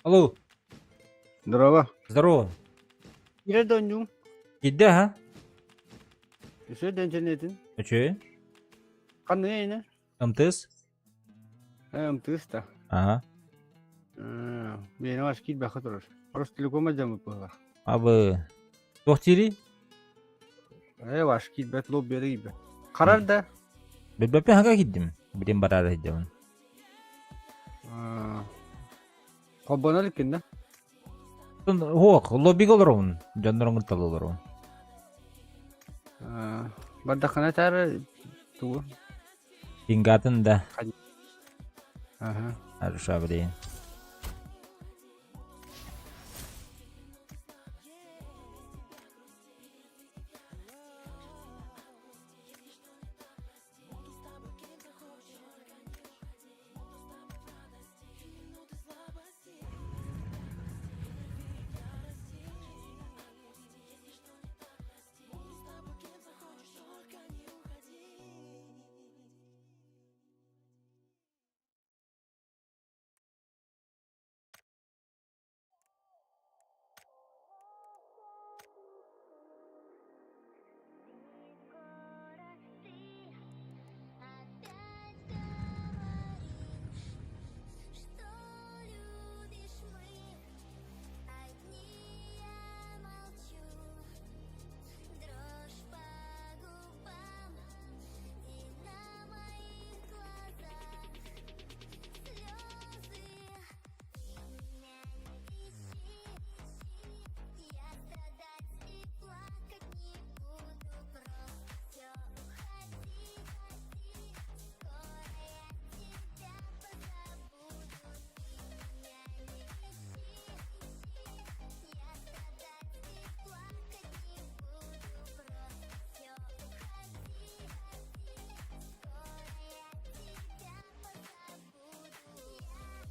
Алло. Здорово. Здорово. Кире донньуҥ. Киирдэ аха? Үсүө дэнчэнэтин. Үчүгэй. Ханныга эйнэ? МТС? МТС да. Ага. Миэнэ баш киирбэххэ турар. Ростелекома дьаммыт быһыылаах. Абы. Туох диирий? Ээ баш киирбэт, лоб биэрэ киирбэт. Харар да? Билбэппин хака киирдим. Билим бараары сылдьабын. Холбонор иликкин да? Суох, лоббига олоробун. Дьоннорун кытта олоробун. Бардаххына этээр тугу? Пингатын да. Аха. Хорошо, блин.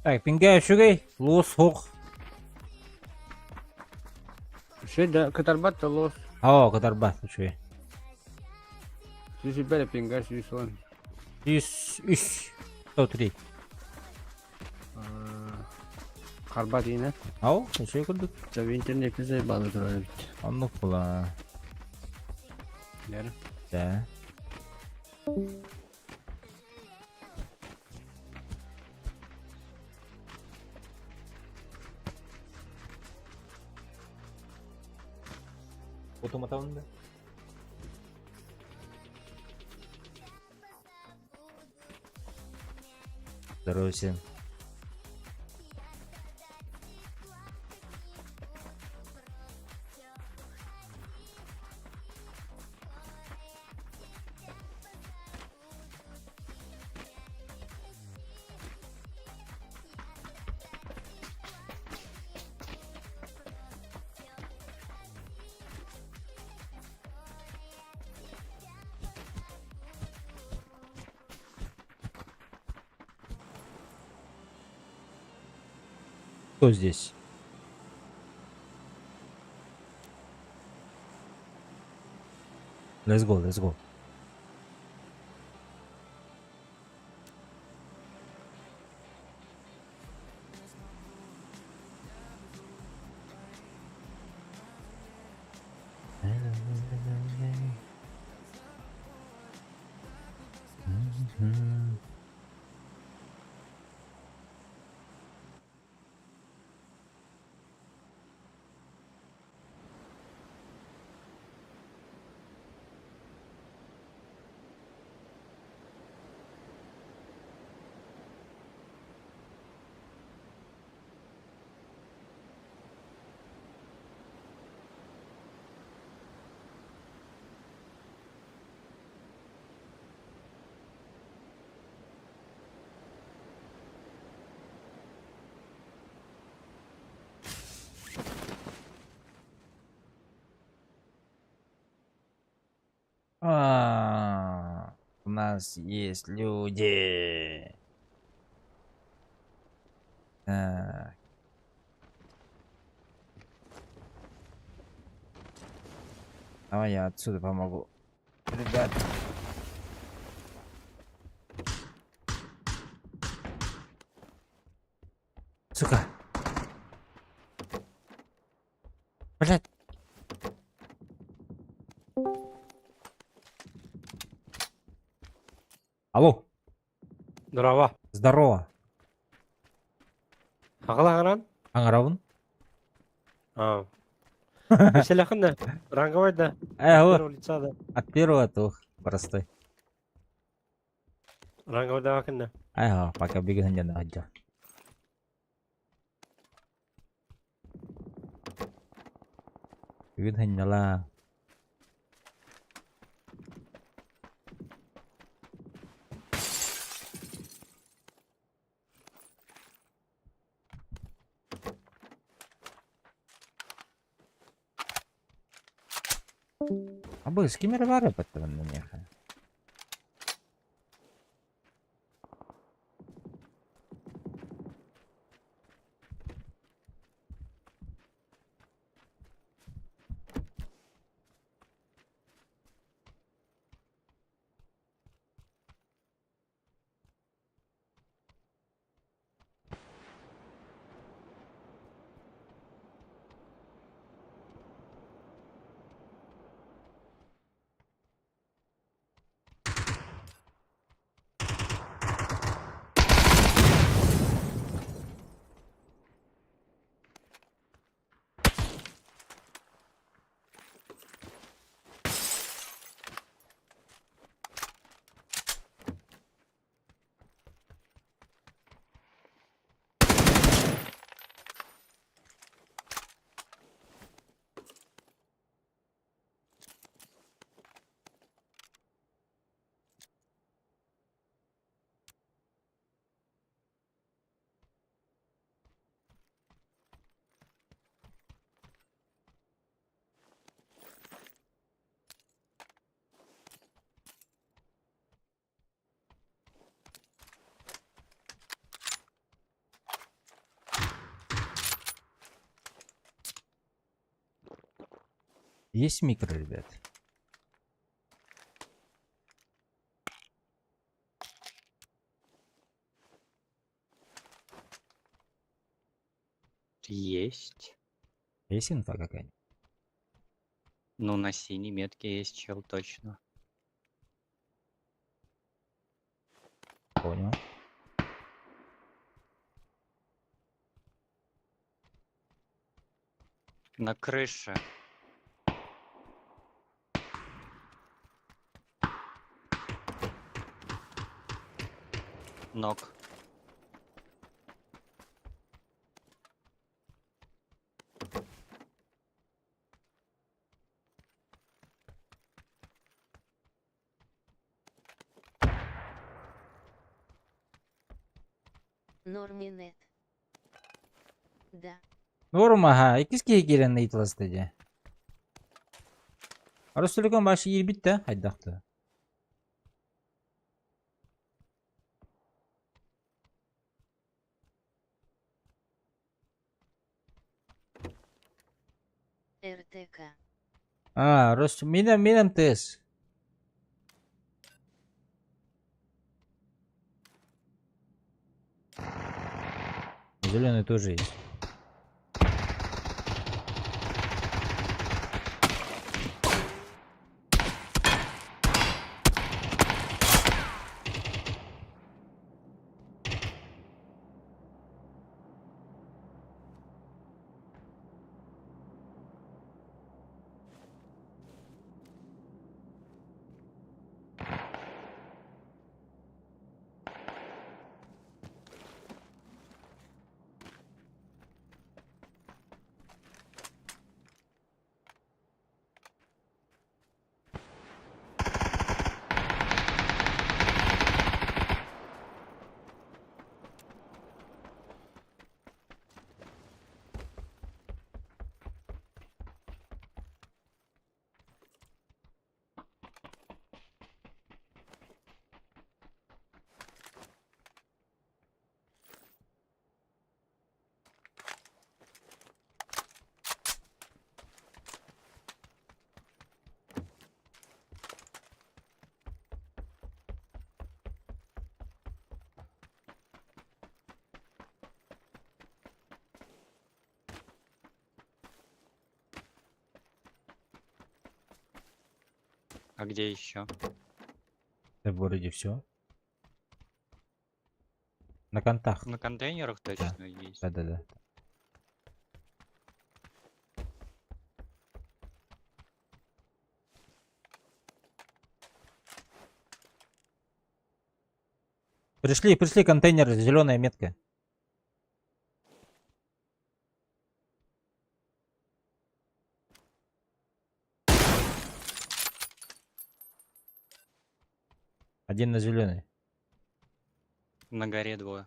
Так, пингэ үчүгэй, луус суох. Үчүгэй да кытарбат да луус. Оо, кытарбат үчүгэй. Сүүс бэрэ пинга 110. 103. 103. Харба диинэ. Ау, үчүгэй курдук. Tabii интернетте заебалы турар эбит. Оннук була. Бәрі. Да. Утуматабын да. Здорово всем. Кто здесь? Let's go, let's go. А, у нас есть люди. Так. Давай я отсюда помогу. Ребят. Сука. Блять. Алло. Здорово. Здорово. Аҕалаҕынан? Аҥарабын. А. Веселяхын да? Ранговой да? Э, лица да? От первого тух простой. Ранговой да да? Ай, пока беган не надо. Бүгүн ханньалаа. Абы, с кем бары баттабын миэхэ? Есть микро, ребят? Есть. Есть инфа какая-нибудь? Ну, на синей метке есть чел, точно. Понял. На крыше. Нок. Норминет. Да. Норм, аха, иккис киһи киирэн ыйыталаста дии. Ростелеком башы киирбит да, хайдахты. РТК. А, Рос, мин, мин МТС. Зеленый тоже есть. А где еще? Да вроде все. На контах. На контейнерах точно есть. Да-да-да. Пришли, пришли контейнеры, зеленая метка. Один на зеленый. На горе двое.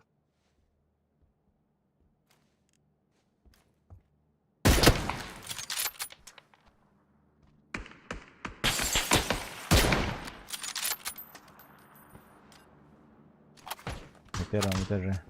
На первом этаже.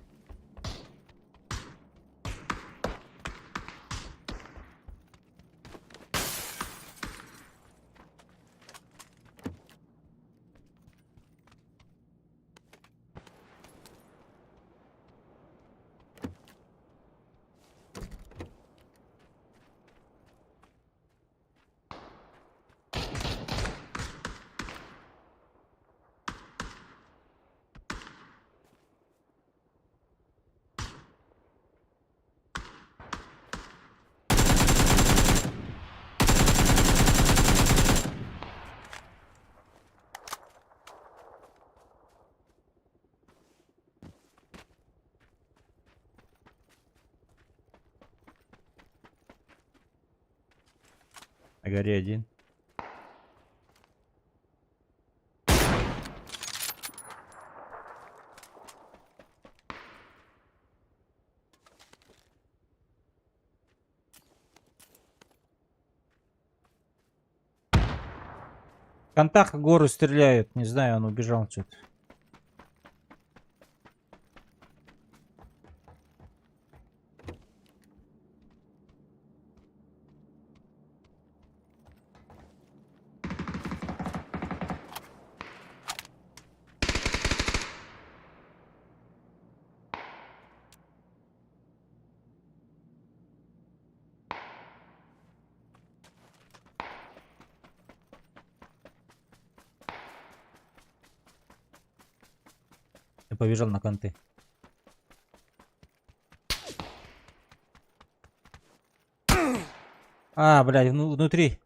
На горе один. В контах гору стреляют. Не знаю, он убежал что-то. Я побежал на конты. А, блядь, внутри.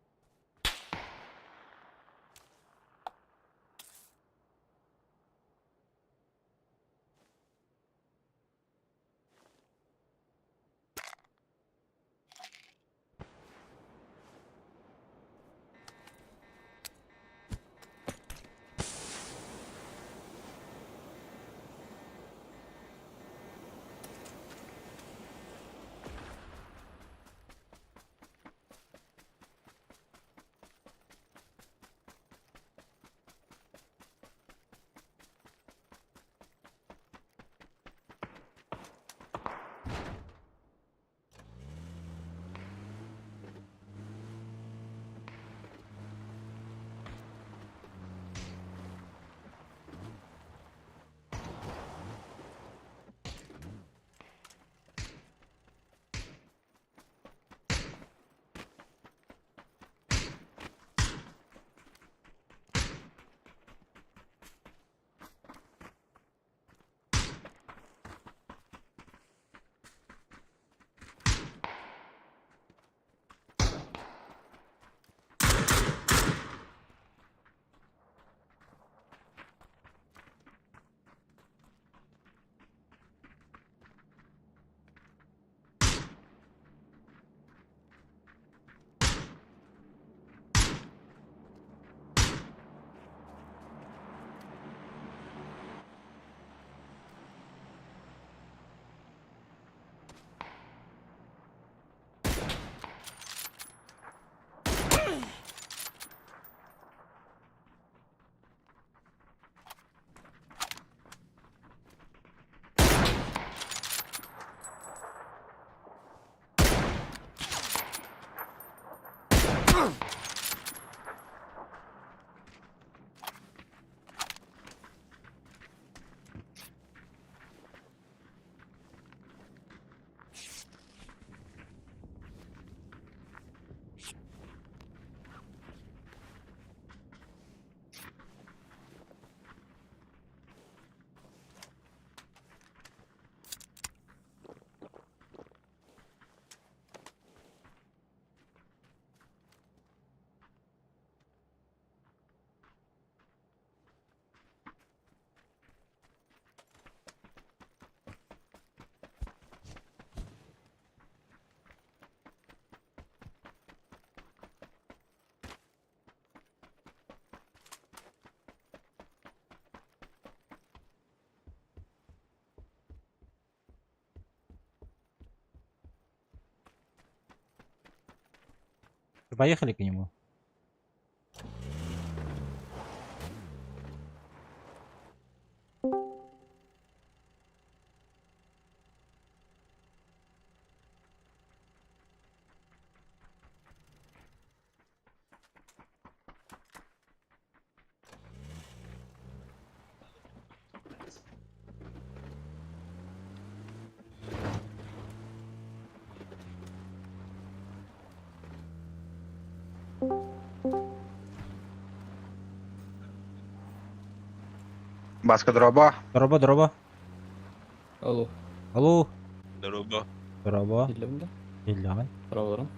Поехали к нему. Баска дроба. Дороба, дороба. Алло. Алло. Дороба. Дороба. Иллэм да? Иллэҕин. Браво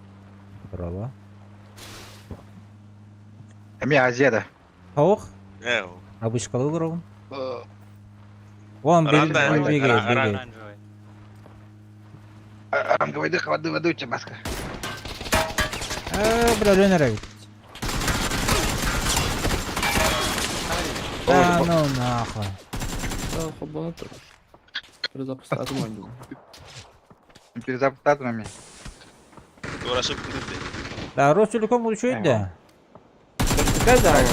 Дороба. Эми Азия да. Хаух. Э, Обычкалы олоробун. Вон Ранда, бегает, бегает. Оранжевый. Ранговый воды ведуча Баска. Э, бля, өлөн эрэ. Да ну нахуй. Да, хоббана тұр. Перезапускать ойнадым. Перезапускать нами. Uğraşıp gitti. Да, Ростелеком үчүгэй да. Какая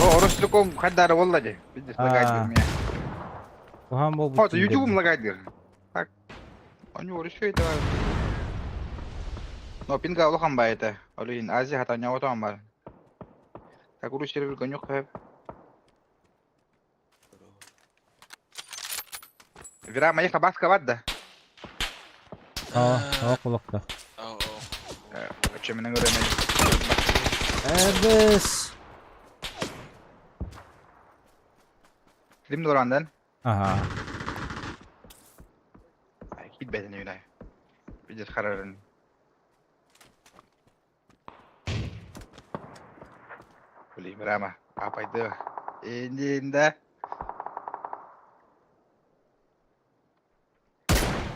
О, Ростелеком хаддары болла же. Видишь, лагает А. меня. Куһаҕан буолбут. Вот, YouTube лагает. Так. У него еще это. Но пинга улахан ба это. Олин Азия хата няватан бар. Так уру сервер гонюк хэп. Вера моих баска вадда. Аа, аа кулакта. Aa, Чем мен көрөмөн. Эбес. Ким дорандан? Ага. Кит бәден үйнай. Видишь, харарын. Блин, Рама, апайды. Инди инде.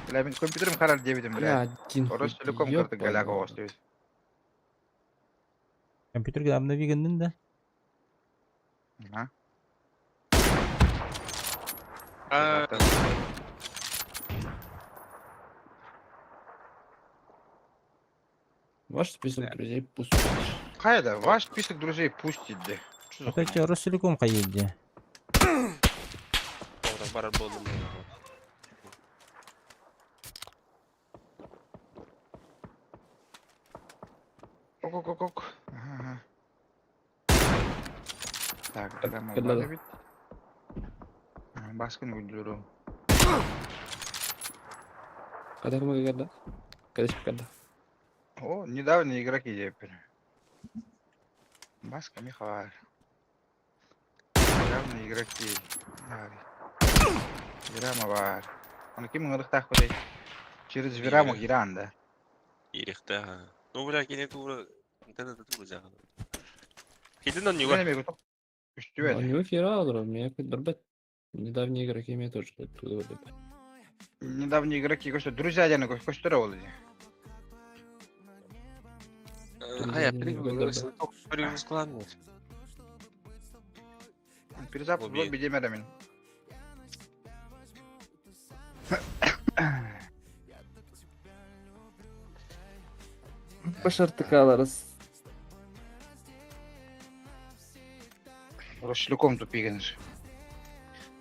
Бля, мен компьютерим харар дебидим, бля. Один. Ростелеком кырдык галяга оостубит. Компьютерге обнови гыннын да. Ага. Aa, Ваш список друзей пусть. Кайда, ваш список друзей пустит, де. Что за Опять хуйня? Ростелеком кайылды. Orada barar buldum. Ок, ок, ок, ок. Ага, ага. Так, Рама, Кэллэ. бар бит. Баскын уйдуру. Когда мы когда? Когда когда? О, недавние игроки теперь. Баска Михаил. Недавние игроки. Давай. Вирама бар. Аны ким ыңырыктаах кудай? Через Вираму киран да. İyilikte ha. Ну бля, кини тура интернетте тура жагы. Кидин он юга. Мен эме У Үстүбөт. него хера, меня какой-то Недавние игроки меня тоже оттуда выбрали. Недавние игроки көстө друзья дени көстөрө болду. Хая, перегруз Перезапуск Лобби. лобби демере мен. Пошартыкаларыз. Ростелеком тупигенер.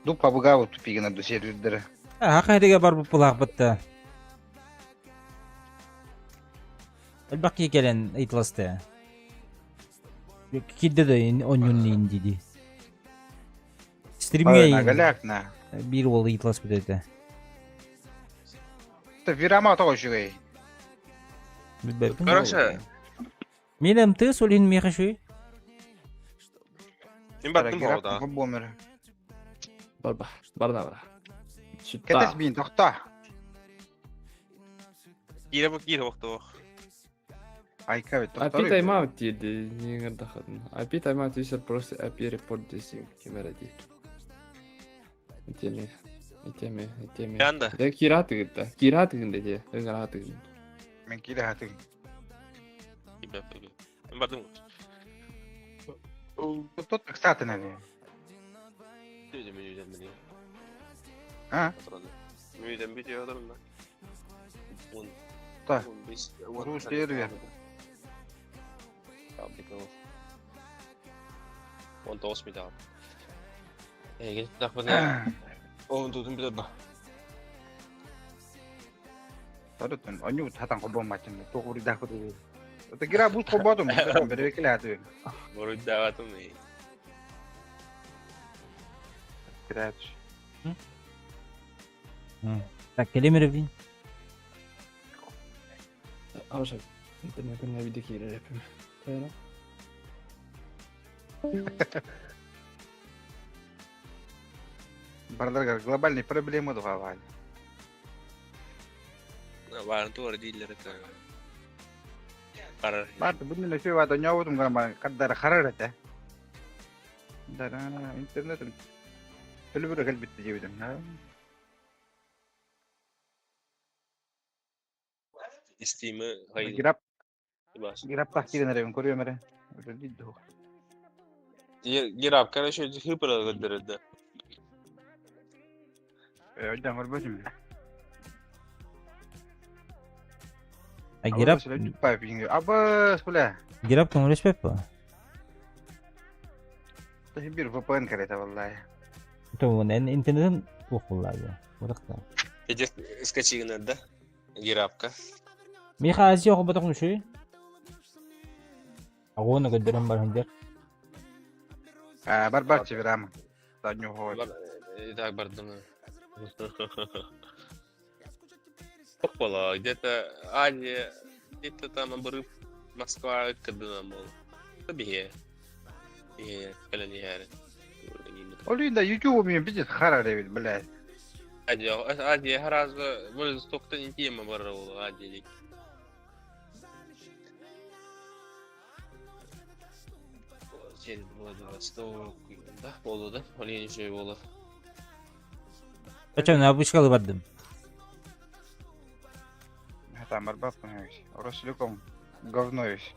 Ду пабыгабы тупигенер ду сервердери. Аа, кайдыга бар бу пулак бытты. Элбэх киһи кэлэн ыйыталаста. Киирдэ да онньуун дии. Стримҥэ Нагаляк на. биир уол ыйыталаспыт этэ. Вирама тоҕо үчүгэй. Билбэппин. Короче, Мин МТС ол иһин миэхэ үчүгэй. Мин бардым оҕо Бомер. Барба. Барна бара. Кэтэс Сюда. бин тохта. Киирэ бу киирэ охтоох. Айка бит IP тайм-аут диэди неңердахатын. IP тайм-аут user просто IP report десең кемера дейт. Итеме. Итеме, итеме. Янда. Да киратыгын да. Киратыгын деди. Ыгаратыгын. Мен киирэ хатыгын. Мин бардым. Тут кстати нави. А? Мүден бүтү одорум да. Он. Та. 15. Рус сервер. Он тоғыз медал. Эй, тахпына. Он тутун билет ба. Тарытын оню татан кобон матын. Тоғури дахы. Это гира бут кободум. Берекеле аты. Боруйдагатым. Гирач. Так, келемеревин. Абаша. Интернеттен видео киирер эпим. Тайра. Барларга глобальный проблема дугавали. Барын туар дииллер это. Барар. Барты бүгүн эле сүйүп ата ньобутум гана каддара харар эте. Дара интернет төлөбүрө келбитти жебидим. Стимы хайды. Гирап Бас. гирап тахтирен эребин көрүөм эре. Өлө Гирап, короче, хыпыра көдөрөдө. Өйдөн көрбөтүм. А гирап Аба, суля. гирап көңүлөшпөп ба? Бир VPN керете валлай. То эн интернетин туох буллаага. Уракта. Эдер скачигинер да. Гирапка. Миха Азия хоботок үчүгэй. Агуна көдөрөн бар хынжар. А, бар бар чебирама. Даню хой. Так бардым. Опала, где-то Азия, где-то там обрыв Москва кадына был. Бие. Бие, калиньяре. Олюнда YouTube мен бизет харар бит, блядь. Азия, Азия харазы, бұл стокта не тема бар ол Азия дейт. Сен да, болду да, ол енеше болду. Качан обычкалы бардым. Там бар бап Рослеком говно весь.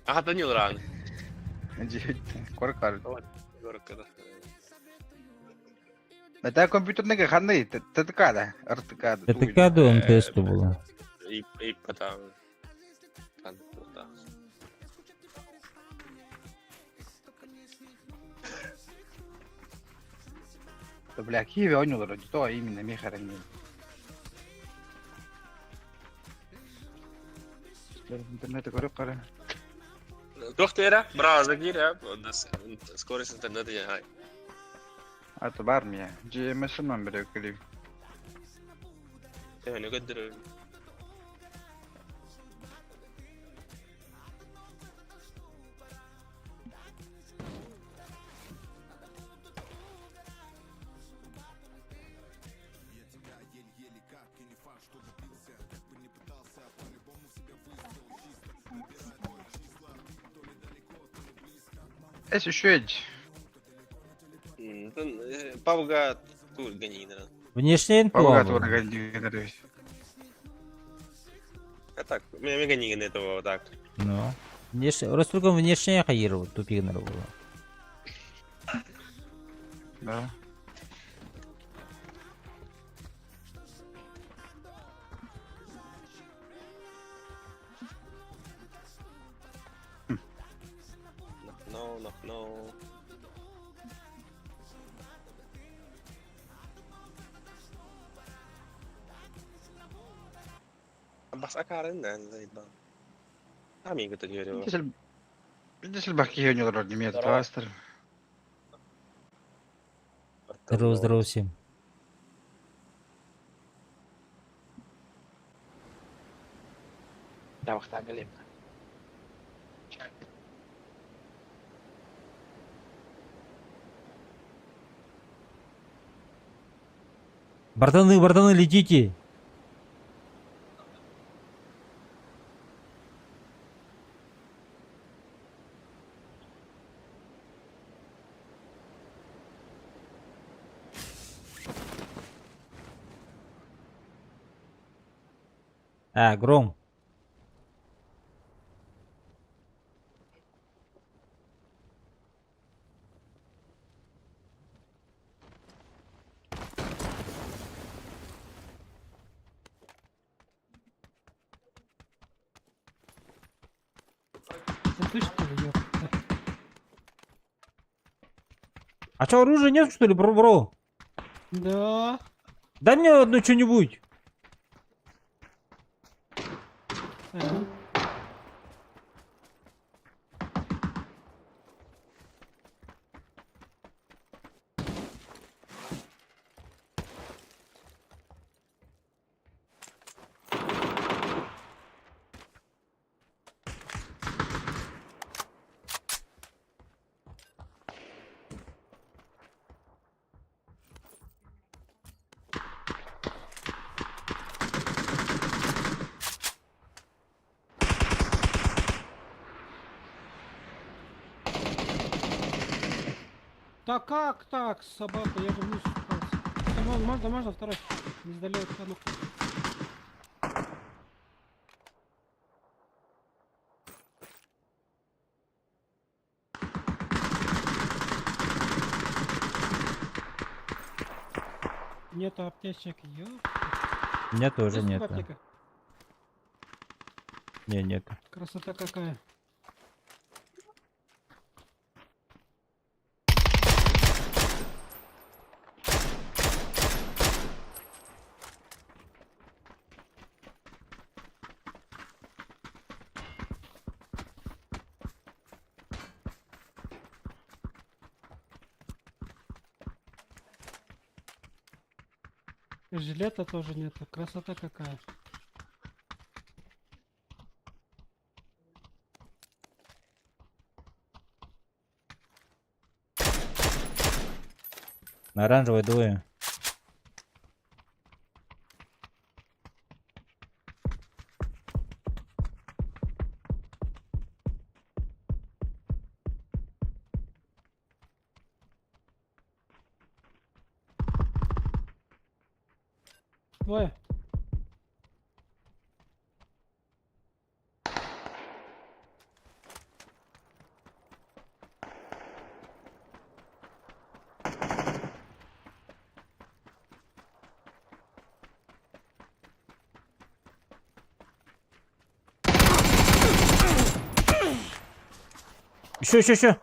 Ага, Данил ран. Коркар. Горкада. Это компьютерный ханы, ТТК да, РТК да. ТТК до МТС то было. И и потом. Там, да. Да, бля, Киеве он вроде то именно мехаранин. Интернет көрөп кара. Доктора, браво, гире, скорость интернета я. Аты бар мия. GMS мен бирөө келип. Не көддөр. Эс еще эдь. Павга тур ганина. Внешне Павга туа. тур ганина. А так, меня ганина этого вот так. Ну. Внешне, Ростругом внешне хайыр тупигнер было. Да. No, no, no. Акаарын Амиго түһүөрү. Видишь, элбэх киһи оонньуулар немец кластер. Здорово, здорово всем. Табахтаан кэлиэм. Братаны, братаны, летите! А, гром. Это ты что ли, ёпта? А что, оружия нет, что ли, бро, бро? Да. Дай мне одну что-нибудь. Ага. Да как так, собака, я же вниз спускался. Да можно, можно, можно, второй. Не сдали одну. Нету аптечек, ёп. У меня тоже Есть нет. аптека? Не, нет. Красота какая. Жилета тоже нету. Красота какая. На оранжевой двое. Двое. Еще, еще, еще.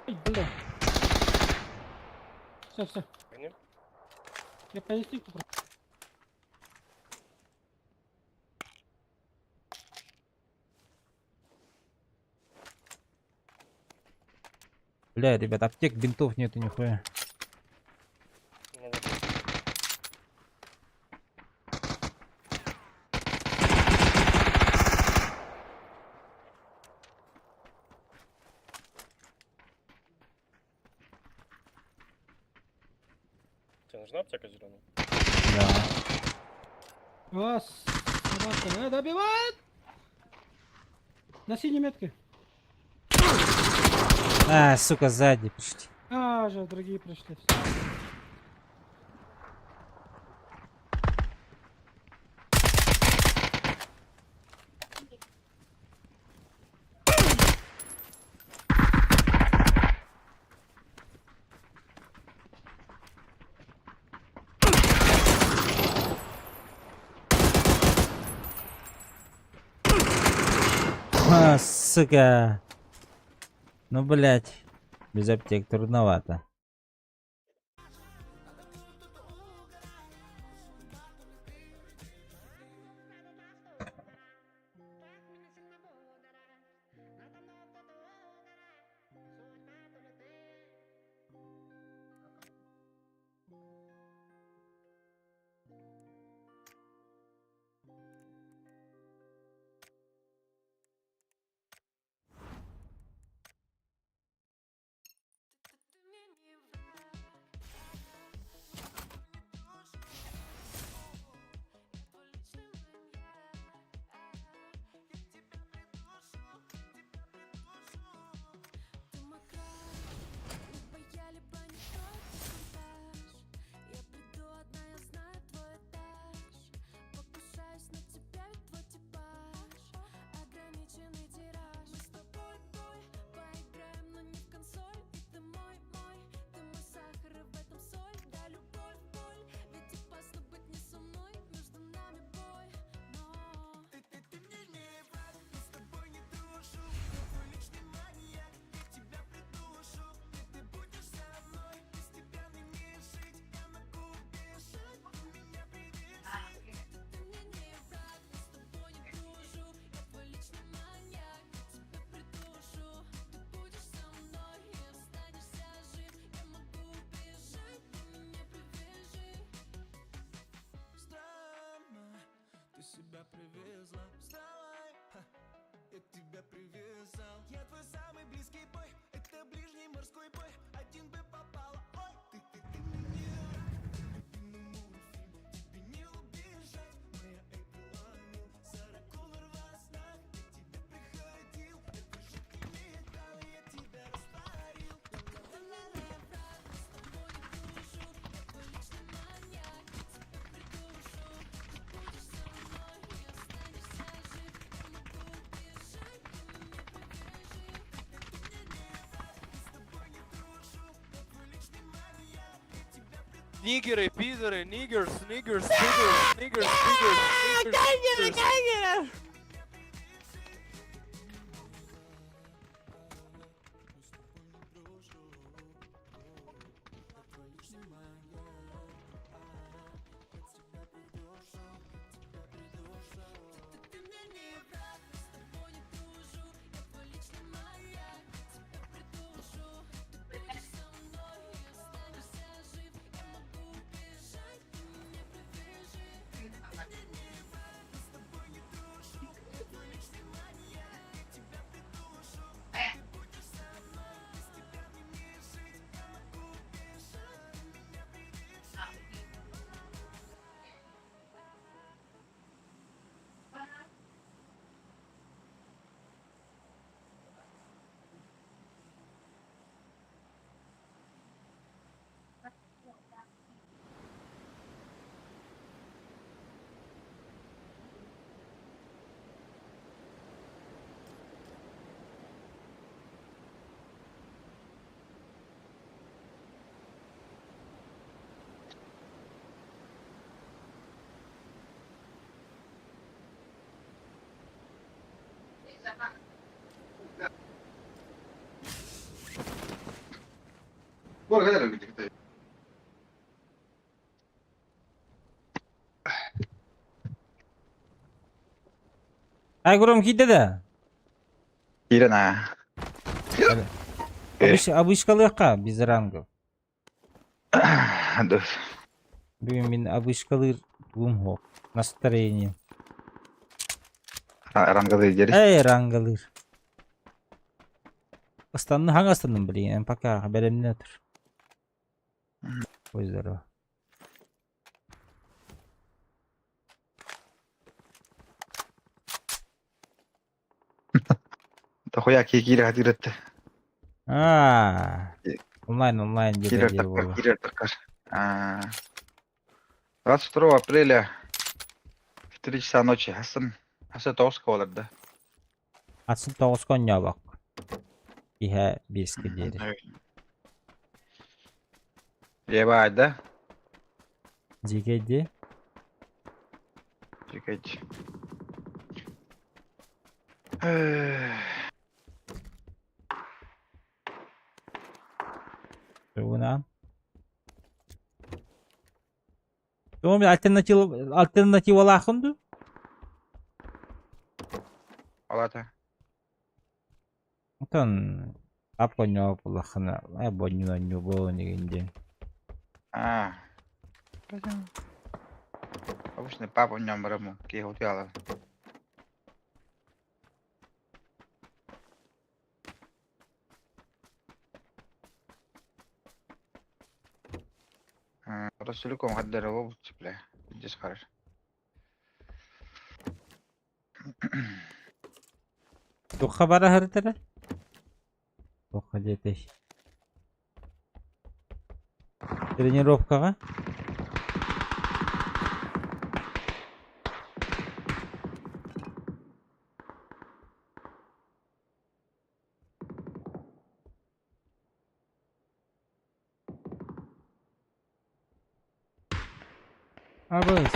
Ай, бля. Все, все. Я по инстинкту просто. Бля, ребят, аптек, бинтов нету нихуя. Тебе нужна аптека зеленая? Да. А, собака. Добивает! На синей метке. А, сука, сзади пришли. А, же, другие пришли. Всё. А, сука. Ну, блядь. Без аптек трудновато. Нигеры, пидоры, niggers, niggers, niggers, niggers, niggers, niggers, niggers. Айгурум киирдэ да? Киирэн аа. Обычкалыахха без рангов. Да. Бүгүн мин обычкалыыр тугум суох. Настроение. Рангалыы диэри. Эй, рангалыыр. Ыстанны хаҥа ыстанным билигин, пока бэлэмнэ тур. Ой, здорово. Тохуя киирэ хатыырытты. А, онлайн, онлайн Киирэр диэбэ таккар, буолла. киирэр таккар. А, 22 апреля в 3 часа ночи Хасан Хасан тоҕуска буолар да. Атын тоҕуска оонньообок. Иһэ биэскэ диэри. Ебать, да? Дьиикэй дии. Чекайте. Тугунаан. Тугум альтернатива альтернативалааххын дуу? Ол аата Оттон ап-онньоо буллаххына ээ бонньу-онньубун игин диэн. Аа. Обычно папа онньоон бараммын киһи утуйалар. Ростелеком хаддара буолбут бля здесь харар. Туохха бара сырыттара? Туохха диэтэй? Тренировкаҕа? Абыс.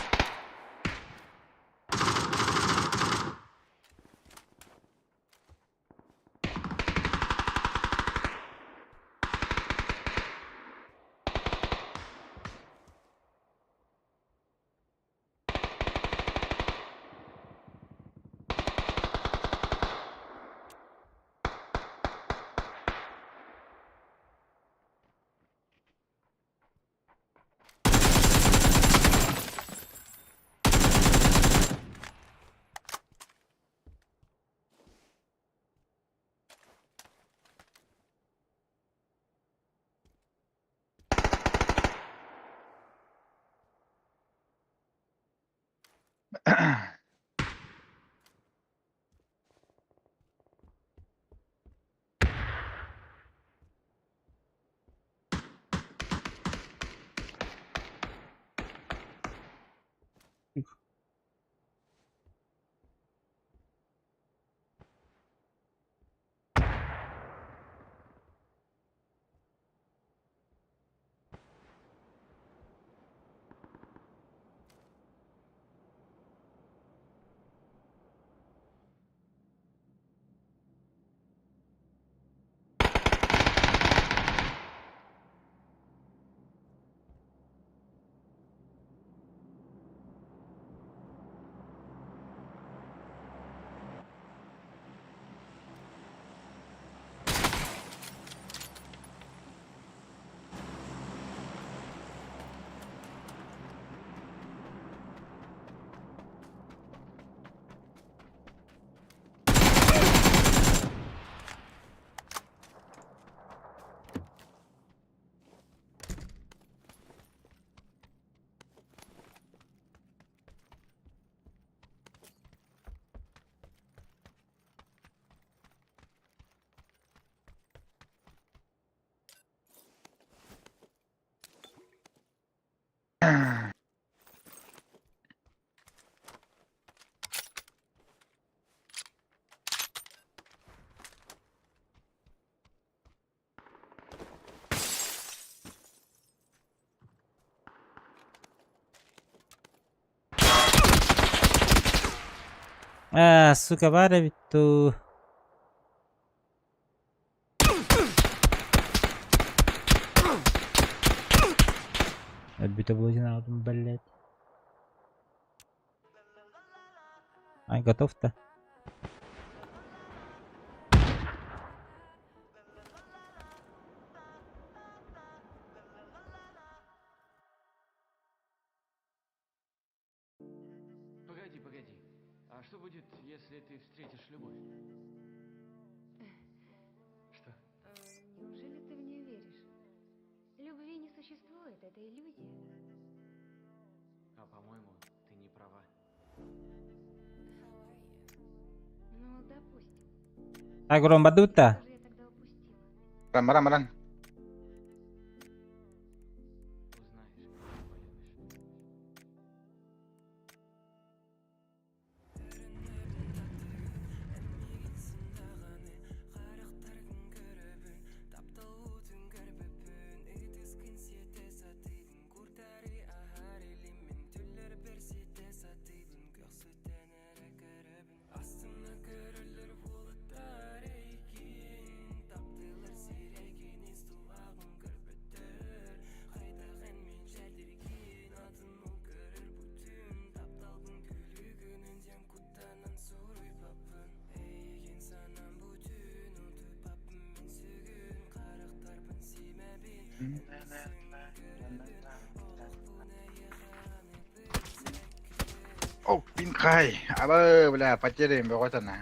Ээ, сука, баар эбит дуу. Өлбүтэ буолан блядь. Ай, готов-то? Погоди, погоди. А что будет, если ты встретишь любовь? Что? Неужели ты в нее веришь? Любви не существует, это иллюзия. А по-моему, ты не права. Ну, допустим. Так, Ром, бадута. Что же я тогда упустила? Баран баран баран. Узнаешь, когда полюбишь. О, пинкай. Ала, бля, потеряем бөҕөтөнө.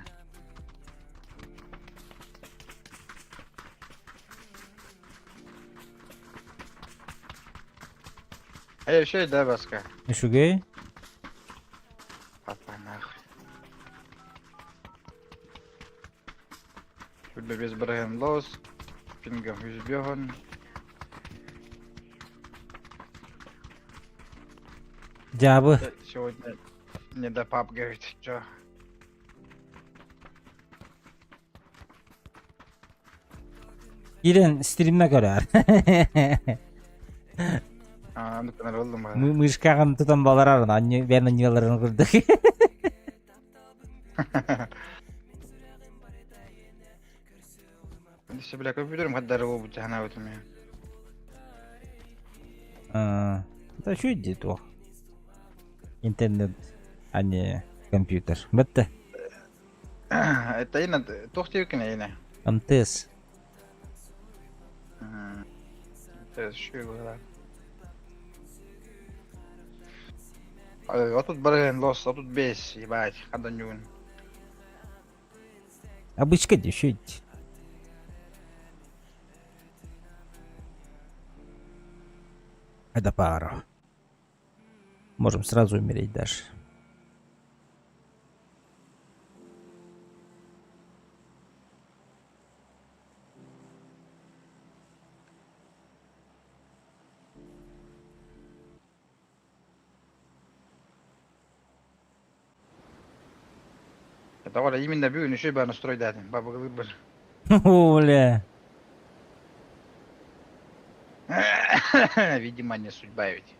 Эй, еще да, баска. Үчүгэй. Папа, нахуй. Сүрбэ без бырыһын лос, пингам үс бөһөн. Дьаабы. Сегодня не до пап, говорит, чё? Киирэн стримна көрөр. Аа, нуканар болдум ба. Мышкаҕын тутан баларарын, анньы бэйэн анньыаларын курдук. Десе бля компьютерым хаддары болбут жаһанаабытым я. Аа, это үчүгэй дии туох. Интернет, а не компьютер. Бэтте. Это ина туох диэбиккин эйине? МТС. МТС үчүгэй быһыылаах. Отут барыһын лос, 35, ебать, хандан ньугун. Обычка дии, үчүгэй дии. Это пара. Можем сразу умереть даже. Это именно бүгүн үчүгэй баар настройдаатым. Бабыгылыыр О, бля. Видимо, не судьба ведь.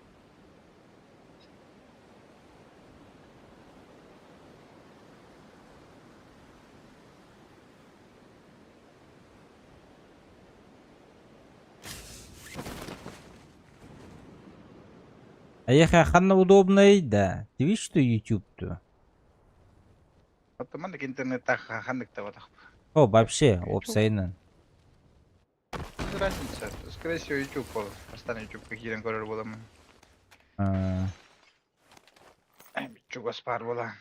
А ехе ханна удобный да. Ты видишь, что YouTube-то? Оттон маннык интернеттаах ханнык да батах. О, вообще, уопсайынан. Без разницы. Скорее всего, YouTube ол. Бастан YouTube-ка киирэн көрөр буоламмын. А, Чугас баар буола.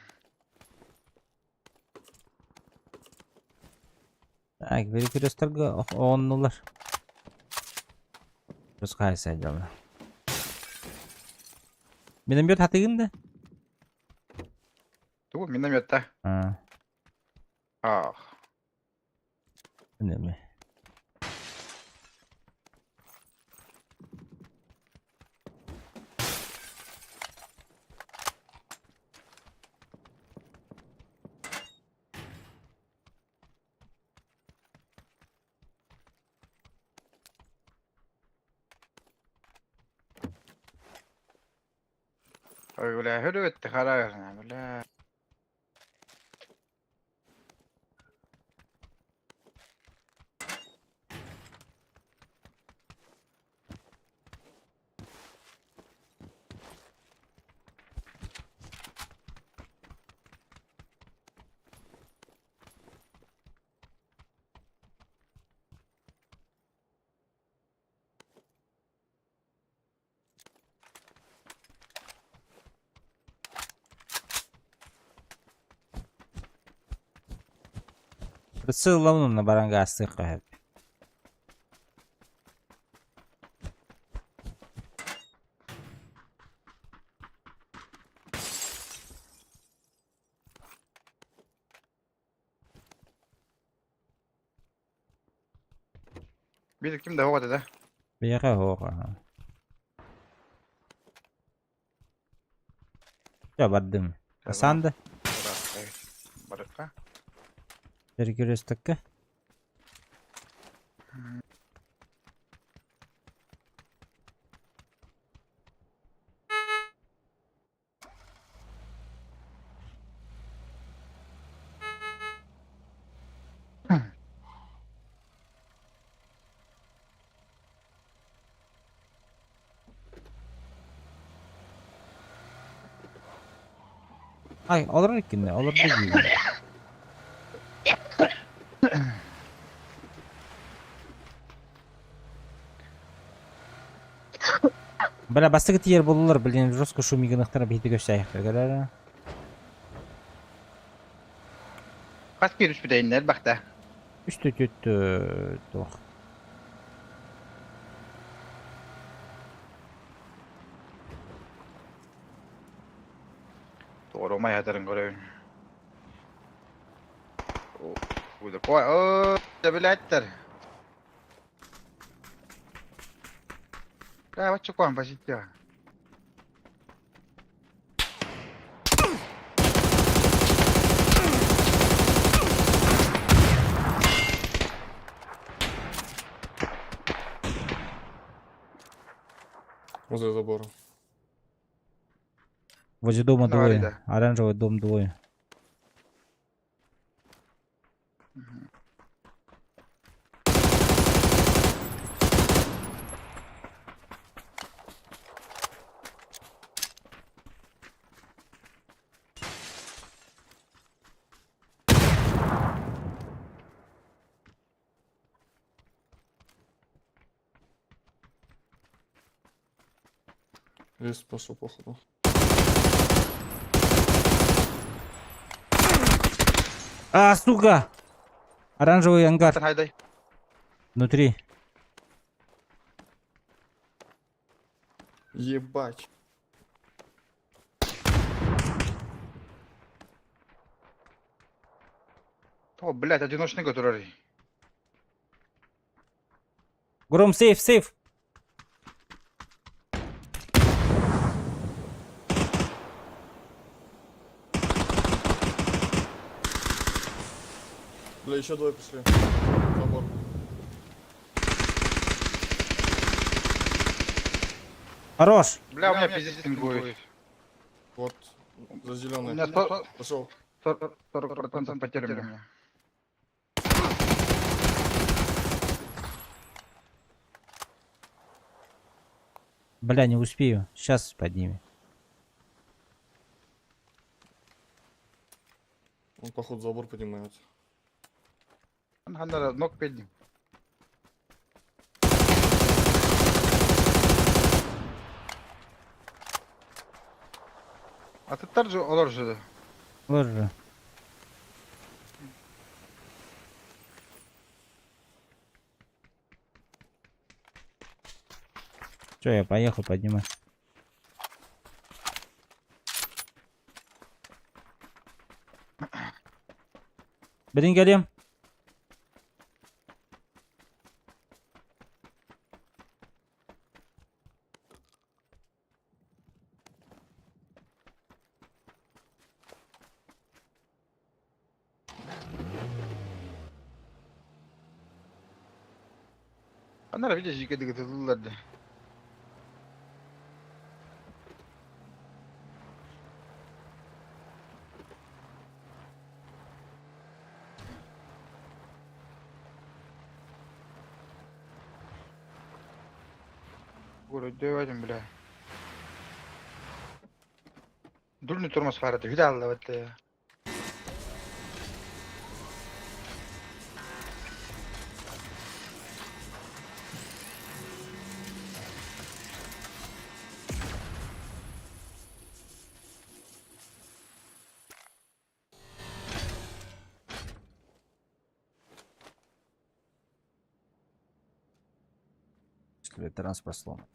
Так, перекресторга ооннулар. Пускай сайдалар. Миномет хатыгын да? Тугу минометта. А, Ах. неме. Ой, бля, хөрүөттэ хараа бля. Прицел на баранга астык Биир ким да оҕото да. Биэхэ суох аха. Чэ бардым. Асан да? Барыкка. Перекрестокка. Ай, олорор иккиннэ, олордо диибин. Бля, бастакы тиийэр буоллулар, блин, жестко шумигыныхтара биһиги көрсөөйөхтөр, көрөөрү. Хас киһи түспүтэ элбэхтэ. Үс түт туох. Тоҕо умайатарын көрөбүн. Ой, блядь. Да, вот чекуан позитив. Возле забора. Возле дома Давай, двое. да. Оранжевый дом двое. Лес пошел, походу. А, сука! Оранжевый ангар. Хайдай. Внутри. Ебать. О, блядь, одиночный который. Гром, сейф, сейф! Бля, еще двое пришли. Забор. Хорош! Бля, у меня пиздец пингует. Вот, за У зеленый. меня 100, Пошел. 40% потерь у меня. Бля, не успею. Сейчас поднимем. Он, походу, забор поднимает. Ног педни. А ты также олор же. Ложи. Че, я поехал поднимать. Блин, голем. Анара видишь, жике. Город деватим, бля. Дульный тормоз фарады, видал, вот. Что ли, транспорт сломан.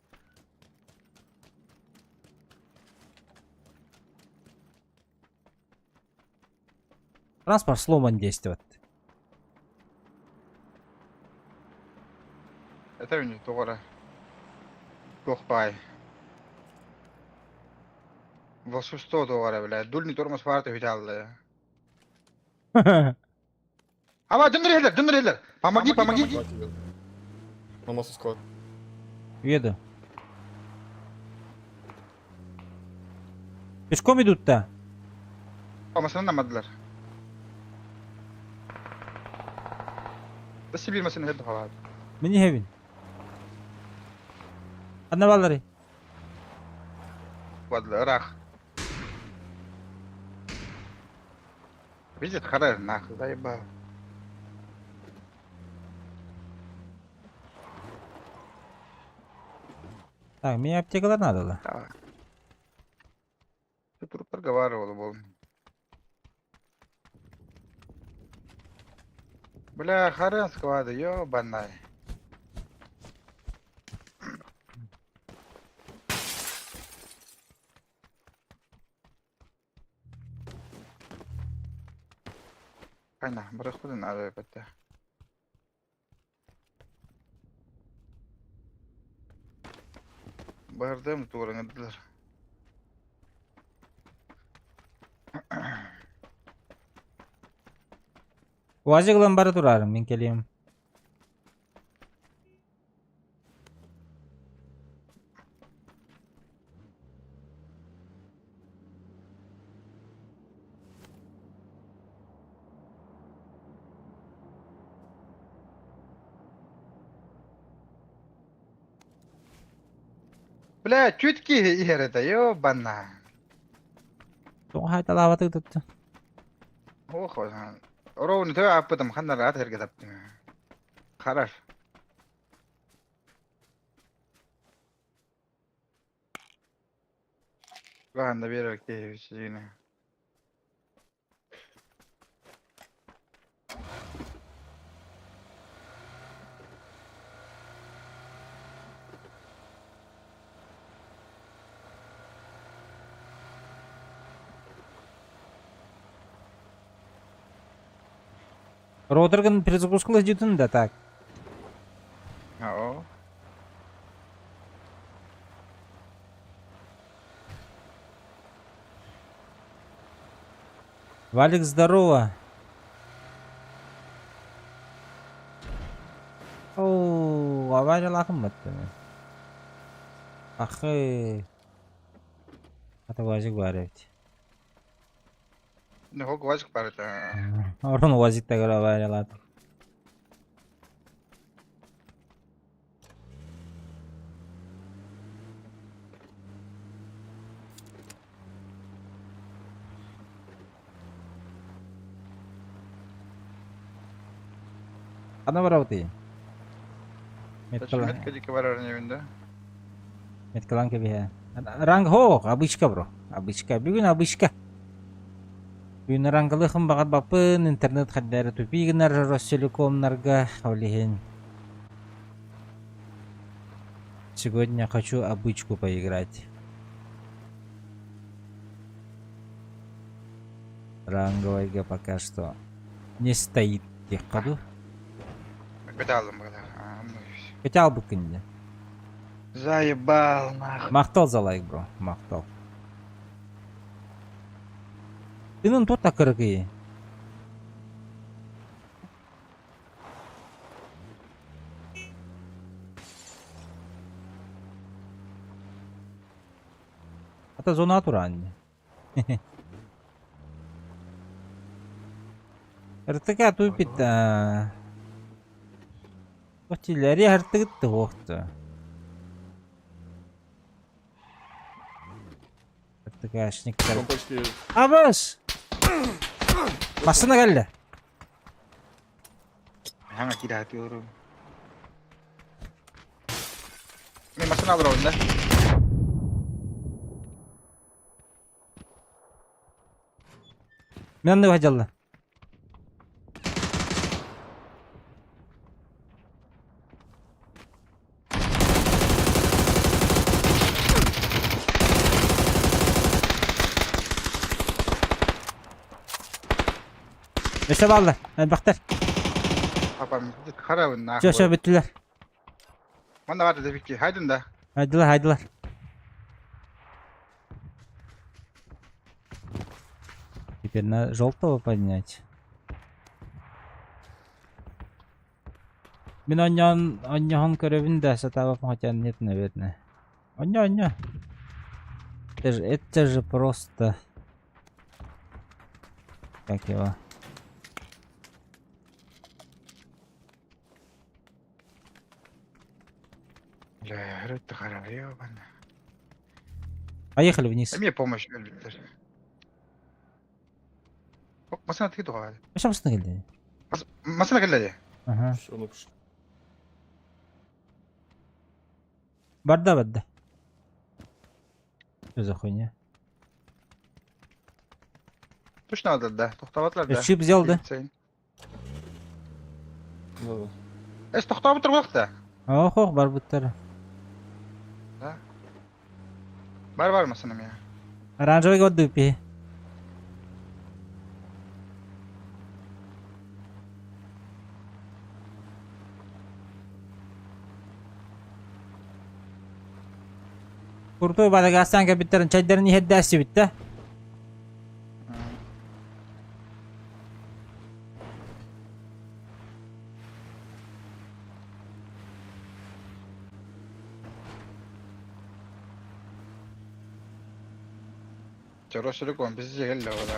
Транспорт сломан действует. Это не тугара. Плохпай. Волшебство тугара, бля. Дульный тормоз фарады, видал. Ава, дюнер Помоги, помоги. На массу склад. Еду. Пешком идут-то? Помасını namadilar. Бisi bilmesin hep hava. Мини хевин. Одна баллари. Вадлы, рах. Видит, харер, нахуй, заебал. Так, мне аптекалар надо, да? Давай. Ты тут проговаривал, был. Бля, харын склады, ёбаный. Хайна, барахпытын ары бэтэ. Бардым туораҥырдылар. Уазик ылан бара турарым, мин кэлиэм. Бля, чуть киһи иһэр этэ, ёбана. Тоҕо хайталаабатык тутта? Ох, Ороуну төбө ааппытым, ханна раат эргэ таптым. Харар. Хаһан да биэрэр киһи сиинэ. Роутергын перезагрузкалас дьиэтин да так. Оо. Валик, здорово. Оо, авариялаатым баттым. Ахы. Ата УАЗик баар эбит. Хог УАЗик баар этэ. Орон УАЗиктагар авариялаатым. Ханна барабытый? Метка диэки барар инибин да. Меткалаан кэбиһэ. Ранг хоох, обычка бро. Обычка. Бүгүн обычка. Бүгүн рангалыхым баҕарбаппын, интернет хаддары тупи гынар Ростелекомнарга, ол иһин. Сегодня хочу обычку поиграть. Ранговайга пока что не стоит диэххэ дуу. Көтө алым Көтө албыккын дии. Заебал нахуй. Махтал за лайк, бро. Махтал. Тынын тута кыргый. Ата зона туран. РТК тупит. Артиллерия артыгытты хуохту. РТКшниктер. Абас! Массына кэллэ. Хаҥа киирээти Мен массына алыр да. Мен анныга дьалла. Өссө бааллар, элбэхтэр. Папам харабын нахуй. Все, все, бүттүлэр. Манна баар да хайдын да. Хайдылар, хайдылар. Теперь на желтого поднять. Мин онньоон онньоһон көрөбүн да сатаабаппын хотя нет, наверное. Онньо онньо. Это же просто... Как его? Бля, это ёбаный. Поехали вниз. Мне помощь. Массына тики туға. Вообще массына келди. Массына келди. Ага. Барда барда. Что за хуйня? Точно надо, да. Тохтаватлар да. Чип взял, да? Эс тохтообут турбахта. Ох, ох, барбыттар. Да. Бар бар масына меня. Оранжевый год дупи. Куртуй Бадагастан кэбиттерин чайдарын иһэрдээссибит да. Чоросулукон бизи келле ола.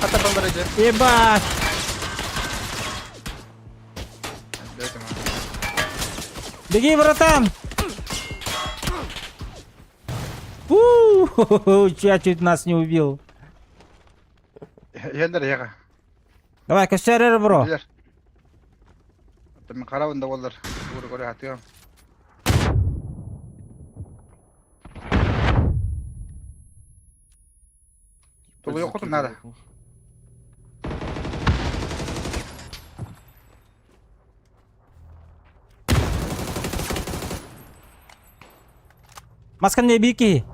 Хата баллар эже. Ебать! Беги, братан! У, я чуть нас не убил. Елдер яга. Давай, костерер, бро. Мен карабында болдар. Угур көрө атыам. Тулуйоххутун надо. Маска мне бики.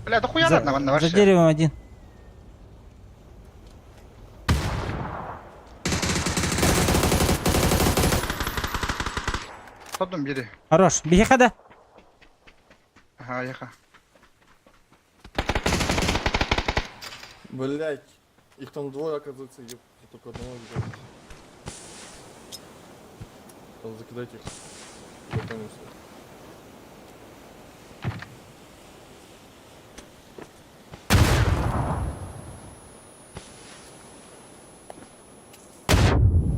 Бля, да хуя За, на на за деревом один. Тоттум бири. Хорош. Беги да. Ага, яха. Блять, их там двое, оказывается, ёп, я только одного видел. Надо закидать их. Я понял всё.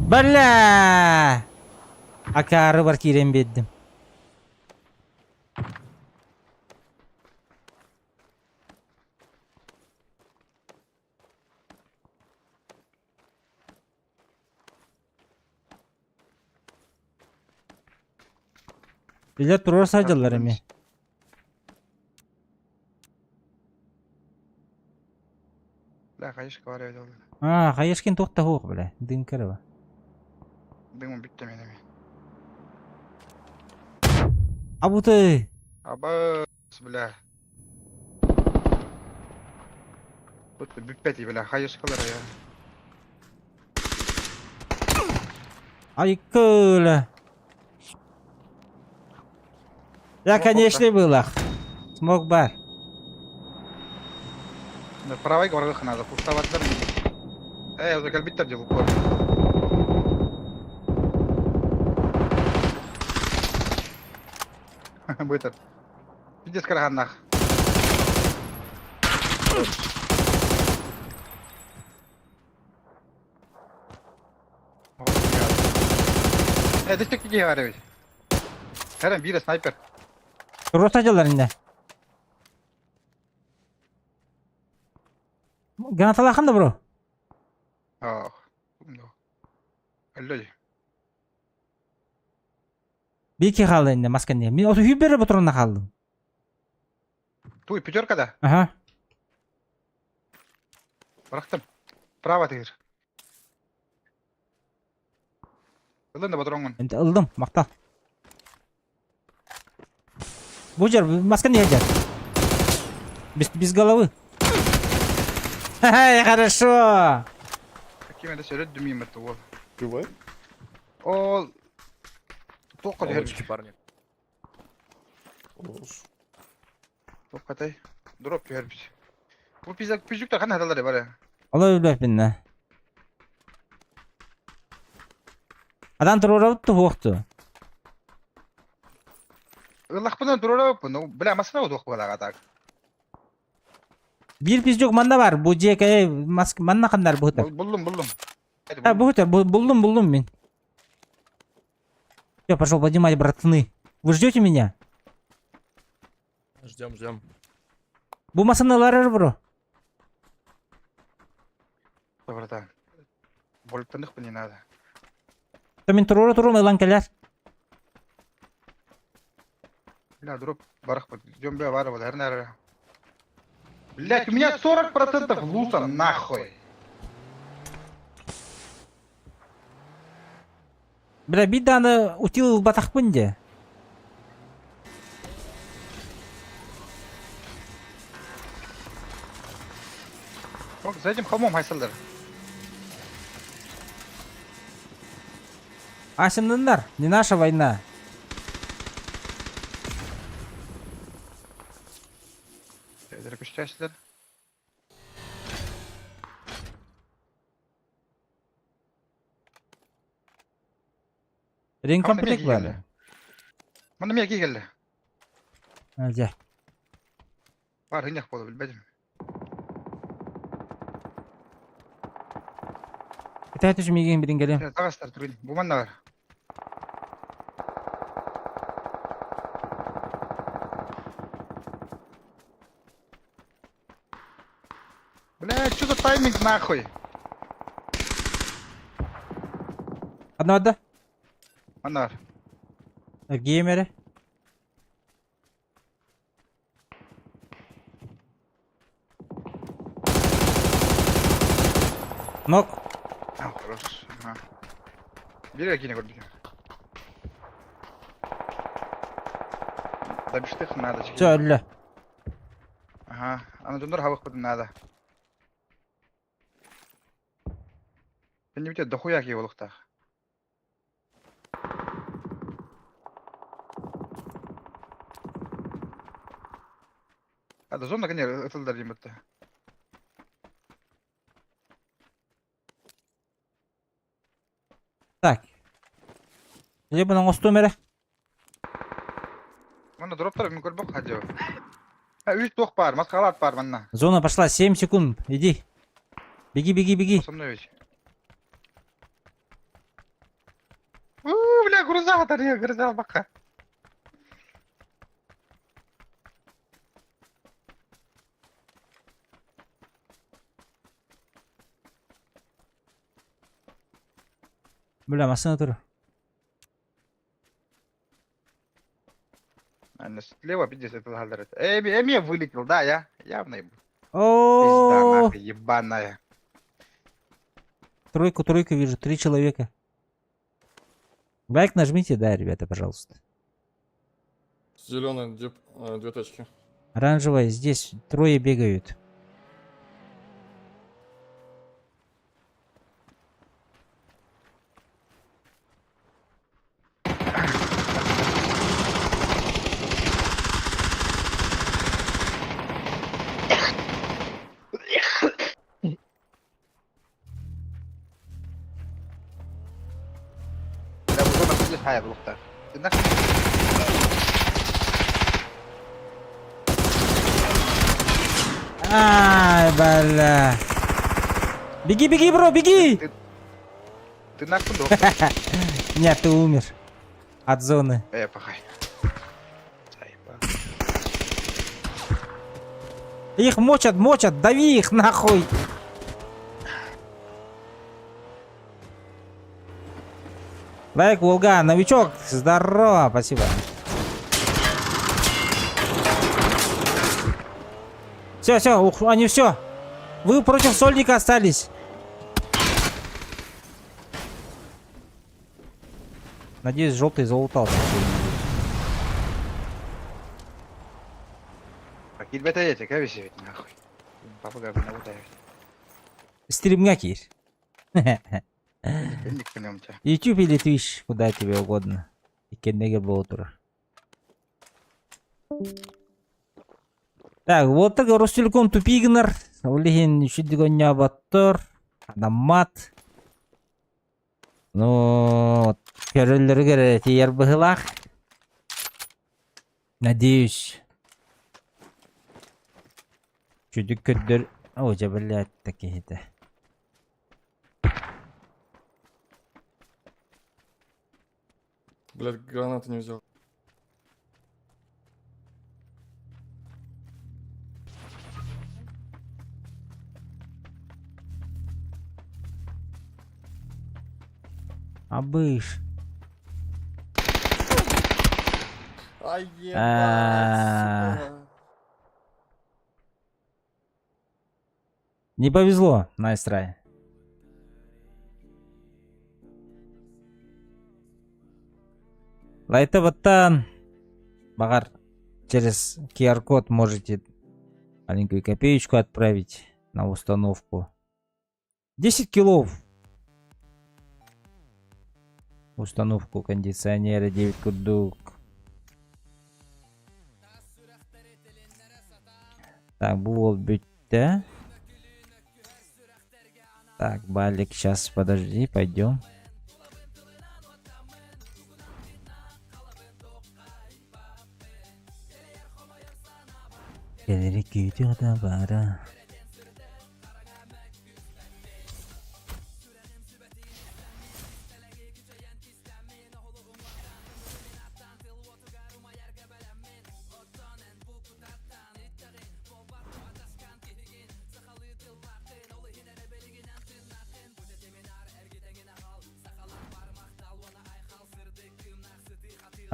Бля! Акары бар кирен беддим. Билер турар садьалар эми. Бля, хаешка бар эбит ол. А, хаешкин тухта хук, бля. Дым кырыба. Дымым бүттү мен эми. Абуты. Абас, бля. Тут бүппэти, бля, хаешкалар я. Ай, кыла. Я, конечно, был, ах. Смог бар. Правай баргых надо, пуставаттар. Эй, уже калбиттер деп упор. Бытыр. Пиздец караганнах. Э, ты что говоришь? Харам бире снайпер. Рота дьалар инде. Гранаталахан да, бро. Ах. Алло. Бики халды инде масканне. Мен оту хүбере ботурунна халдым. Туй, пятерка да? Ага. Бырахтым. Право тыгыр. Ылын да батыроңун. Энди ылдым, мактал. Бу жер масканне жер. Без головы. Эй, хорошо. Ким это сөйлөт дүмейм это ол. Живой? Ол тоққа Молодчики, түһәрбит. парни. Хорош. Тоққа тай. Дроп түһәрбит. Бу пизак пизюктар кандай хаталар бар. Ола билбеппин. Адам турурабыт хуохту. Ыллахпынан турарап, ну, бля, масына тоқ балага так. Бир пиздюк манна бар. Бу жеке маск манна кандар бу. Булдум, булдум. А, бу булдум, булдум мин. Я пошел поднимать, братаны. Вы ждете меня? Ждем, ждем. Бу масыналар бро. Братан. Болтаных не надо. Та мин турура турум ылан келер. Бля, дроп барах, идем, бля, вара, вот, Блять, у меня 40% лута нахуй. Бля, биир даҕаны утил ылбатахпын дии. О, за этим холмом хайсаллар. Асынныннар, не наша война. Эдэр күчтээчилэр. Ремкомплект баар. Манна эмиэ киһи кэллэ. Дьэ. Баар хынньах буола билбэтим. Этэ түс миигин билин кэлиэм. Таҕастар турун. Бу манна бар. Бля, что за тайминг нахуй? Одна да? Манна бар. Геймеры. Нок. А, хорош. Ага. Бери кини көрдүк. Добиштых надо. Все, өллө. Ага, аны дьоннор хабыхпытын наада. Кэннибитэ дохуя киһи буолуохтаах. А да зона конечно ытылдар диэн бытта. Так. Либо оҥостуом эрэ. Манна дроптар мин көрбөх хадьы. Үс туох баар, маскалаат баар манна. Зона пошла, 7 секунд, иди. Беги, беги, беги. Со мной ведь. У, бля, груза атар, груза бака. Бля, массыына тур. Наверное, слева пиздец это галдер. Эми, эми вылетел, да, я явно ебу. Пизда, О, нахуй, ебаная. Тройку, тройку вижу, три человека. Лайк нажмите, да, ребята, пожалуйста. Зеленая, две, две точки. Оранжевая, здесь трое бегают. Бля, бу зона пиздец хая булуктар. Ты нахуй? Ай, бля. Беги, беги, бро, беги! Ты, ты нахуй дох? Нет, ты умер. От зоны. Э, пахай. Заебал. Их мочат, мочат, дави их нахуй. Лайк, Волга, новичок, здорово, спасибо. Все, все, они все. Вы против сольника остались. Надеюсь, желтый залутался. Киирбэтэ этэ кэбисэбит нахуй. Папа габына бутайбит. Стримҥа киир. Инник гыныам чэ. YouTube или Twitch, куда тебе угодно. Иккиэннэгэ буола турар. Так, вот так Ростелеком тупигнер. Ол иһин үчүгэй оонньооботтор. Адаммат. Ну, көрөллөрүгэр тиийэр быһыылаах. Надеюсь. Чүдүк көрдөр. О, дьэ, блядь, такие-то. Блядь, гранату не взял. Абыш. Ай, ебать, А. сука. Не повезло, nice try. Лайта баттаан, баҕар, через QR-код можете маленькую копеечку отправить на установку. 10 килов установку кондиционера 9 курдук. Так, бу ол бүттэ. Так, Балик, сейчас подожди, пойдем. Кэлэри күүтүөх да баара.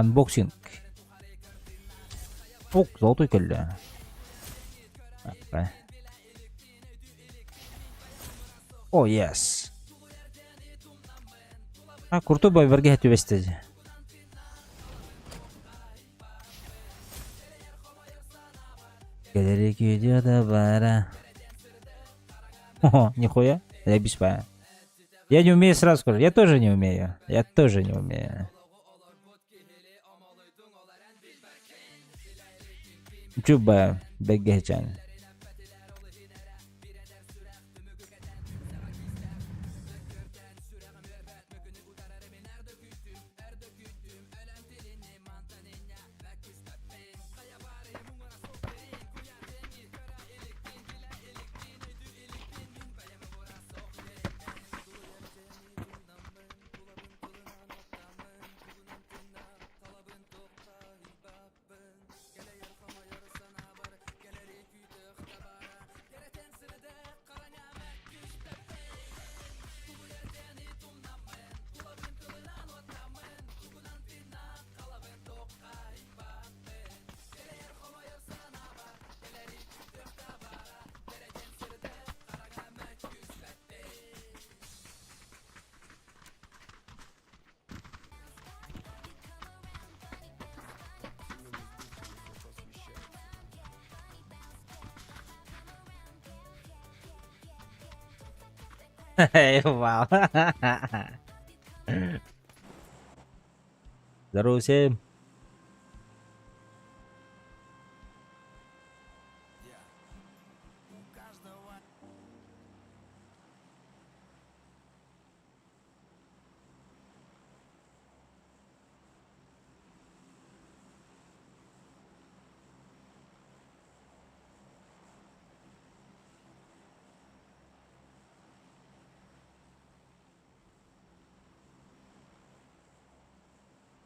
Unboxing. Ок, золотой кэллэ. О, yes. А, крутой бойбарга түбэстэ. Кэлэри күүтүө да баара. О, нихуя, я без Я не умею, сразу скажу. Я тоже не умею. Я тоже не умею. Чуба бэггэчэн. Вау. Здорово всем.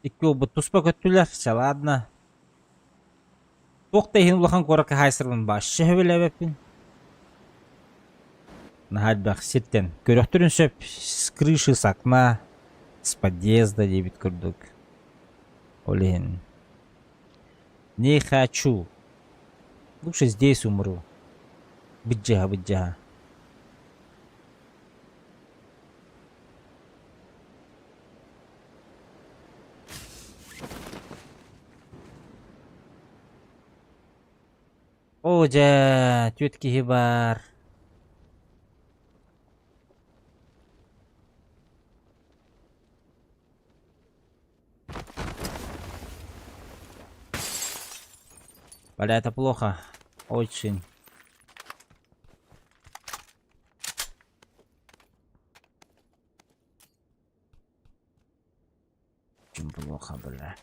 Икки уолбут туспа көттүлэр, чэ ладно. Туох да иһин улахан куоракка хаайсарбын вообще сөбүлээбэппин. Наһаа элбэх сиртэн көрөхтөрүн сөп с крыши, с окна, с подъезда диэбит курдук. Ол иһин не хочу. Лучше здесь умру. Быдьаһа, быдьаһа. Оо дьэ, түөрт киһи баар. Бля, это плохо. Очень. Очень плохо, бля.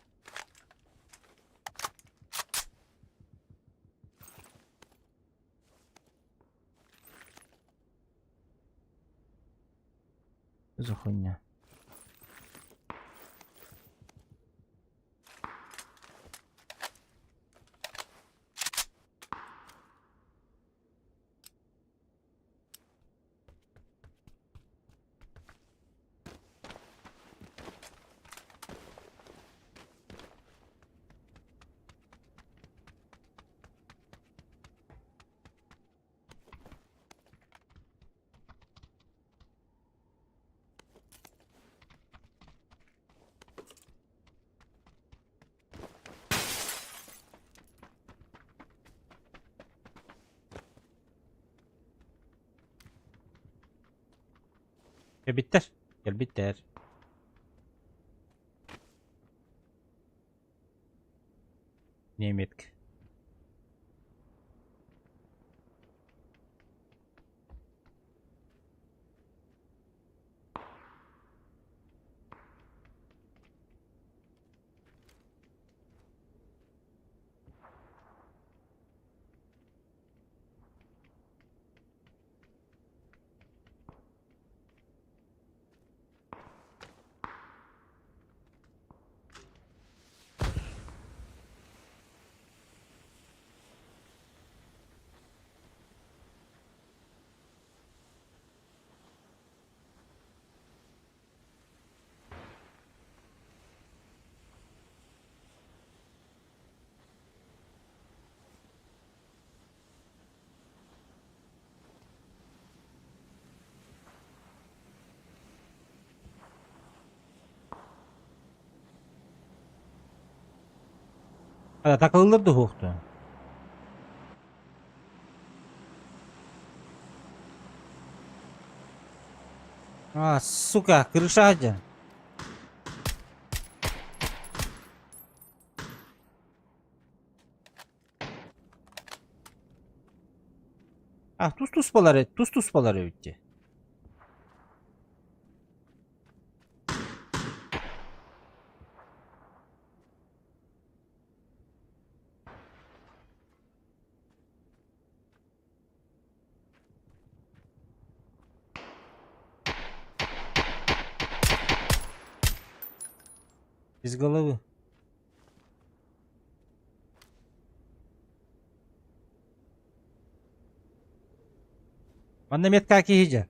Что за хуйня? Кэлбиттэр. Кэлбиттэр. Немецк. Атакалылар да суохту. А, сука, крыша дьэ. А, тус-туспалар, тус-туспалар эбит дии. Из головы. Манна метка киһи дьэ.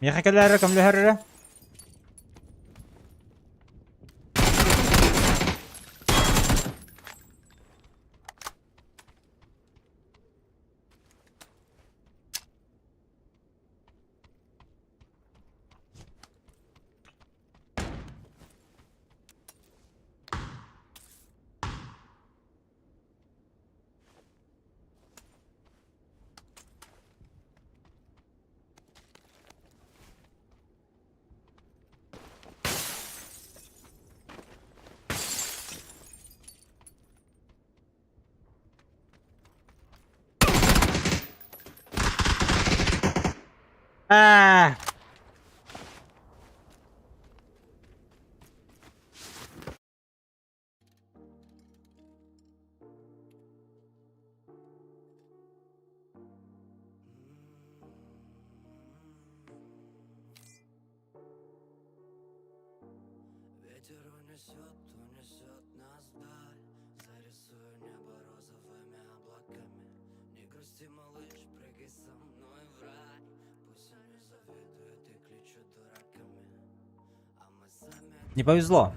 Миэхэ кэлээрэ көмөлөһөр эрэ. Аа! Не повезло.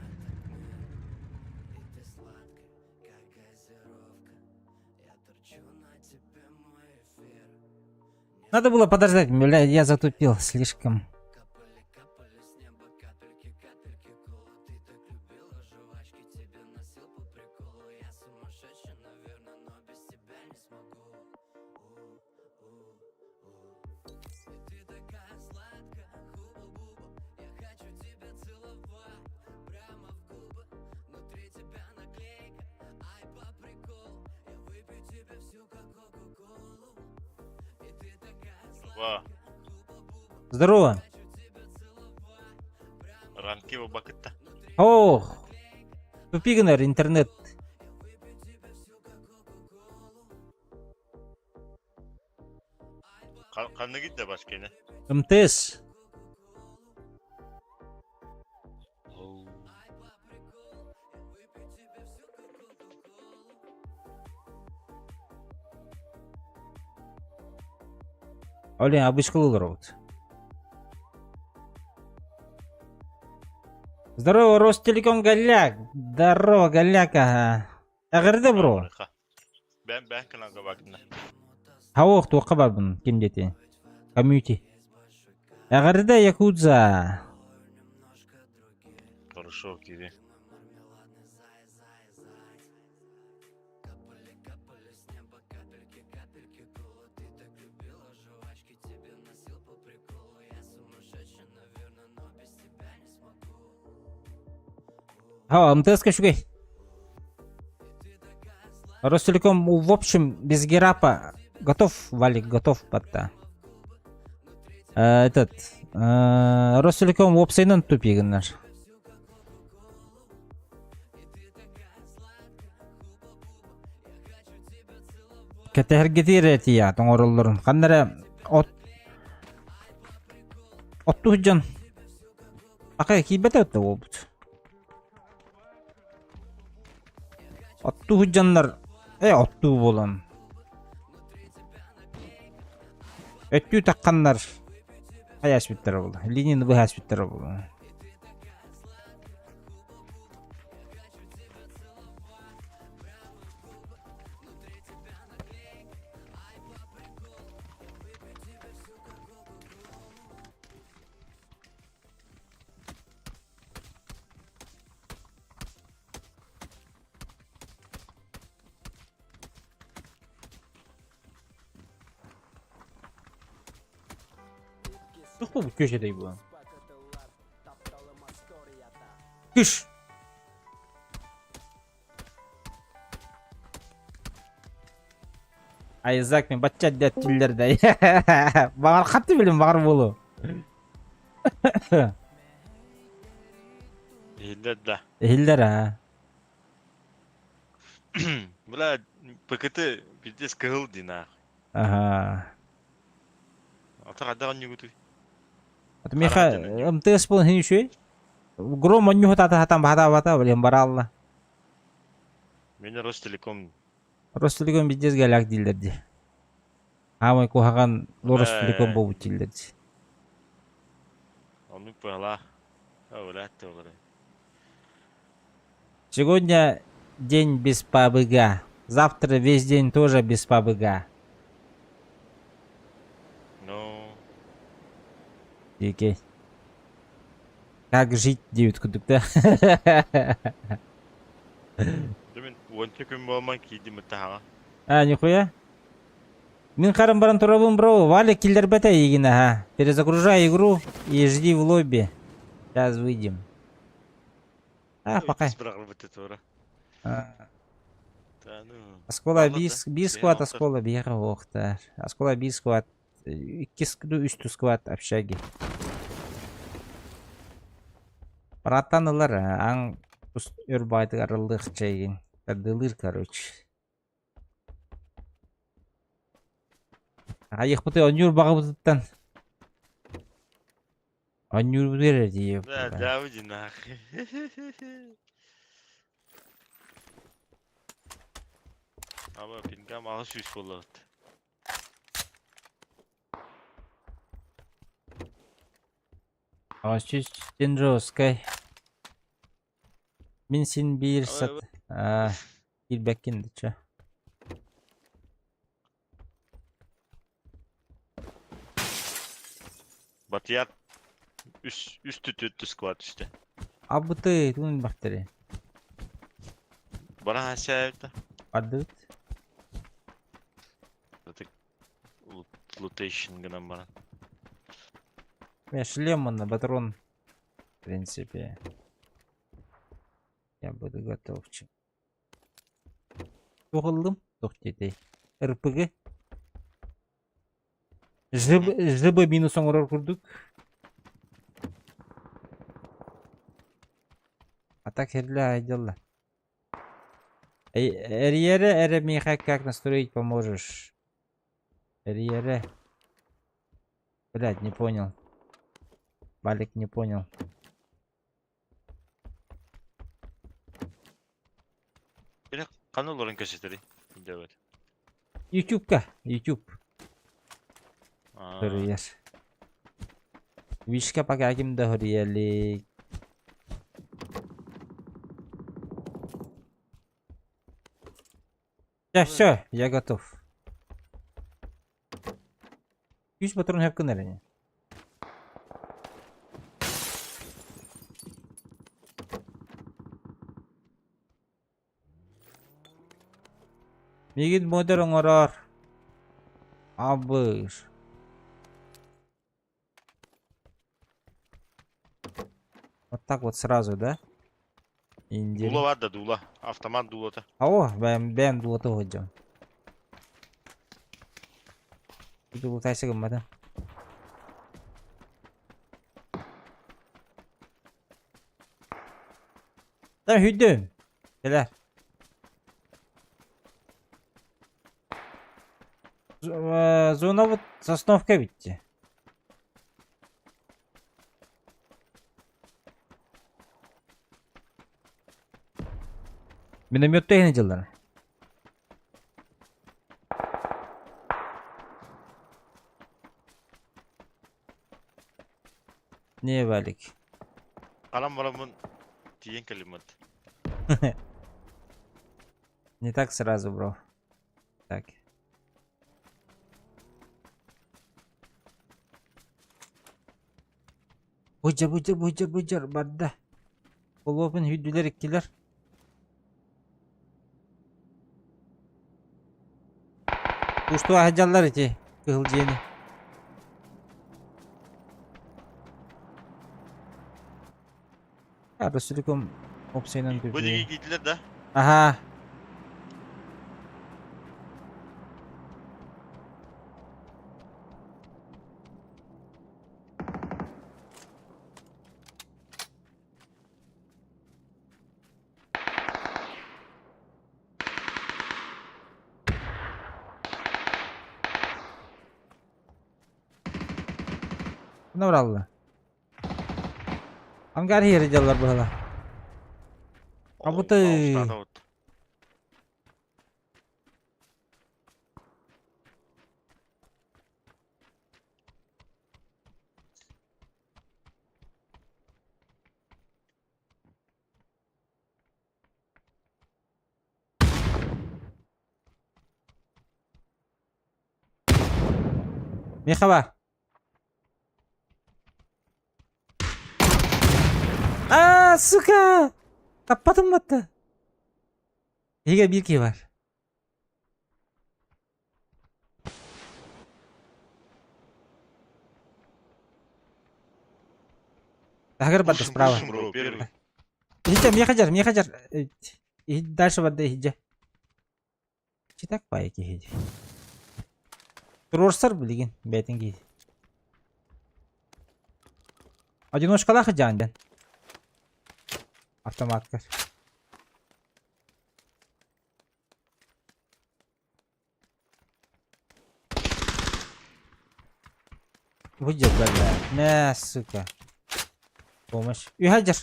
Надо было подождать, бля, я затупил слишком. Ва, Здорово. ранки бакытта. Ох. Тупи гынар интернет. Ханныгы да башкене? МТС. Олен обычкалыылар вот. Здорово, Ростелеком Голяк. Здорово, Голяк, ага. Эҕэрдэ, бро. Бэн бэн кыланга бакна. Хауох туохха барбын ким диэти? Комьюнити. Эҕэрдэ, Якудза. Хорошо, кири. Ха, МТС-ка үчүгэй. Ростелеком, в общем, без герапа готов, Валик, готов батта. Этот, Ростелеком уопсайынан тупик гыннар. Кэтэһэргитигэр этийэ тоҥороллорун. Ханна эрэ от оттуу дьон Акай киирбэтэ да буолбут. Оттуу дьоннор э оттуу буолан өттүү тахханнар хайаспыттара буолла. Линияны быһааспыттара буолла. Туох буолбут күөс этэй буолан? Кыш! Айзак мен бачча дэттиллэр да. Баҕар хатты билим баҕар буолуо. Иһиллэр да. Иһиллэр аа. Бля, ПКТ пиздец кыһыл дин аах. Аха. Ата хайдах онньугутуй? Аты миэхэ МТС буолан хин үчүгэй. Гром онньуһу тата хатан баһатаабата, блин, бараалла. Мин Ростелеком. Ростелеком пиздец галяк дииллэр дии. Аамай куһаҕан Ростелеком буолбут дииллэр дии. Оннук быһалаах. Өлөөттө олору. Сегодня день без ПАБГ. Завтра весь день тоже без ПАБГ. Ну. Дикий. Как жить диэбит курдук да. Мин уонча күн буолман киирдим ыттаһаҕа. А, нихуя. Мин харам баран турабын, бро. Валя киллэрбэтэ эйигин, ага. Перезагружай игру и жди в лобби. Сейчас выйдем. А, пока. Оскола бис бис сквад оскола биэҕэ уохтар. Оскола бис сквад иккис үс сквад общаги. Братан ылар аң өр баайтыгар ыллыах чайгин. Тардылыыр короче. Айыхпыты онньуур баҕабытыттан Оонньуурбутугар эрэ Да, тиийиэхпит. да, нахуй. Аба пингам 600 буоллабыт. 800 жесткай. Мин син биир сат киирбэккин да чэ. Батыйат үс үс түтүттү склад түстэ. Абыты тугун бахтары. Бара хасяйта. Бардыбыт. Лутейшн гынан баран. Мен шлем на патрон. В принципе. Я буду готов. Туох ыллым? Туох диэтэй? РПГ? ЖБ, ЖБ минус оҥорор курдук. А так херля айдалла. Эрийэрэ эрэ миэхэ как настроить поможешь? Эрийэрэ. Блядь, не понял. Валик не понял. Били ханна олорон кэсэтэрий? Диэбэт. Ютубка, Ютуб. Аа. Суруйар. Вишка пока ким да суруйалик. Да, все, я готов. Үс патрон хөп гынар ини. Мигин модер оҥорор. Абыш. Вот так вот сразу, да? Индир. Дуула бар да дуула. Автомат дуулата. О, бэм бэм дуулата сылдьабын. Дуулатайсы гымматым. Да хүдүм. Кэлэр. Зона вот Сосновка битти. Минометта иһин дьыллара. Не валик. Харам бараммын тиийэн кэлиммит. Не так сразу, бро. Так. Быдьар, быдьар, быдьар, быдьар, барда. Холуопун сүүрдүлэр иккилэр. Кустуга сылдьаллар ити кыһыл дьиэни. Росселеком опсайынан Бу диэки киирдилэр да? Аха. Набралла. Ангар иһэр дьаллар быһыла. Абыты. Миэхэ баар. Аа, сука! Таппатым батта. Эһигэ биир киһи баар. Таһыгар барда справа. Иһитэ, миэхэ дьар, миэхэ дьар. Дальше барда иһидьэ. Читак баайы киһи. Туруорсар билигин бэйэтин киһи. Одиночкалаах дьаан дэн. Автоматка. Выйдет, бля. Мә, сука. Помощь. Үһәдер.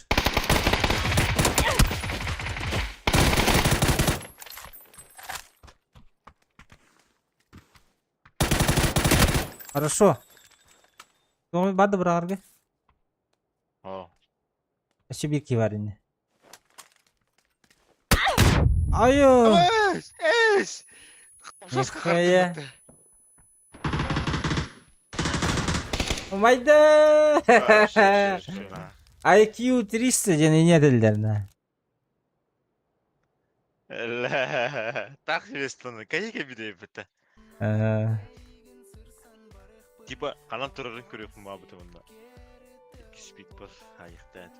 Хорошо. Тоҕо барды быраҕарга? О. Өссө биир киһи бар ини. Айо! Эс! Эс! Нихуя. Майда! IQ 300 диэн иньэ этэллэр на. Так вестаны, кайыга бидэйбитэ. Типа, ханан турарын көрүөхпүн баабытым онно. Иккис спидбар айыхтаат.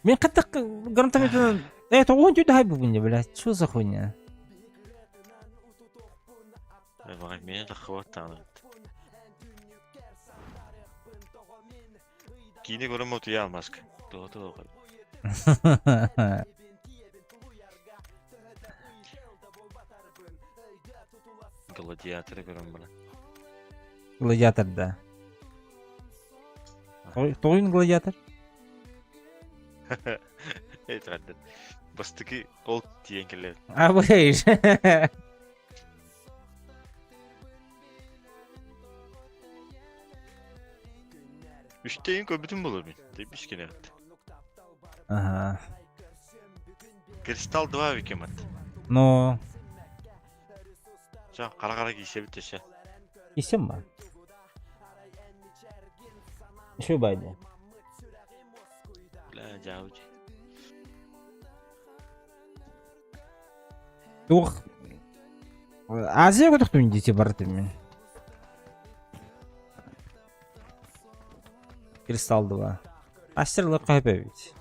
Мин хаттак гранатометынан э тоҕуһун түүтэ хайбыбын дьэ блядь, что за хуйня? Баҕай, миэнэ таххыбат даҕаны. Киинэ көрөн утуйа алмаска. Тоҕо тоҕо Гладиаторы көрөн баран. Гладиатор да. Тоҕуйун гладиатор? Этэрдэн. Бастакы ол тиийэн кэлэр. А быйш. Үстейин көрбүтүм болор мин. Тэбис кенерт. Ага. Кристалл 2 викемат. Ну. Ча қара-қара кийсебит төсө. Кийсем ба? Еще байды. Бля, жаучи. Туох Азия көтөхтүн дии бардым мин. Кристалл 2. Мастер лык ведь.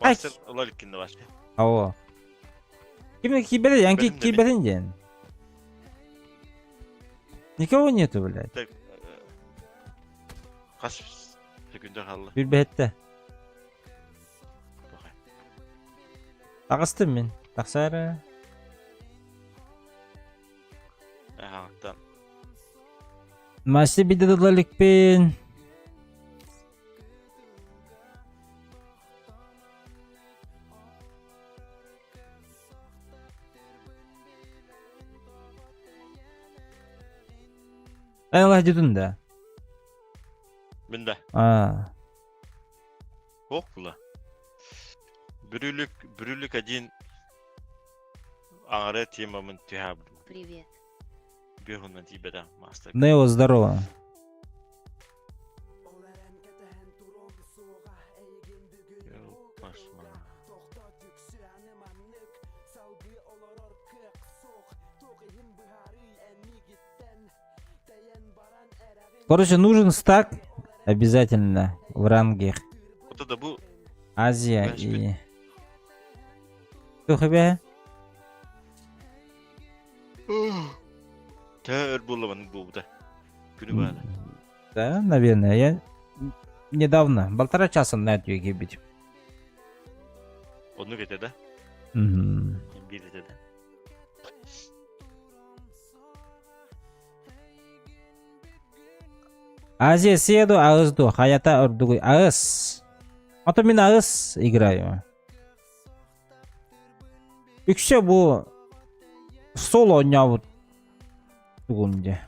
Мастер ылар иккинде башка. Ао. Ким кибер, янки киберин ден. Никого нету, блядь. Так, хас секунда хаалла. Билбэттэ. Таҕыстым мин. Тахсаары. Аһааттан. Мастер бидэ дылаликпин. Эн дедун да? Мин да. А. Ох була. Бүрүлүк, бүрүлүк один аңара темамын түһәбдим. Привет. Бөхүннан тиибэтэ мастер. Нео, здорово. Пошла. Короче, нужен стак обязательно в ранге Вот это бу Азия и... Тух бе? Төр буолла буолбута. Күнү баана. Да, наверное. Я недавно, полтора часа на эту бить. Оннук этэ да? Мгм. Биир этэ да. Азия седу аҕыс ду, хайата ордугуй аҕыс. А то мин аҕыс играю. Үксэ бу соло оонньообут тугум дьэ.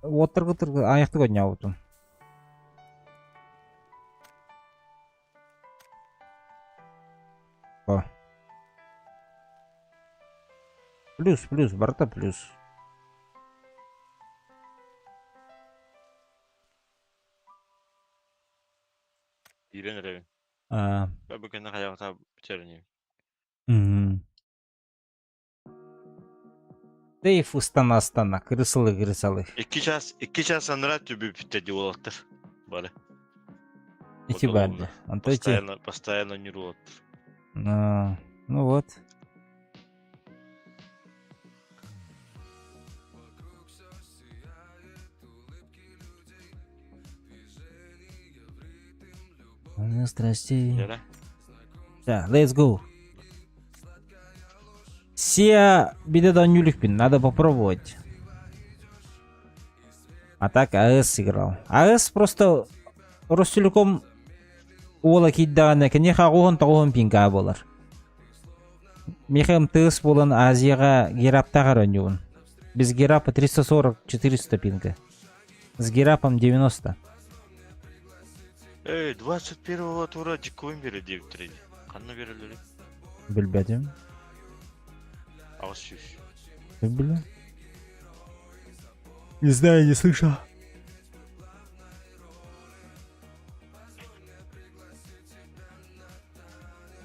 Уоттаргы айахтык оонньообутум. О. Плюс, плюс, барыта плюс. Киирэн эрэбин. А, Бу кэннэ хайаҕата бүтэрин. мгм. Дейф устана астана, крысалы крысалы. Икки час, икки час анараа түбү бүттэ дии уолаттар. Бары. Ити барды. Онто ити. Постоянно, постоянно нюр уолаттар. Ну, ну вот. Ну, страстей. Яра. Да, let's go. Все беда Данюликпин, надо попробовать. А так АЭС играл. АЭС просто Ростелеком уола киирдэҕинэ киниэхэ аҕуһун тоҕуһун пингаа буолар. Миэхэ МТС буолан Азияҕа гераптааҕар оонньуубун. Без герапа 340-400 пинга. С герапом 90. Эй, 21 тура диковин бере диэбиттэрэ дии. Ханна береллэрий? Билбэтим. 800. Бля. Не знаю, не слышал.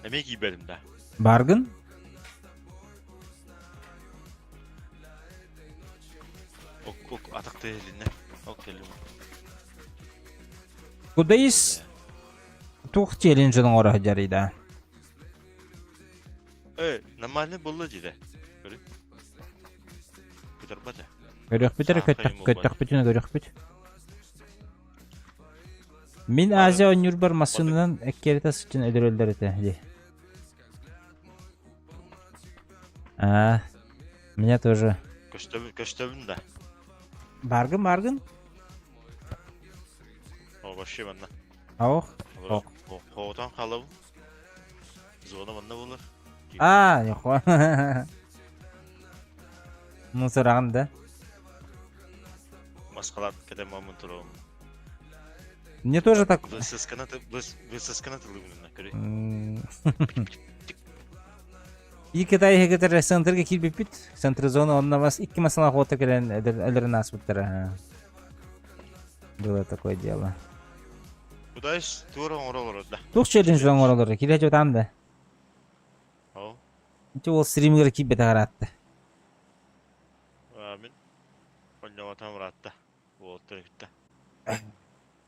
Эмиэ киирбэтим да. Баргын? Ок, ок, атах тыаһа Ок, кэллим. Куда есть туох челленджин оҥоро сылдьарый да? Эй, нормально буолла дии Көрү. Көтөрбөтө. Көрүөхпүт эрэ Саахай муолбат. көттөхпүтүнэ көрүөхпүт. Мин Азия оонньуурбар массыынанан эккирэтэ сылдьан өлөрөллөр этэ дии. А, меня тоже. Көстөбүн, көстөбүн да. Баргын, баргын. О, вообще манна. Ох, ох. Хоотон халабын. Зона манна болар. А, нихуя. Ну, сырағын да. Маскалат кете мамын турабын. Мне тоже так... Высоскана тылыбын көрүй. И Китай иһигитер центрга киирбиппит. Центр зона онно бас икки масалаах уота кэлэн өлөрөн ааспыттара. Было такое дело. Куда ис туора оҥоролор да. Туох челлендж оҥоролор? Киирэ дьотаан да. Ол. Ити ол стримигэр киирбэтэх ыраатта. Мин онньоҕотом ыраатта. Уолаттары кытта.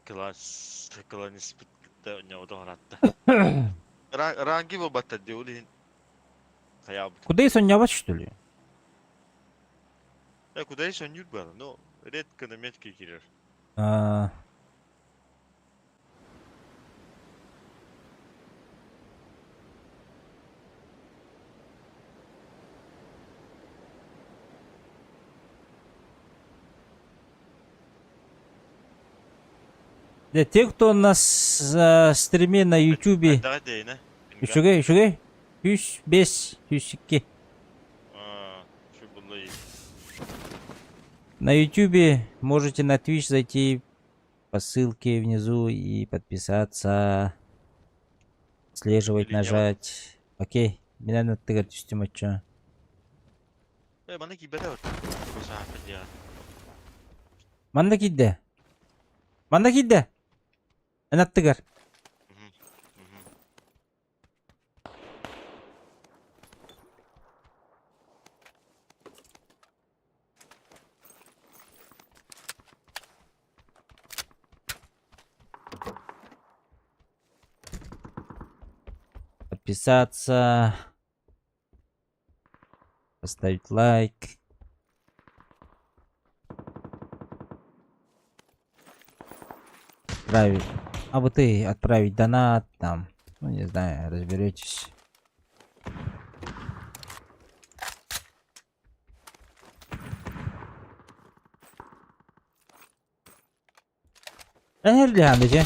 Класс кланиспыт кытта онньоҕотох ыраатта. Ранги буолбаттар дии ол иһин хайаабыт. Куда и сонньообот что ли? Э, куда и сонньуур буолла, но редко на метке киирэр. А, Для тех, кто на стриме на ютубе Үчүгэй, үчүгэй. 105, 102. На ютубе можете на Twitch зайти по ссылке внизу и подписаться. Отслеживать, нажать. Окей. Меня на тыгар түстүм оччо. Э, манна киирбэтэ Манна киирдэ. Манна киирдэ. Эн аттыгар. Подписаться. Поставить лайк. Отправить. А вот ты отправить донат там. Ну, не знаю, разберетесь. Эн дьэ.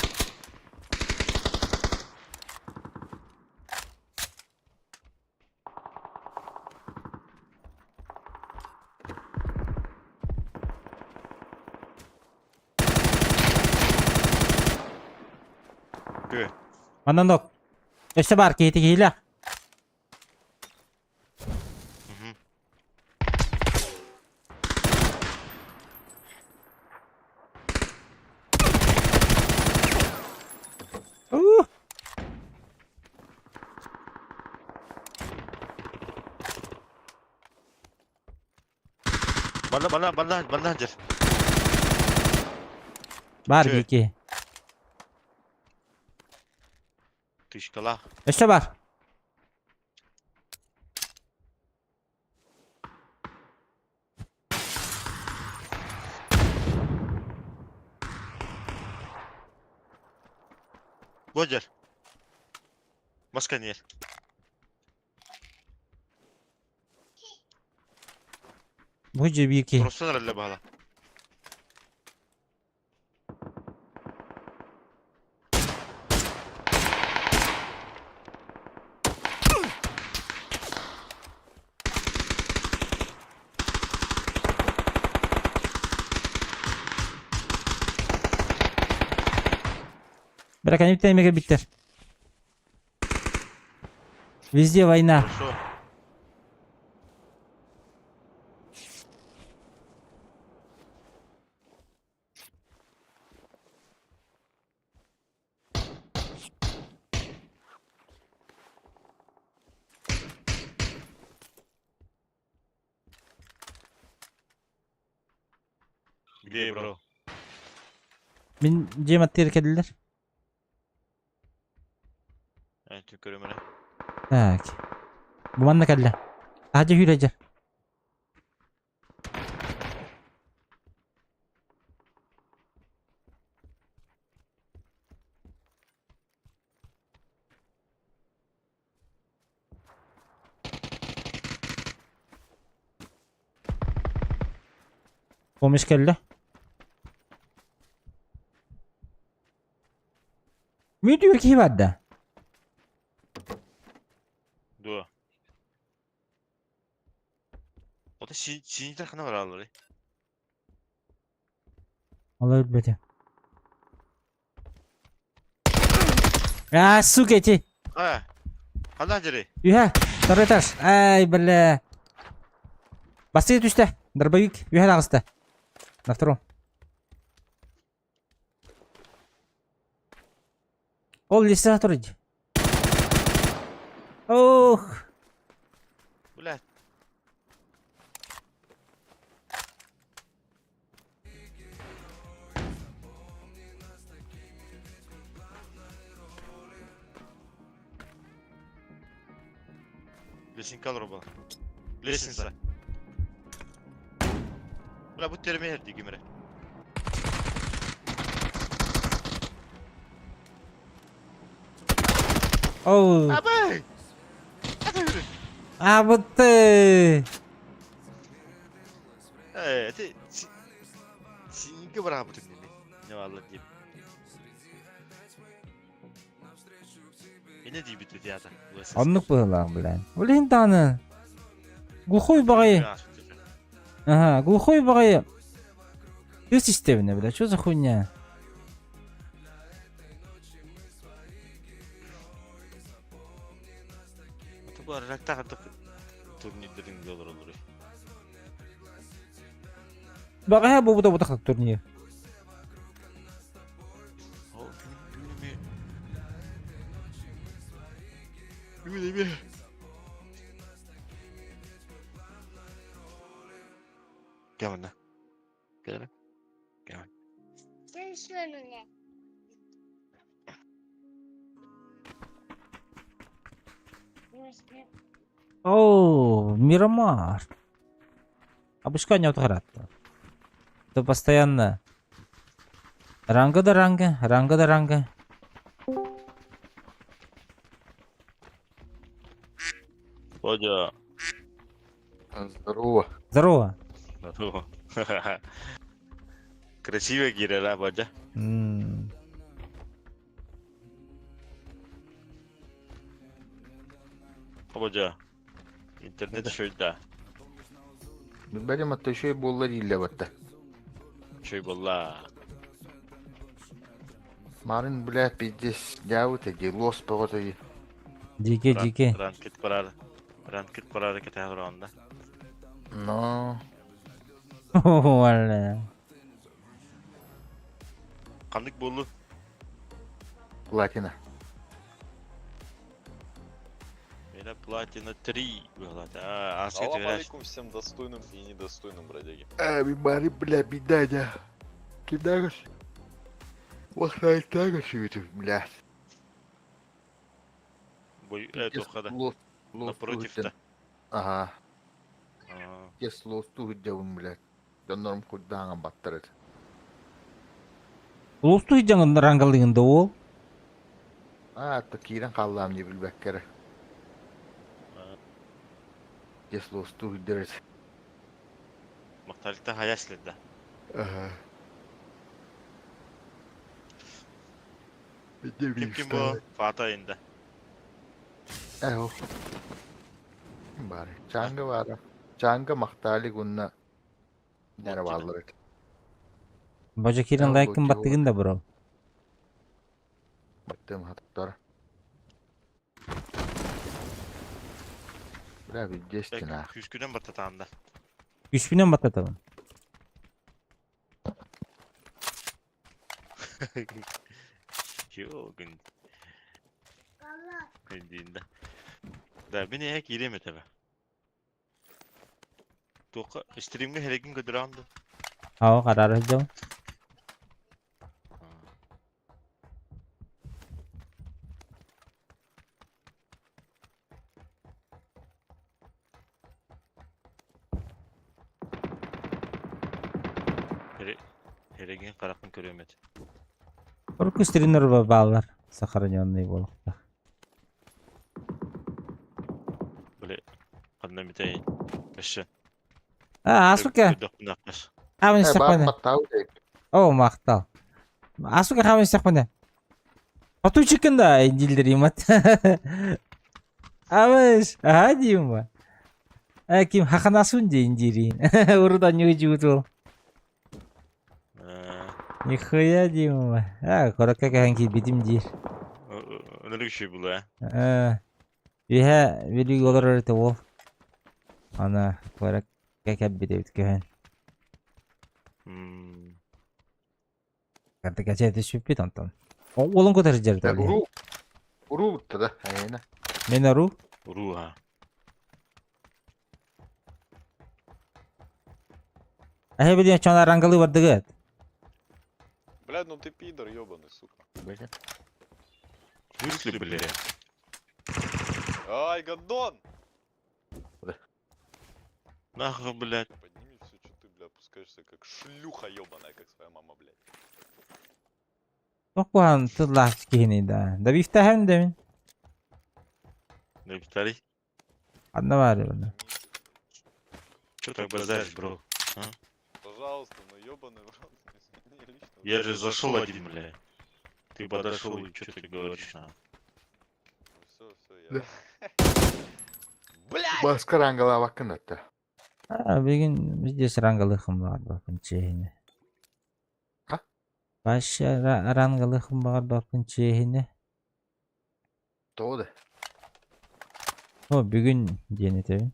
Манан ок. Өссө баар киһити киһилээх. Манна, манна, манна, манна дьэр. Баар диэки. Тышкалаах. Өссө баар. Бу дьэр. Маска нер. Бу дьэ биир киһи. Просто эрэллэ баала. Бираканипте эмиэ кэлбиттэр. Везде война. Хорошо. Где, бро? Мин дьиэм аттыгар кэллилэр. Э, түкөрүм эрэ. Так. Бу манна кэллэ. Таһырдьа сүүрэ Помощь кэллэ. Мүтүр киһи бар да. Дуо. Ото синитер хана бараллар. Олор өлбөтө. А, сука эти. А. Хана дери. Үһэ, второй этаж. Ай, бля. Бастыы түстэ. Дробовик үһэ таҕыста. На втором. Ол лиса турар. Ох. Блядь. Лесенка олорор Лестница. Бля, бу терме эрди кимере. Оу. Абай! А вот ты. Э, ты синька бырабытын дии. Не валла дип. Эне диибит театр. Оннук быһыылаах, блин. Блин даҕаны. Глухой баҕайы. Ага, глухой баҕайы. Тыс истэбинэ, бля, что за хуйня? Турнирдерин олороллор. Баҕаһа буолбута бутах турнир. Кэл манна. Кэл. Кэл. О, Мирамар. Абышка не отгаратта. То постоянно ранга да ранга, ранга да ранга. Бодя. Здорово. Здорово. Здорово. Красивая гирела, Бодя. Бодя. Интернет шөйдә. Билбэтим атта үчүгэй буолла дииллэр батта. Үчүгэй буолла. Марын, бля, пиздец, дьаабыт дии, луос бөҕөтө дии. Дикий, дикий. Ранкет барар. Ранкет барар кэтэһэ олороҕун да. Но. Валля. Ханнык буоллу? Платина. Мина платина 3 была. А, Салам алейкум всем достойным и недостойным бродяги. Э, Мары, бля, беда, да. Кидагас. Вахтагас, бля. Бой, это Лос, лос, Напротив-то. Ага. Кес лосту дьабын, блядь. Дьоннорум курдааҥа баттар этэ. Лосту дьаҥын рангалыгын да ол. Аа, то киирэн хааллаам дии билбэккэ эрэ. Кес лосту дэр этэ. Махталыкта хаяслы да. Ага. Ким ким бу? Фата инде. Эho. Ким баар? Чанга баара. Чанга Махталик уонна нэрэ бааллар этэ. Божа киирэн лайкын баттыгын да бро. Баттым хаттар. Бля, естественно. Күскүнэн баттатаанда. Күспүнэн баттатабын. Йоо, күн. Күндиинде. Да, мин эһэ киириэм этэ Туохха стримҥэ хэрэгин көдөрөөн да. Ао, карары сылдьабын. Хэрэгин харахпын көрүөм этэ. Урукку стримнер бааллар. Сохраненный буолуохтаах. Били ханна митэй өссө А, сука. Көрдөхпүнэ Хааман Э, истэхпинэ. баар баттаабыт эбит. Оо, махтал. Асука хааман истэхпинэ. Хотуйчикын да дииллэр имат. Абыш, аха диим ба. Э, ким хаханасун диин диирин. Урут анньыы жуутул. Нихуя диим ба. А, коротко кэһэн киирбитим диир. Ынырык үчүгэй була. Э, үһэ Бүлүүгэ олорор этэ уол. Ана куоракка кэлбит эбит көһөн. Картыкача түспүппүт онтон. Уолун кутар сылдьар Уруу. Уруу бутта да, айына. Мен уруу? Уруу ha. Эһэ билиэн чон арангалы бардыгыт. Блядь, ну ты пидор, ёбаный, сука. Смысле, бля? Ай, гондон! Нахуй, блядь. Подними все, что ты, бля, опускаешься, как шлюха ёбаная, как своя мама, блядь. Туох тыллаах киһиний да. Да бифтэһэн да мин. Да Виталий, Ханна баар буна. чё так базаришь, бро? А? Пожалуйста, ну ёбаный в рот, извини, лично. Я же зашел один, бля. Ты подошел и что ты говоришь, на? Ну все, все, я... Блядь! Баска рангалаабаккын этэ. А, билигин здесь рангалыхым баҕарбаппын чиэһинэ. А? Вообще рангалыхым баҕарбаппын чиэһинэ. Тоҕо да? О, бүгүн диэн этэбин.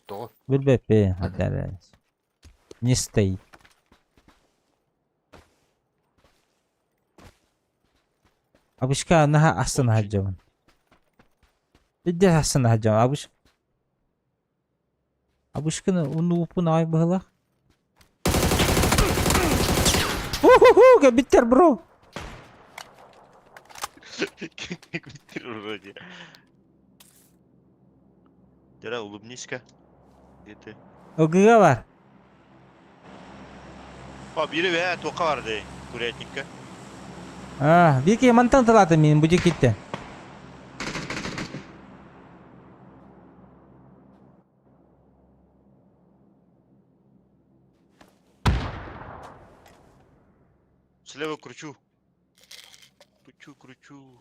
Тоҕо? Билбэппин, хадара. Не стоит. Абышка наһаа астына сылдьабын. Видде астына сылдьабын. Абыш Абышканы унууппун аҕай быһылаах. Уху-ху, кэлбиттэр бро. Вроде. Дера, улыбнись-ка. Где ты? Ылгыга бар. А, бири бе, тоқа бар дей, курятникка. А, биир мантан тылаата мин бу дьикиттэн. Слева кручу. Кручу, кручу.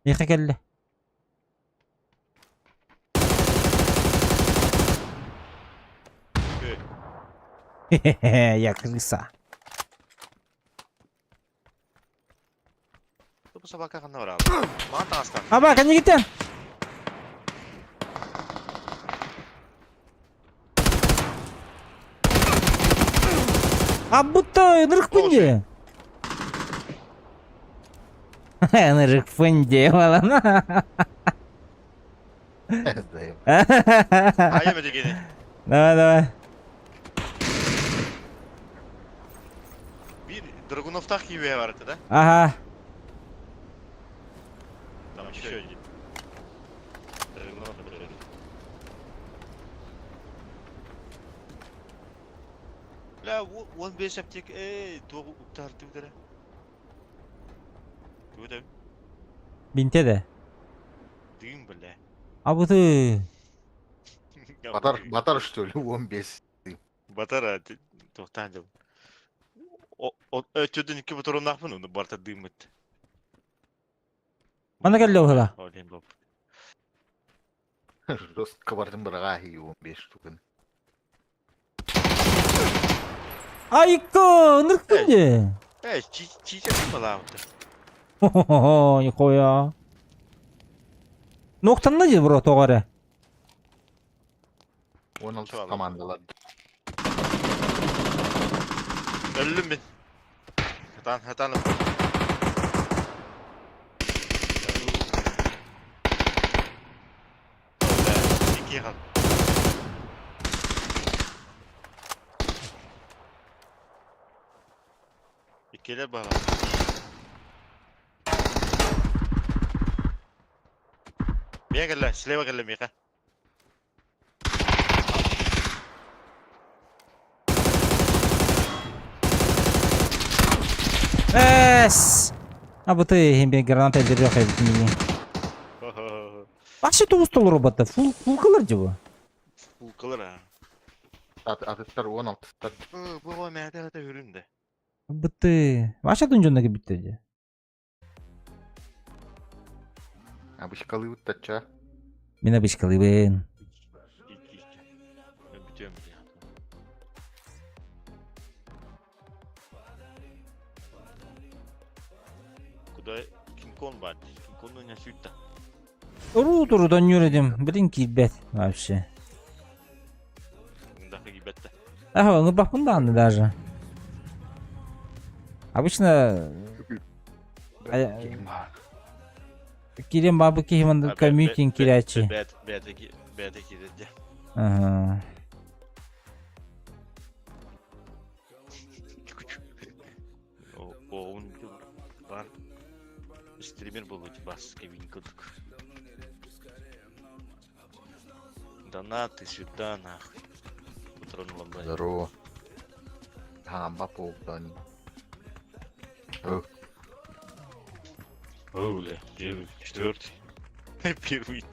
Миэхэ кэллэ. Я крыса. Бу собака ханна барабы? Маған таҥастан. Аба, кэннигиттэн! А будто ынырыкпын дии. Ынырыкпын дии балан. Айым дегени. Давай, давай. Бир Драгуновтах киюе бар это, да? Ага. Там еще один. Драгунов, например. Бля, 15 аптек, эй, туох уктар түгдere. Түгдэ. Бинте да. Дым, бля. А бу ты. Батар, батар что ли, 15. Батар, туохтаан дьыл. Өтөдөн икки ботурунаахпын, ону барта дыммыт. Манна кэллэ уһула. Олин боп. Жестко бардым быраҕаа 15 штуканы. Айка, ынырыкпын дии. Эй, чича ким балаабыт? Хо-хо-хо, нихуя. Ноктанна дии бро тоҕо эрэ. 16 командалар. Өллүм мин. Хатан, хатан. Икки хал. Иккилэр баҕа. Мия кэллэ, слева кэллэ миэхэ. Эс! А бу ты иһин граната элдириэх эбит мини. Вообще тугус толору батта. Фул фулкалар же бу. Фулкалар а. Атыттар уон алтыстар. Бу бу мээте хата хүрүн де. Быты. Вообще тун дьонно кебитте же. Абышкалыыбыт тачча. Мин абышкалыыбын. Бүтүөм. Куда Кинг-Конг бар дии. Кинг-Конгу не сүйттэ. Уруу турудан юредим. Блин киирбэт вообще. Мындахы киирбэт да. Ага, ну бахпын даҕаны даже. Обычно киирэн баабы киһи маннык коммютинг киирээччи. Бэт бэт бэт киирдэ. Ага. Оҕун бар стример буолбут бас кэбин курдук. Донаты сюда нахуй. Утром ломбай. Здорово. Хамба полдани. О, бля, первый, четвертый. Первый.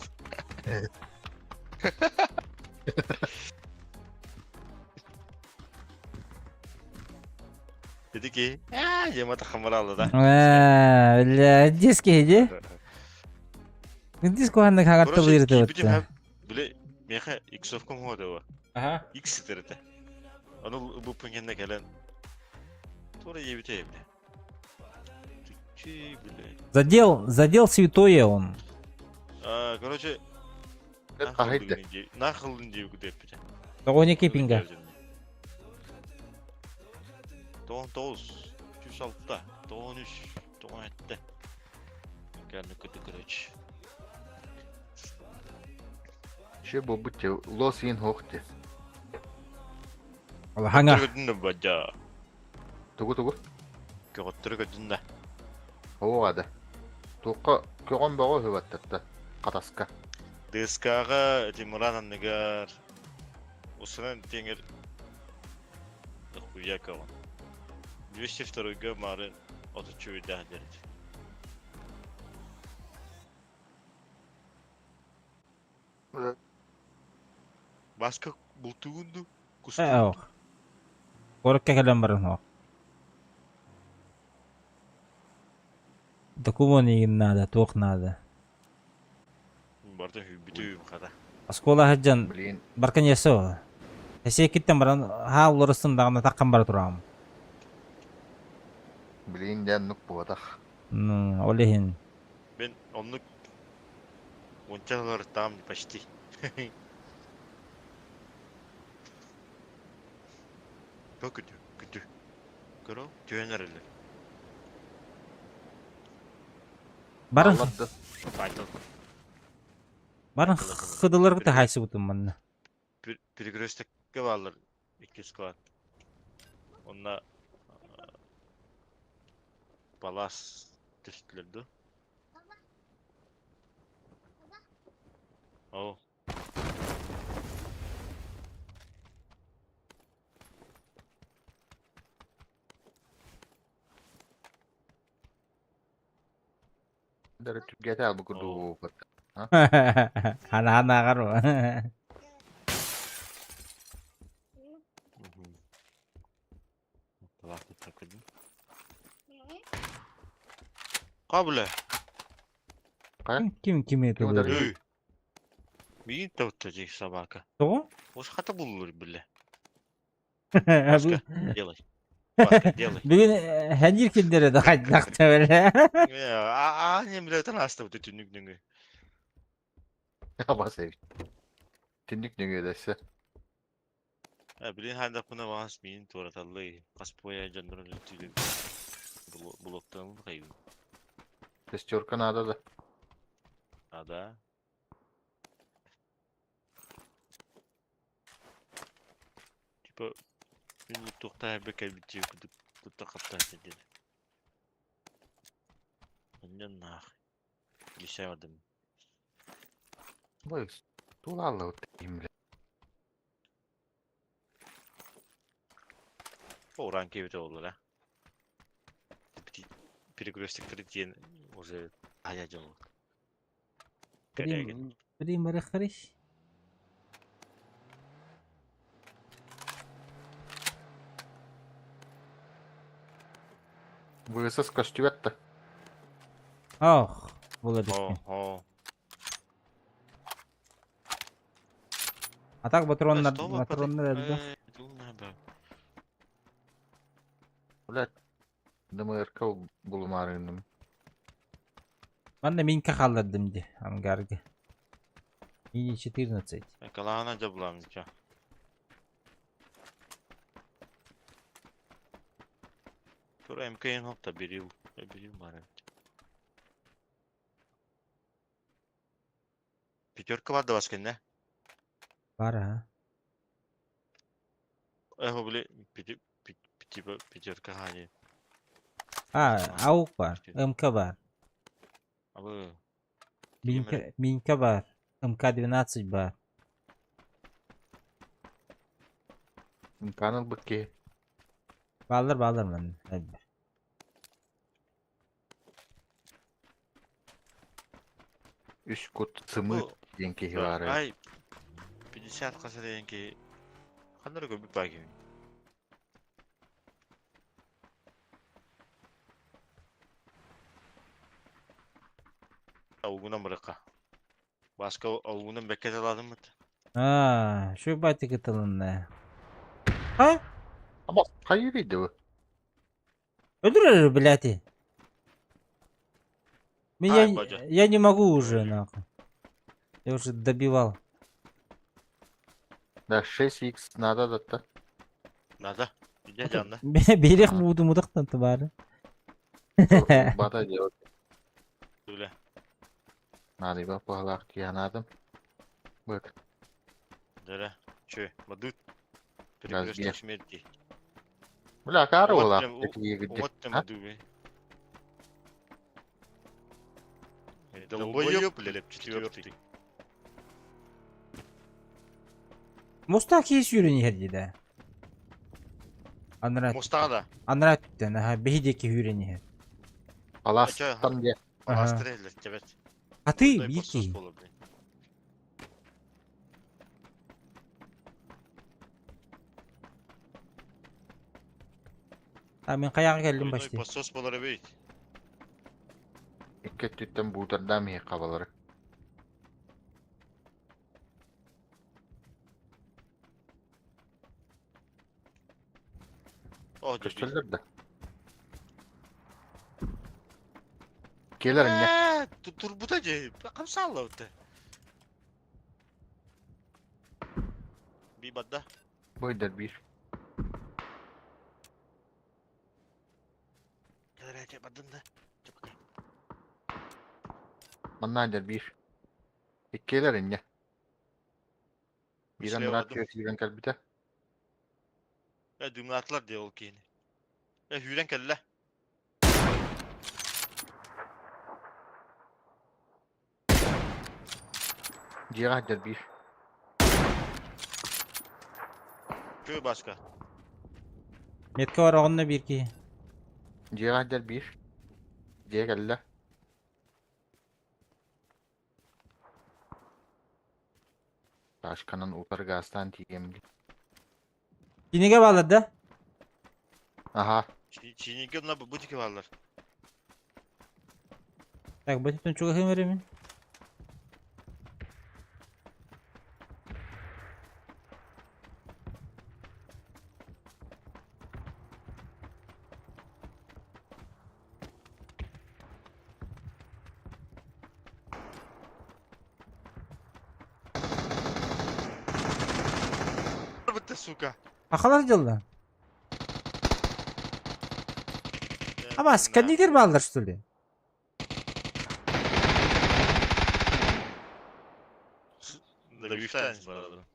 Dedi ki, "Aa, Yamada хамаралы да. Ээ, бля, диски иди. Диск уһаннык хаҥарталыыр Короче, этэ. Бile меха иксовком хоодева. Ага. Икс ситерете. Аны бу пүнгенне кэлэн. Тура ебите бile. Чү, бile. Задел, задел святое он. А, короче, Ахайда. нахылын дип күтеп. Тоҕо кипинга. 99, 306, 93, 97. Кәлні күті, короче. Ше бу бутте лос ин хохте. Хаҥа. Көттөргөтүн да бадьа. Тугу тугу. Көттөргөтүн да. Оҕада. Туққа көҕөн бөҕө хүбаттатта. Қатаска. ДСК-ға Тимуран анныгар. Усынан теңер. Хуя кого. 202-га мары 33 дәрді. Баска бултугунду. Э, ох. Корокка кэлэн баран ох. Документ игин надо, туох надо. Барда бүтүм хата. Оскуола сылдьан Блин. баркан есо. Эсиэккиттэн баран хаа уларыстын даҕаны таххан бара тураҕым. Блин, дьэн нук буотах. Ну, ол иһин. Мен оннук ончалар там почти. Кө күтү, күтү. Көрө, түөнөр эле. Баран Алларды. Айтыл. баран хыдыларгыта хайсыбытым манна. Перекрестокка баалар икки склад. Онна палас түстүлөр О, Дәрі түргәтә албы күрді бат. Хана хана агар. Кабля. Ким кими Ким тулур? Үй. Миин тавта собака. Того? Ош хата буллур биле. Баска, делай. Баска, делай. Бүгүн хәнир килдере да хайдакта беле. А, а, не биле танаста бу түнүк нүгү. Бас эбит. Түннүк нүгө дэссе. А, билин ханда куна ваас миин тураталлы. Каспоя жандырын түлү. Блоктан кайы. Шестерка надо да. А, да. Типа, мен тухта бекер битти кутта катта деди. Мен нах. Гишадым. Бой, тулалы имле. О, ранки бите олар, а. Перекрестиктары диэн уже айа дьон. Корягин. Примеры хрыщ. Высос көстүбэт да. Ох, була битти. О, А так патроннар, патроннар элбэх. Блядь, ДМРК булумаарыным. Манна минка хааллардым ди ангарга. Мини 14. Калаана дьаблам дича. Тура МКН хопта берил. Берил бары. Пятерка бар да баскенне. Бар а. Эхо били типа пятерка хани. А, аук бар, МК бар. Абы. Минка, Минка бар. МК-12 бар. МК-ны ылбыт киһи. Баалар баалар манна. Элбэх. Үс кут сымыыт диэн киһи баара. Ай 50 хас диэн киһи ханна эрэ көрбүт баа киһи. Аугунан барыкка. Башка аугунан бэккэ талаатыммыт. Аа, şu батик тылынна. А? Ама хайыр иди бу. Öldürür блядь. Меня, Ай, батя. я не могу уже, нахуй. Я уже добивал. Да 6x надо да. Надо. Иди жанна. Берег буду мудактан тыбары. Бата делать. Түле. Надо его похлах я надо. Бык. Дөрө. Чө, мадут. Разге. Перекресток смерти. Бля, карула. Вот там дуби. Долбоёб, блядь, четвертый. Мустак киһи сүүрэн иһэр дии да. Анара Мустаҕа да. анара өттүттэн аха биһи диэки сүүрэн иһэр. Аластан де. Аха. Аластыр тебет. Аты биир киһи. А мин хайаҕа кэллим почти. Посос болар эбит. Икки өттүттэн буутардаам иһи хабалары. О, Көстөллөр да. Келер эмне? Турбута же. Камсалла өтө. Би бадда. Бойдар бир. Келер баддын да. Манна бир. Иккилэр инньэ. Биир Слева анараа дым. түөрт киирэн кэлбитэ. Э, дымнаатылар дии ол киһини. Э, сүүрэн кэллэ. Дьиэҕэ сылдьар биир. Көө башка. Метка бар оҕонно биир киһи. Дьиэҕэ сылдьар биир. Дьиэ кэллэ. Ташканан утары гаастаан тиийэм дии. Кинигэ баалар да? Аха. Чиниге мына бутики баалар. Так, бу чугаһыым эрэ мин. Бытты, сука. Ахалар дьылла. Ама сканидер баалар что ли? Да, барадым.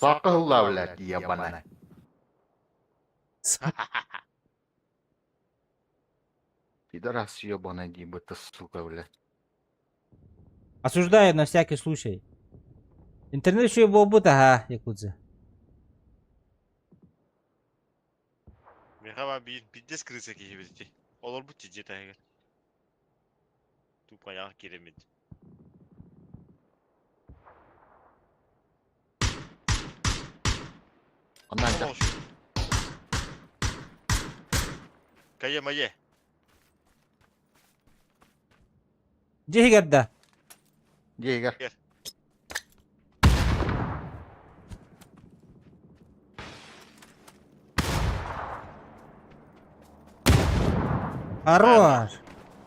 Саакы блядь, ебаная. Пидорас ебаный, ебать, сука, блядь. Осуждаю на всякий случай. Интернет үчүгэй буолбут аһа, Якудза. Миэхэ баар биир биирдэ скрыться киһибит ити. Олорбут дьиэ таһыгар. Тупаяҕа киирэммит. Онно анда. Кайе мае. Дьиэ иһигэр да? Дьиэ иһигэр. Хорош.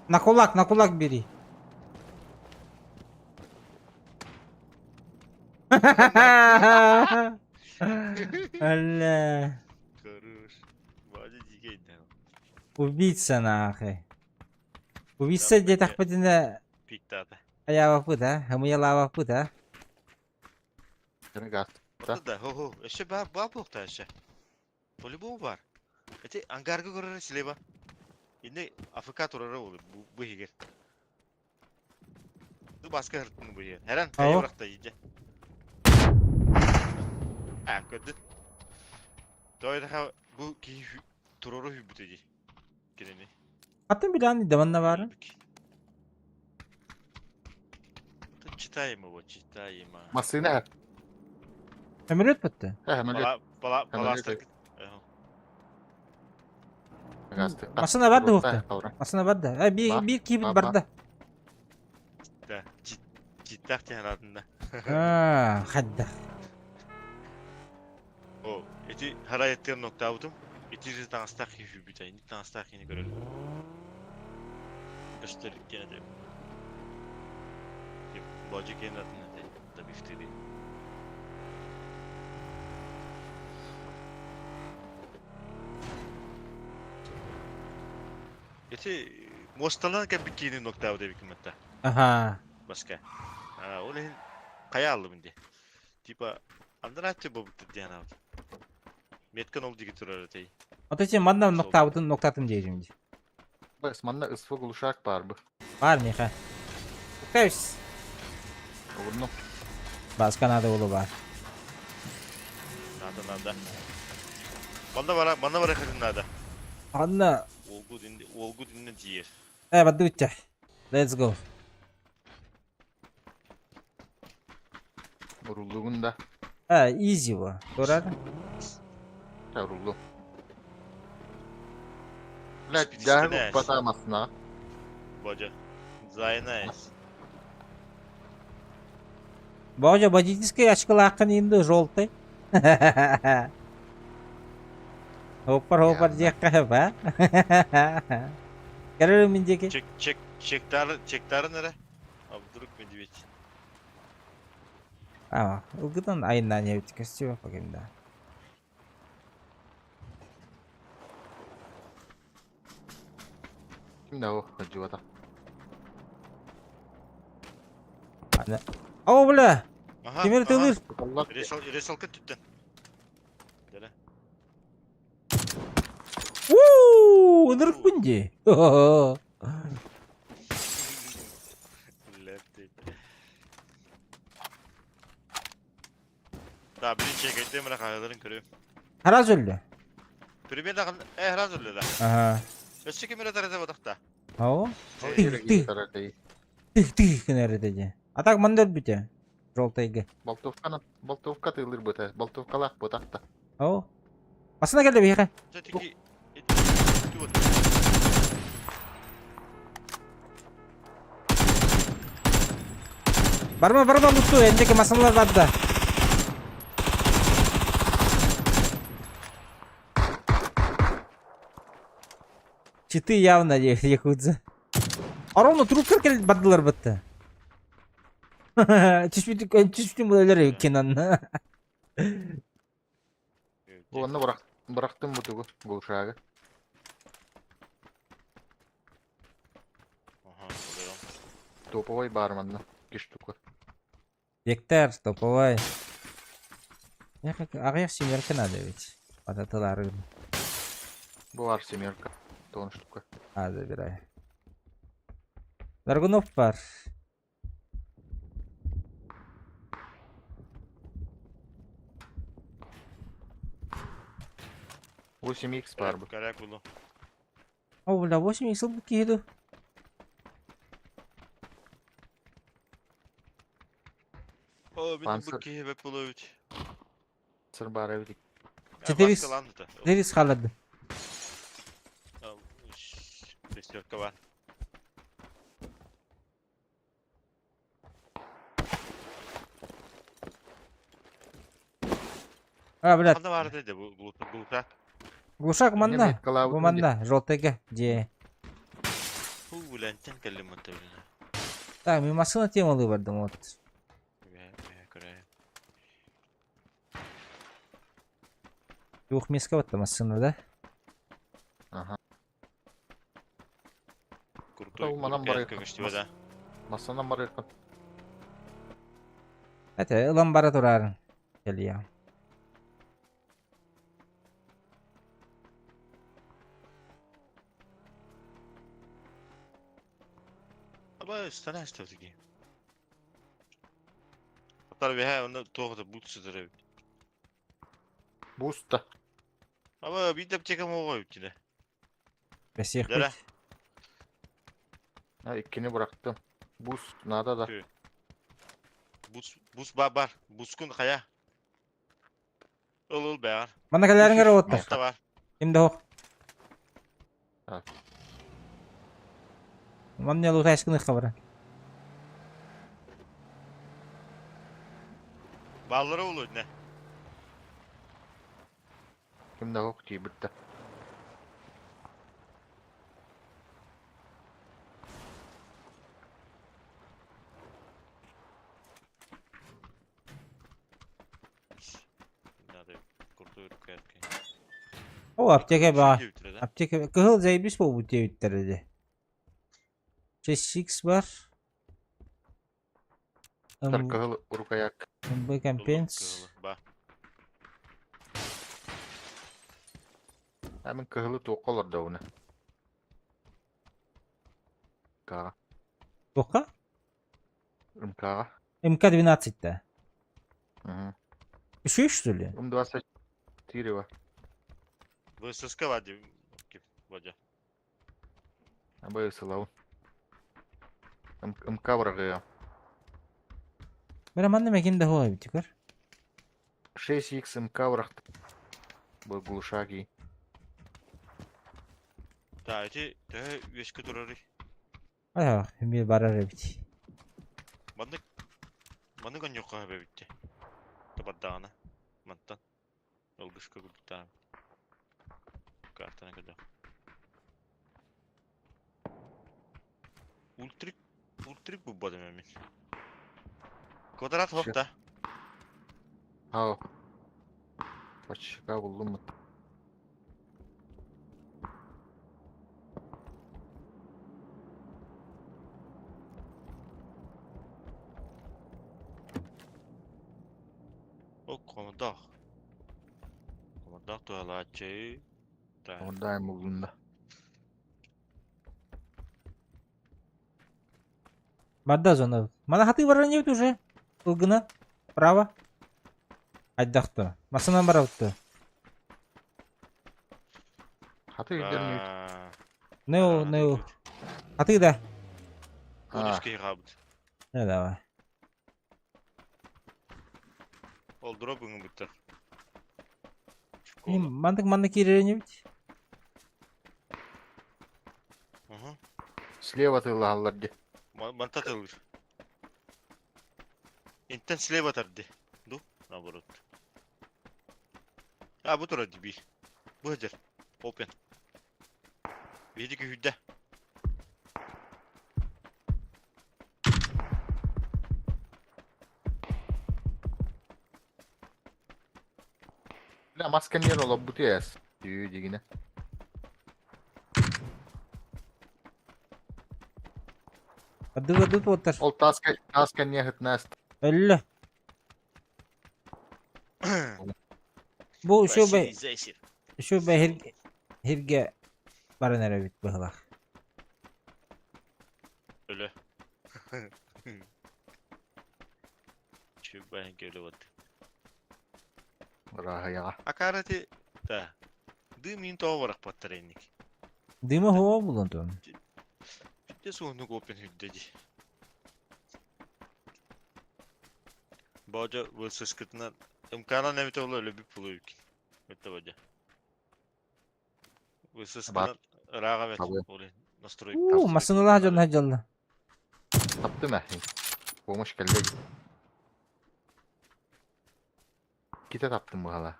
На кулак, на кулак бери. Бля. Хорош. Вадя дикий Убийца нахуй. Убийца диэтэхпитинэ Пиктаата. айаабаппыт а, ымыйалаабаппыт а. Да, да, хо-хо. Өссө баар баар буолуохтаах өссө. По-любому баар. Ити ангарга көрөрө слева. Инне АФК турара ол бу бу иһигэр. Бу баска хыртын бу иһигэр. Хэрэн хайа Ау. бырахта иде. А, көрдүн. Тоойдаха бу киһи турору хүбүтэ дии. Кинини. Атын билэн диванна баар. Тут читаем его, читаем. Массыына. Самолет бутта. Самолет. Пала, пала, Массына бар да уохта. Массына бар да. Э, биир биир киһибит барда. Да, читтах тиһаратында. Аа, хадда. О, эти харайаттыыр ноктаабытым. Ити же таҥастаах киһи сүүйбүтэ. Инник таҥастаах киһини көрөр. Көстөр диэн этэ. Божи киһин атын этэ. Табифтыри. Ити муосталаан кэлбит киһини ноктаабыт эбиккин батта. Аха. Баска. А, ол иһин хайа аллыбын дии. Типа, андарааччы буолбуттар диэн аабыт. Меткан ол диги турар этэй. Ото сен манна ноктаабытын ноктаатын диэжим дии. Бас, манна ысфы глушак баар бу. Баар миэхэ. Кэбис. Угунну. Баска надо было баар. Надо, надо. Манна бара, манна бара хатын надо. Анна. Олгу дин, олгу динне тиер. Э, баддыбыття. Let's go. Уруллугун да. А, easy во. Турар. Уруллу. Блядь, дягу батамасына. Бодя. Зайнайс. Бодя, водительский очкалааххын инду желтый. Оппар оппар диэххэ сөп а? Көрөрүм мин диэки. Чек, чек, чектары, чектарын эрэ. А вдруг медведь? А, ылгытан айыннаан эбит көстүбэ покемда. Ким да о, сылдьыбата. Аны. О, бля! Аха, Тимир тылыр. Ресал, ресалка түптен. Дәле. Уу, ынырыкпын дии. Да, били чекайте мына хаһыыларын көрүм. Хараз өллө. Пример даҕан э хараз өллө да. Аха. Өссө ким эрэ тарата батахта. Ау. Тых тых. Тых тых гынар этэ дии. А так манна өлбүтэ. Желтайга. Болтовканы, болтовка тыылыр быта, болтовкалаах бытахта. Ау. Басына кэллэ биһиэхэ. Все-таки Барма, барма лутту, эндеки масыналар барда. Читы явно якудза. А ровно трупкар кел бардылар бытты. Түспүтүн түспүтүн булалар Кенанна. Бу онно бырах, бырахтым бу тугу, глушагы. Топовой баар манна, икки штука. Вектор, топовой. Аҕыйах семерка надо ведь. Пататылары. Бу баар семерка, тоон штука. А, забирай. Даргунов бар. 8x бар бу. Көрәк булу. О, бля, 8x ылбыт киһи ду. О, мин Панцир. бу киһи бэп булу бит. Сыр бар эбит. 4x. 4x хааллардым. Шестерка бар. А, блядь. Ханна бар деди бу глушак. Глушак манна. Бу манна, желтыйга. Дьиэ. Бу үлэнтэн кэллим манта билинэ. Так, мин массыына темалыы бардым вот. Двух меска вот массыына, да? Ага. Крутой. Манан барыахха. Да. Массанан барыахха. Это ылан бара турарын. Кэлиэ. Аба стана все-таки. Атар бэһэ онно туох да бут сытар эбит. Буста. Аба биир да аптека моҕой эбит Бэсиэхпит. Ha, иккини бырахтым. Бус надо да. Бус бус ба бар. Бускун хайа. Ыл ыл бээр. Манна кэлээриҥ эрэ уоттар. Алта бар. Ким да суох. Манна лутайскыныхха баран. Бааллара улуу не. Ким да суох тиийбит да. Надо крутой рукоятка. О, аптека баар. Аптека кыһыл заебись буолбут диэбиттэр ди. 6x бар. Кыһыл рукоятка. МБ компенс. А мин кыһылы туохха олордоҕуна. МК. Туохха? МК. МК-12 да. Угу. Еще что ли? М24 ва. ВССК Вадя. Вадя. Абай сылау. МК бырагыа. Бара манна мекин да хуа бит көр. 6x МК бырахты. Бу глушаки. Да, эти төһө үөскэ турары. Ай, эмиэ барар эбит. Маннык маннык онньуохха сөп эбит. Табардаҕына. Мантан. Ылгышка курдуктаан. Картаны көрдөх. Ультрик ультрик булбатым мин. Квадрат хоп да. Ау. Бачка булдум. О, комодах. Комодах туһалааччы. Да. Ондай булдум да. Барда зона. Мана хаты барар не уже. Ылгына. Право. Айдахты. Масынан барабытты. Хаты өйдөрнүт. Нео, нео. Хаты да. Кудушка играбыт. Не давай. Ол дроп бүттер. Мандык манна киирерин бит. Угу. Слева тыллаһаллар ди. Манта тылыр. Интен слева тарды. Ду, наоборот. А, бу турар ди бир. Бу хадыр. Open. Биһиги күһүйдэ. Бля, маска не олоббут эс. Түү дигине. Барды барды туоттар. Ол таска таска не хытнаст. Өллө. Бу үчүгэй үчүгэй хирге баран эрэ эбит быһылаах. Өлө. Чүбән көлө бат. Рахаяга. Акарати да. Дым мин тоҕо барахпаттар инник. Дыма хуо булан туон. Бүттэ суонук опен хүддэ ди. Бодьо высыскытынан МК-нан эбитэ ол өлөбүт булуйук. Өттө бодьо. Высыскынан ыраах эбит. Ол настройка. Уу, массыыналаах дьон сылдьаллар. Таптым ээ. Помощь кэллэ. Ките таптым быһала.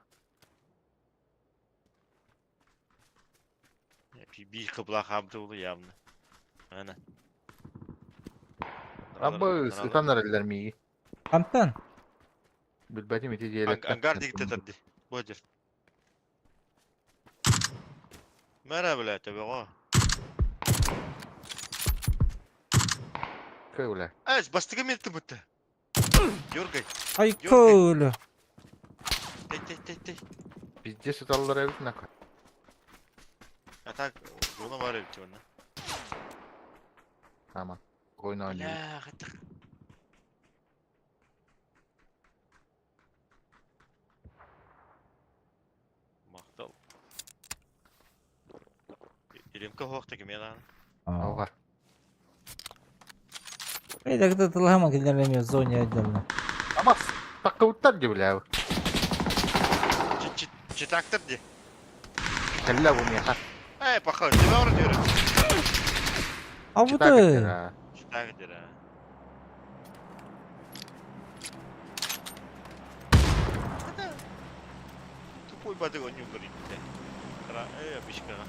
Биир кыблаах хаамта буолу явно. Ана. Абы ытан эрэллэр миги. Хантан? Билбэтим ити диэлэктэр. Ангар дигитэ тарди. Бу дьэр. Мэра бля төбөҕө. Көүлэ. Эс бастыгы милти бутта. Дергай. Ай көөлө. Тэй тэй тэй тэй. Пиздец ыталлар эбит нака. А так зона бар эбит онно. Аман. Ойна ойнойбут. Бля, хатых. Махтал. Илимка хоохта кимиэ даҕаны. Алҕар. Эй, так это тылаһама кинилэр эмиэ зоне отдельно. Амас таккыбыттар дии бля. Читактар дии. Кэллэ бу миэхэ. Эй, паха, тебя вроде юрэ. А вот Читак Читак дера. Тупой бадыг онньуу көрүннэ. Кара, э, обычкаҕа.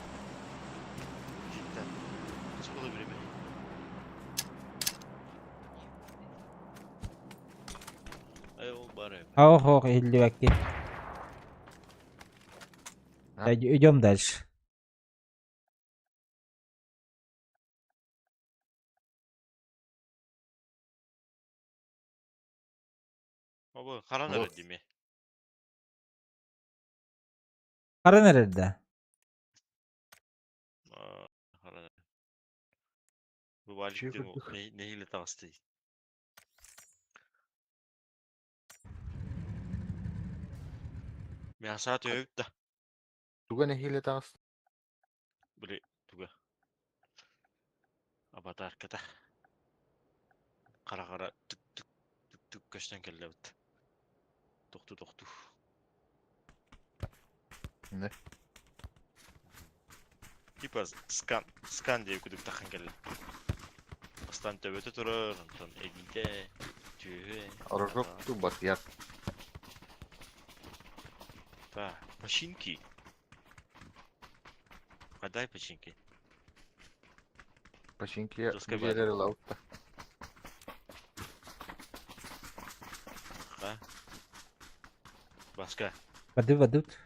Життен. Скоро время. Ай, ол бар эбит. Ох, ох, иһиллибэкки. Идем дальше. Обо харан эрэ дими. Харан эрэр да? Харан эрэ. Бу валик нэһиилэ таҕысты. Мясо төбүт да. Туга нэһиилэ таҕыс? Били туга. Аватарката. Хара-хара түк-түк түк-түк көстөн кэллэбит. Тохту-тохту. Не? Типа скан, скан диye кудук тахан кэллэ. Бастан төбөтө турар, онтон эгиитэ, түөһэ. Рожок тубат яр. Так, починки. Подай починки. Починки Доска биэрэр лаутта. Ха. Баска. Воды вадут.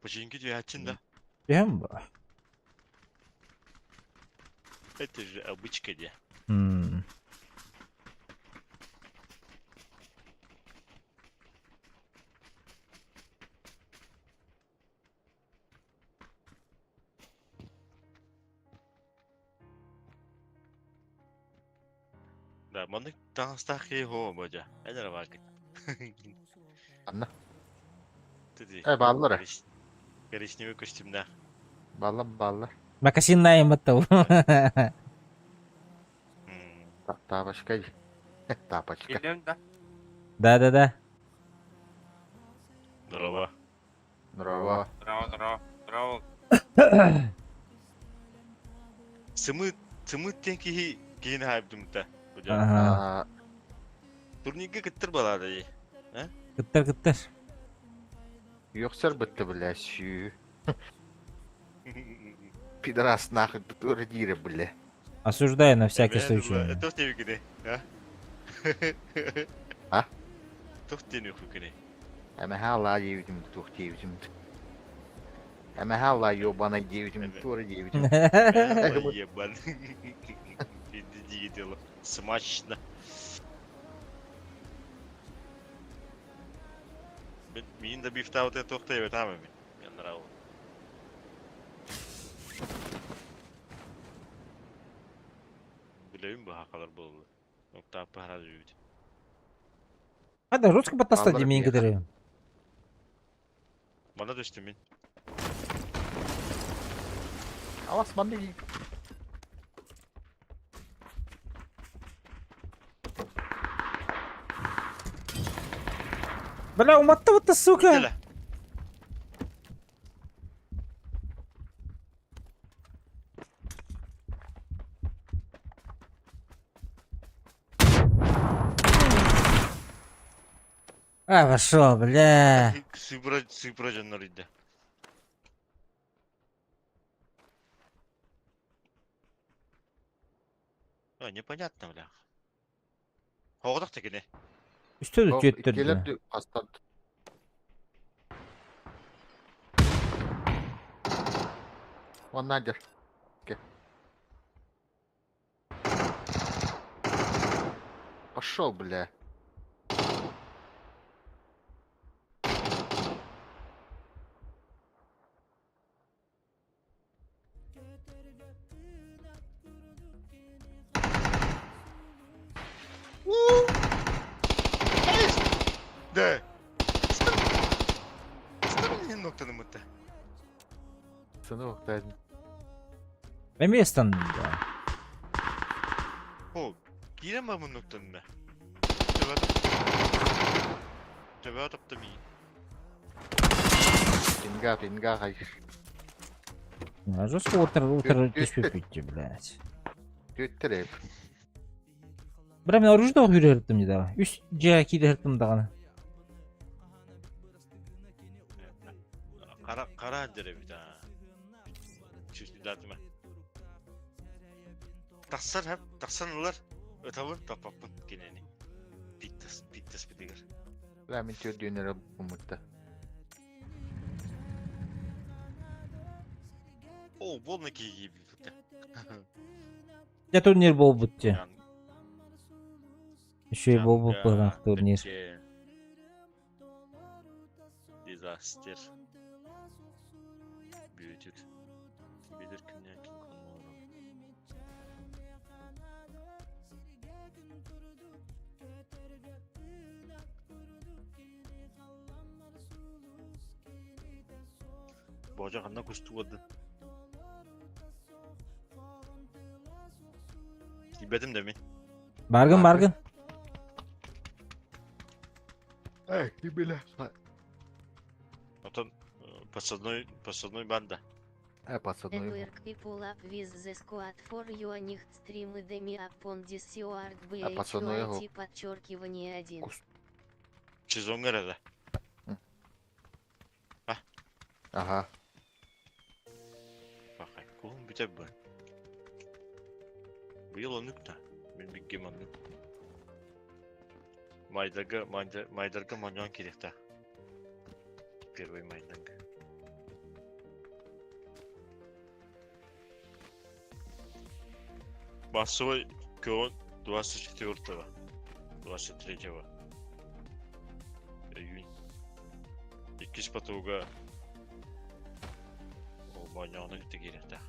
Починки түһээччин да. Түһэн бу. Это же обычка де. М. Да, маннык таҥастаах киһи һуо бодьа. Эн эрэ бааргын. Анна. Ты Э, бааллар э. Коричневый костюмнаах. Бааллар, бааллар. Макасинная маттау. Тапочка. Тапочка. да? Да-да-да. Здорово. Здорово. Здорово, здорово. Здорово. Сымыт, сымыт диэн киһи киһини хаайбытымта. Ага. Турнирга кыттар балаада дии. Кыттар кыттар. Үөхсэр бытты бля сүү. Пидорас нахуй тура дире бля. Осуждаю на всякий случай. Туох диэбиккиний? А? А? Туох диэн үөхпүккүнүй? Эмэһэ алаа диэбитим туох диэбитим. Эмэһэ алаа ёбаный диэбитим туора диэбитим. Ебан. Иди дело. Смачно. Миин да бифтаабыта туох да эбит аама мин. Мен нравы. Билэбин быһа халар буолла. Октааппы хара үүт. Хада русский батаста димин кыдыры. Мана түстүм мин. Алас манна киир. Бля, уматтыбыт сука! Кэлэ. А, пошел, бля. Сыпыра, сыпыра дьоннор ыйда. А, непонятно, бля. Хоҕотох да кини. Үстэ Ол түөттөрдө. иккилэр хастар. Уонна дьэр. Пошел, бля. Дэ. Стамин ноктанымытта. Сыны октайдын. Эмиэ станна. О, киирэн бар муннуктанна. Төбө тапта мии. Пинга, пинга, хай. Жестко утр утр түспүппүт блядь. Түөттэр Бра мен оружие хүрэрдим да. Үс дьиэ киирэрдим даҕаны. Кара кара деребит аа. Чүстүлээтимэ. Тахсар хэп, тахсан ылар. Ытабын таппаппын кинини. Биттас, биттас битигэр. Бля, мин түөрдүүннэрэ буммутта. О, буолна киһи киирбитэ. Дьэ турнир буолбут дьэ. Үчүгэй буолбут быһыылаах турнир. Дизастер. Бүөтүр. Билер күннән ким конуору. Божа ханна кустугады. Киирбэтим да мин. Баргын баргын. Эй, ты бля. Потом подсадной, подсадной банда. Э, подсадной. А подсадной его. подчеркивание 1. Сезон эрэ А? Ага. Бахай, кулун бүтэр бу. Быйыл оннук да. Мин биггим оннук. Майдарга, майдарга моньон кириэхтээх. Первый майдарга. Массовый көн 24-го, 23-го июнь. Иккис потуга ол моонньоҕуна кытта киириэхтээх.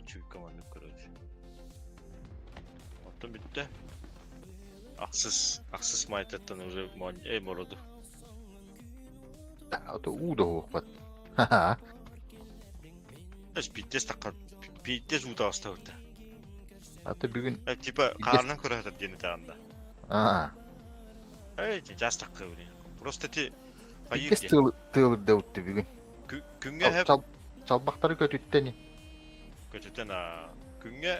Чуйка маннык короче. Оттон бүттэ. Ахсыс, ахсыс майтаттан уже эй мороду. А то уу да уохпат. Ха-ха. Биттес таққа, биттес уу таҕыста А то бүгүн... Типа хаарынан көрөтөр диэн этаанда. Аа. Эй, жас таққа блин. Просто ти Биттес тыылырда утты бүгүн. Күҥҥэ хэп Чалбахтары көтүттэн. Көтүтэн күҥҥэ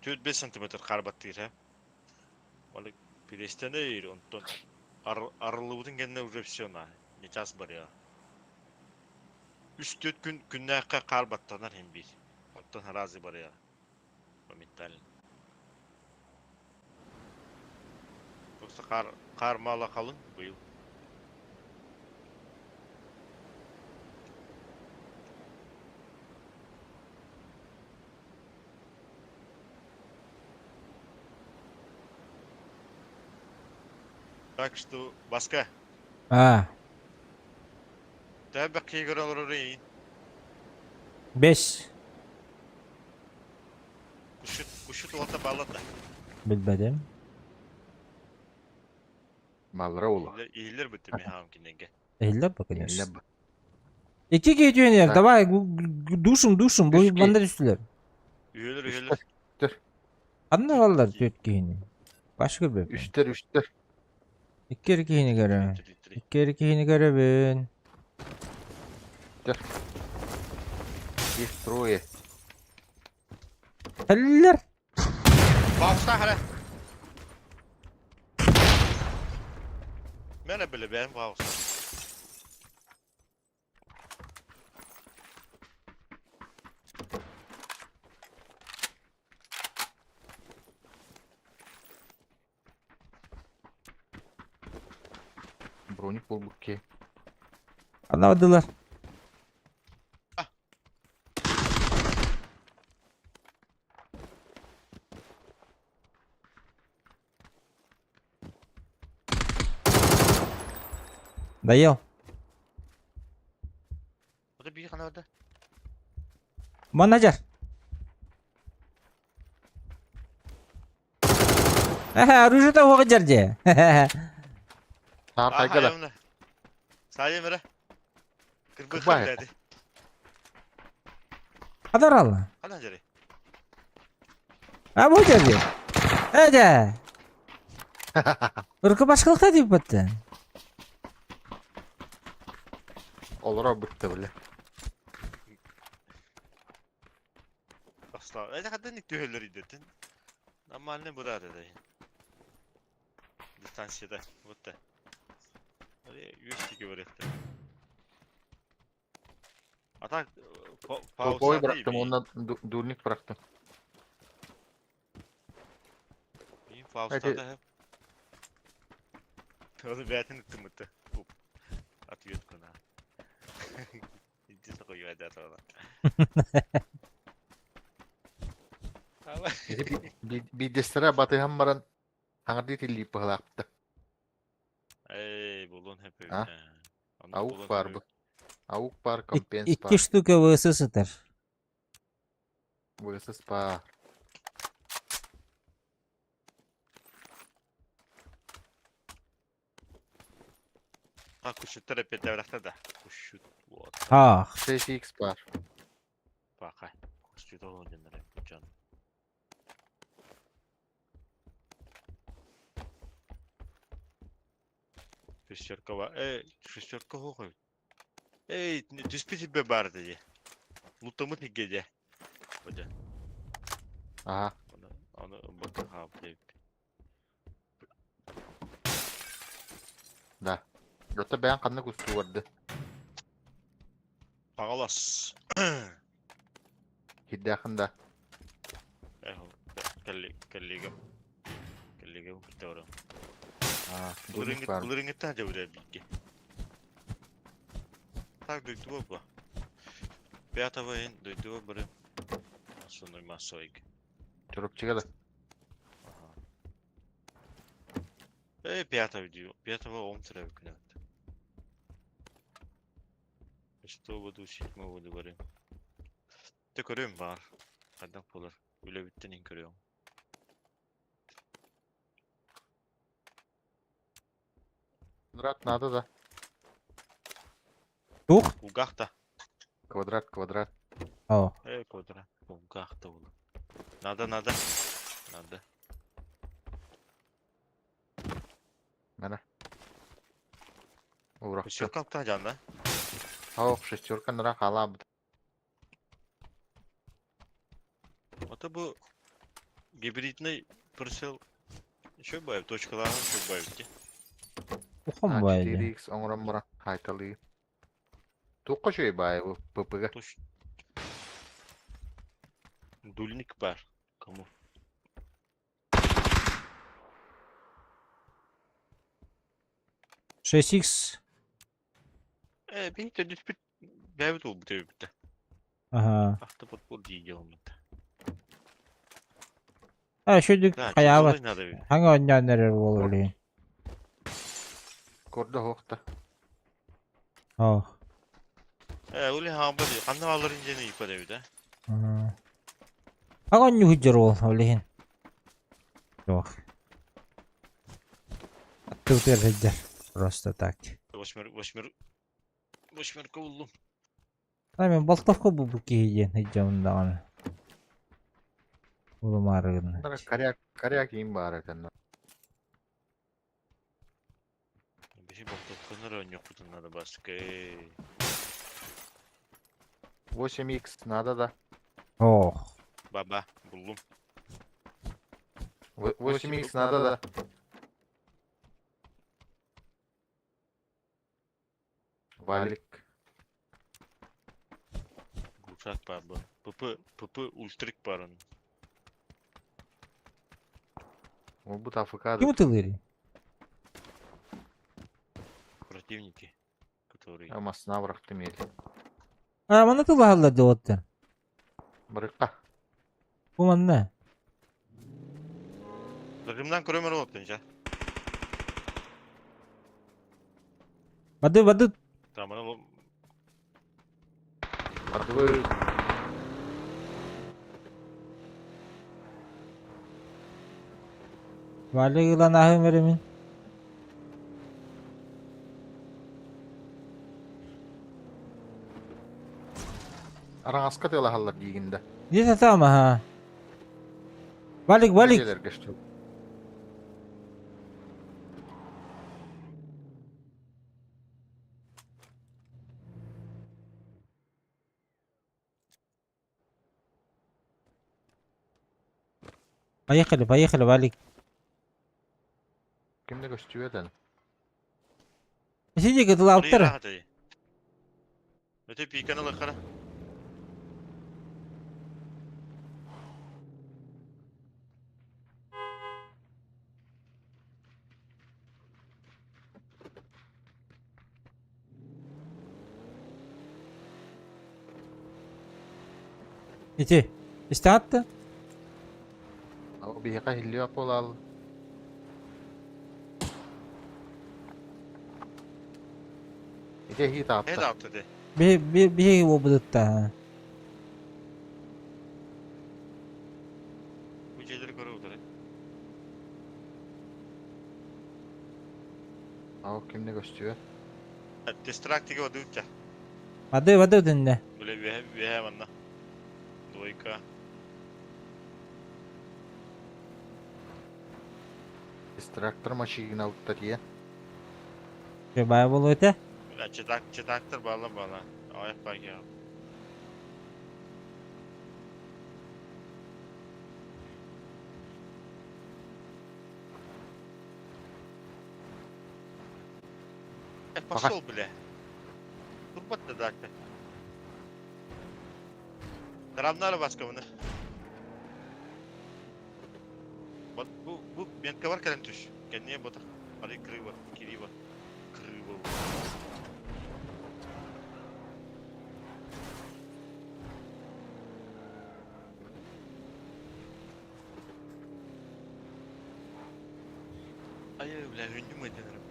4-5 сантиметр хаар баттыыр һэ. Ол пилестэнэйр онтон арыллыбытын кэннэ уже все на не час барыа. Үс-төрт күн күннээххэ хаар баттанар иһин биир. Оттон разы барыа. Моментально. Просто хаар хаар мало халыҥ быйыл. Так что, Баска. А. Төһө бэккиэ көрө олорор эйин? Бэс. Кушут, кушут уолта бааллар да? Билбэтим. Баллара улу. Иһиллэр бытты мехам кинеге. Иһиллэр бу, конечно. Иһиллэр бу. Икки киһи түһэн Так. давай душим, душим, бу Үс киһи. манна түстүлэр. Үһүлэр үһүлэр. Үстэр. Ханна баллар түөрт киһини? Башка көрбөппүн. Үстэр үстэр. Икки эрэ киһини көрөбүн. Три три. Икки эрэ киһини көрөбүн. Үстэр. Их трое. Кэллилэр. Баҕыстаах эрэ. Мэнэ биле бэйэм баҕыстаах. Броник буолбут киһи. Ханна бардылар? Доел. Это биир хана барда. Менеджер. Эһэ, оружиета уоҕа дьэрдьэ. Саар тайга да. Саайым эрэ. Кырбы Кырбай. кырдады. Адаралла. Хана дьэри. А бу дьэрдьэ. Эдэ. Ыркы башкалыкта дип баттын. Олоро бытты бile. Asla. Это хаддан түһөлөр идетин. Нормальный бурар эде. Дистанцияда. Вот да. Үс говорят. А так Толковой bıraktım ondan дурник bıraktım. Faust'ta da hep. Onu бәтин тымыты. Ответку на. Иди такой я да Бидестера батыһан баран хаҥардыы тиллиип быһалаахпыта. Эй, булун хеп. А? Аук бар бу. Аук бар, компенс Икки бар. штука ВС сытар. ВСС бар. А, кушуттар опять да. Кушут. Вот. Ах. 6X бар. Пока. Кушут ол денер жан. Шестерка бар. Эй, шестерка хоқой. Эй, түспе тебе бар dedi. Лутамыт неге Бада. Ага. Оны, оны бакы хап деп. Да. Жота бэйэн ханнык устуу барды. Пагалас. Кирдээхин да. Эх, коллегам. Коллегам ките барам. Аа, дурник бар. Былырынгыттан жабыра бийге. Так, дойдуба ба. Пятого ин дойдуба бары. Основной массовик. Чурупчига да. Эй, пятого дию. Пятого он треба күнәт. Что буду седьмого дворы. Ты көрөм бар. Қайдан болар. Үле біттен ең көрөм. Квадрат надо да. Тух? Кулгахта. Квадрат, квадрат. О. Эй, квадрат. Кулгахта ол. Надо, надо. Надо. Мана. Урахты. Шестерка алта жан, да? Ох, шестерка нара халабыт. Это bu гибридный прицел еще байып, точкаларын еще байып ди. Ухом байды. 4x оҥорон баран хайталыы. Туохха үчүгэй баайы бу ПП-га. Точ. Дульник бар. Кому? 6х. Э, бин төдүс бит. Бәбит ол бит бит. Ага. Ахта подпол дейгелмит. А, шөдүк Да, хаябат. тяжелый надо. бит. Хаңа онньоон эрэр буолар билигин. Кордо хоохта. Ох. Э, ули хаба ди. Ханна алыр инжени ипа дебит, а? Хаңа онньуу хujjar уол билигин. Ох. Аттыбытыгар сылдьар. Просто так. Восьмер, восьмер, восьмерка буллум. А мен болтовка булбут киһи диэн сылдьабын даҕаны. Улумаары гынна. Коряк, коряк им баар этэн. Биһи болтовканы оонньуохпутун надо баскы. 8х надо да. Ох. Баба, буллум. 8х надо да. Валик. Глушак баба. ПП, ПП ультрик бар onun. Ол бу АФК Ким ытылыырый? Противники, которые... Масына бырахтым ел. А, манна тыллаһаллар доҕоттор. Барыкка. Бу манна. Дагымдан көрөмөр болуптун жа. Бады, бады. Тамана Бардыбы. Валик ылан аһым эремин. Араҥаска тыалаһаллар диигин да. Где-то там, ага. Валик, Валик. Дьиэлэргэ что? Поехали, поехали, Валик. Кимде көстүбэтэн? Сиди кытылаабыттар. Өтө пиканы лыхара. Ити. Истэҕит Ол биһиэхэ иһиллибэт буолаал. Ити эһии Ne таапта. dağıttı de. Би би биһиги буолбутутта. Bu şeyleri көрө утары. Ол кимде көстүбэт? Дистрактиге одуутча. Бады, бады үтүннэ. Бile үөһэ үөһэ манна. Двойка. Дистрактор машина утта тиэ. Бая буолуо этэ. Бile читак читактыр бала бала. Аяк бар ya. Э, пошел, бля. Турбат да дакты. Тарамнары баска bunu. Bak bu bu bentka var kelen tuş. Kendine bota. Hadi kırıva, kiriva. Kırıva. Ay бля, hündüm ödenirim.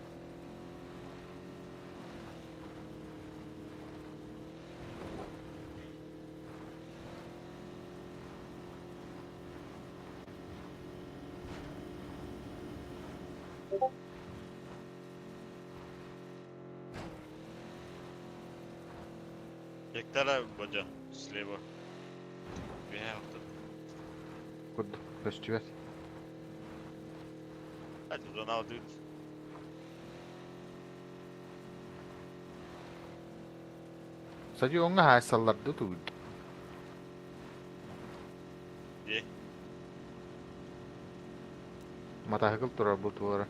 Гектара бадя слева. Бля, вот Курдук көстүбэт. Hadi Ronaldo. Стадиоҥҥа хаайсалларды тугуй. Дии. Матаһыкыл турар бу туора.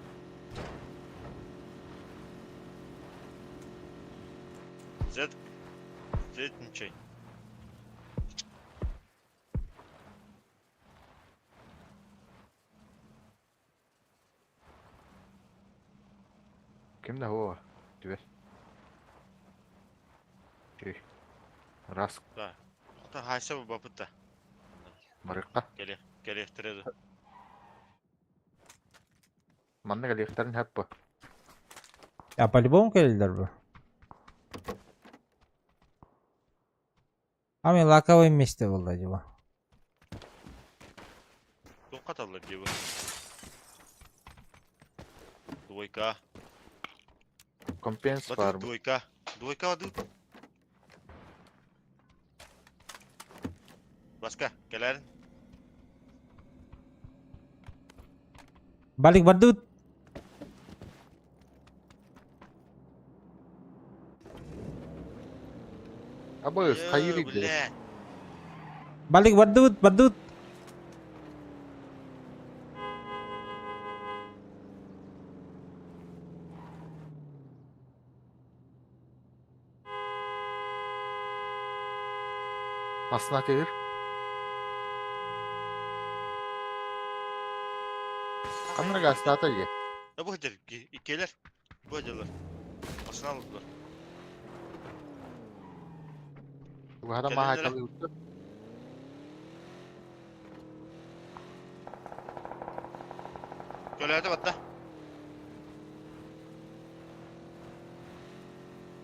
Z Z ничей. Ким да хуо? Түбэт. Чүй. Рас Да. Та хайса бапытта. барыкка. Келе, келехтирedi. Манна кэлиэхтэрин хэп бу. А по-любому кэллилэр бу. А мен лаковое место буолла дьиба. Тоққа таллар дии бу. Двойка. Компенс Батыр бар. двойка. Двойка adı. Başka gelerin. Балик бардыбыт. Абы, хайыр иди. Блядь. Балик бардыбыт, бардыбыт. Асына тегир. Канна гастата же. Ya bu hacer икелер. Bu hacerler. Başını aldılar. Буһара маха Кэлэллэр. калыбыт. Көлөдө батта.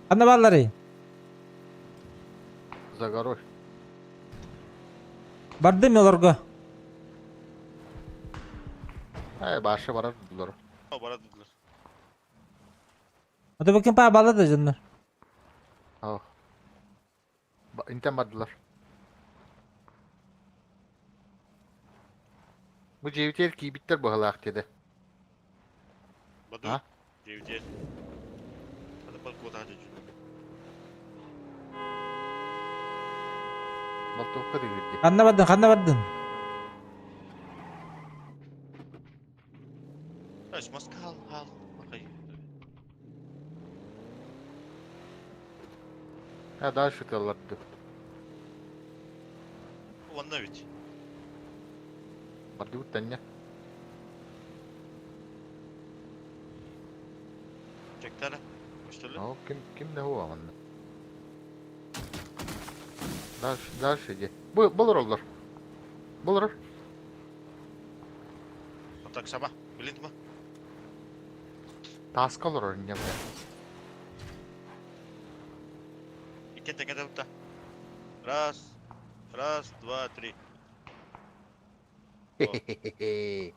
Ханна баалларый? За горой. Бардым олорго. Ай, башы барар дулар. Бара дудулар. Ата бакын па бала да дьоннор. Ау. Интен бардылар. Бу жебитер кийбиттер быһалаах деді. Баду. А? Девдер. Hadi bak bu da hadi cümle. Болтовка дегирди. Ханна бардын, ханна бардын? Taş maske al al. Bakayım. Ha daha şıtаларды. Онна ведь. Барды буттання. Чектара. Что ли? О, ким ким не хуа манна. Дальше, дальше иди. Бу болор олар. Болор. Так сама. Билин ма? Таска олор не бля. Иккен теңге да. Раз. Раз, два, три. Хе-хе-хе.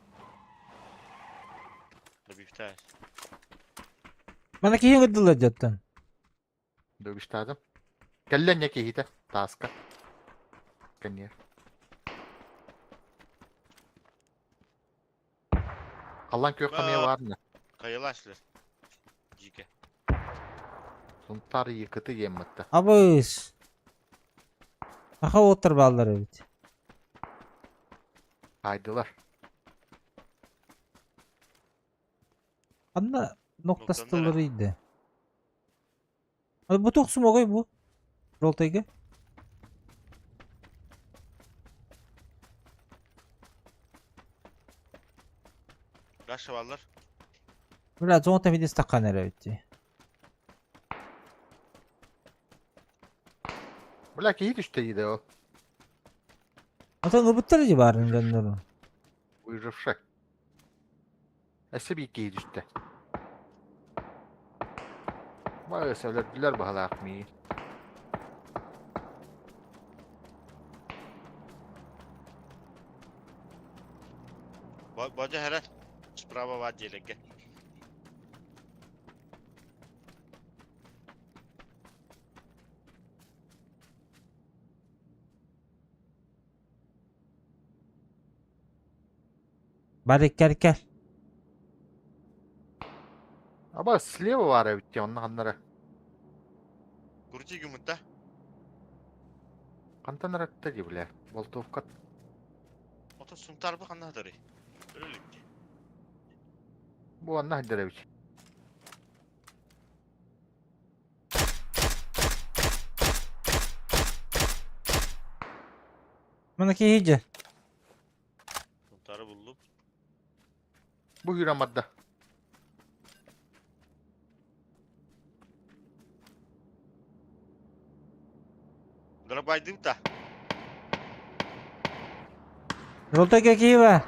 Добивтайс. Мана киһиң ыдылар дьоттон. Добиштадым. Кэллен не кихите. Таска. Кенер. Аллан кök камия бар не. Кайылашлар. Жике. Сунтар йыкыты еммытты. Абыс. Аха оттар бааллар эбит. Хайдылар. Ханна Ноктаннары. ноктастылар иди. Бу тохсум огой бу. Ролтайга. Раша баллар. Бля, зоната види стакан эбит. Бля, кихи түште иде ол. Ата ылбыттар ди барын дьоннору. Выживший. Әсі би кихи түште. Бай сәулерділер бағалақ ми. Бажа хара. Справа ва делеке. Бары кел кел. Аба слева бар эбит онна ханнара. Крути гүмүтта. Кантан ратта ди бля. Болтовка. Ото сунтар бу ханна дары. Өлүк. Бу анна хаддара бит. Мана киһи же. Сунтары булдум. Бу юрамадда. Дробайдым та. Ролтайга киһи бар.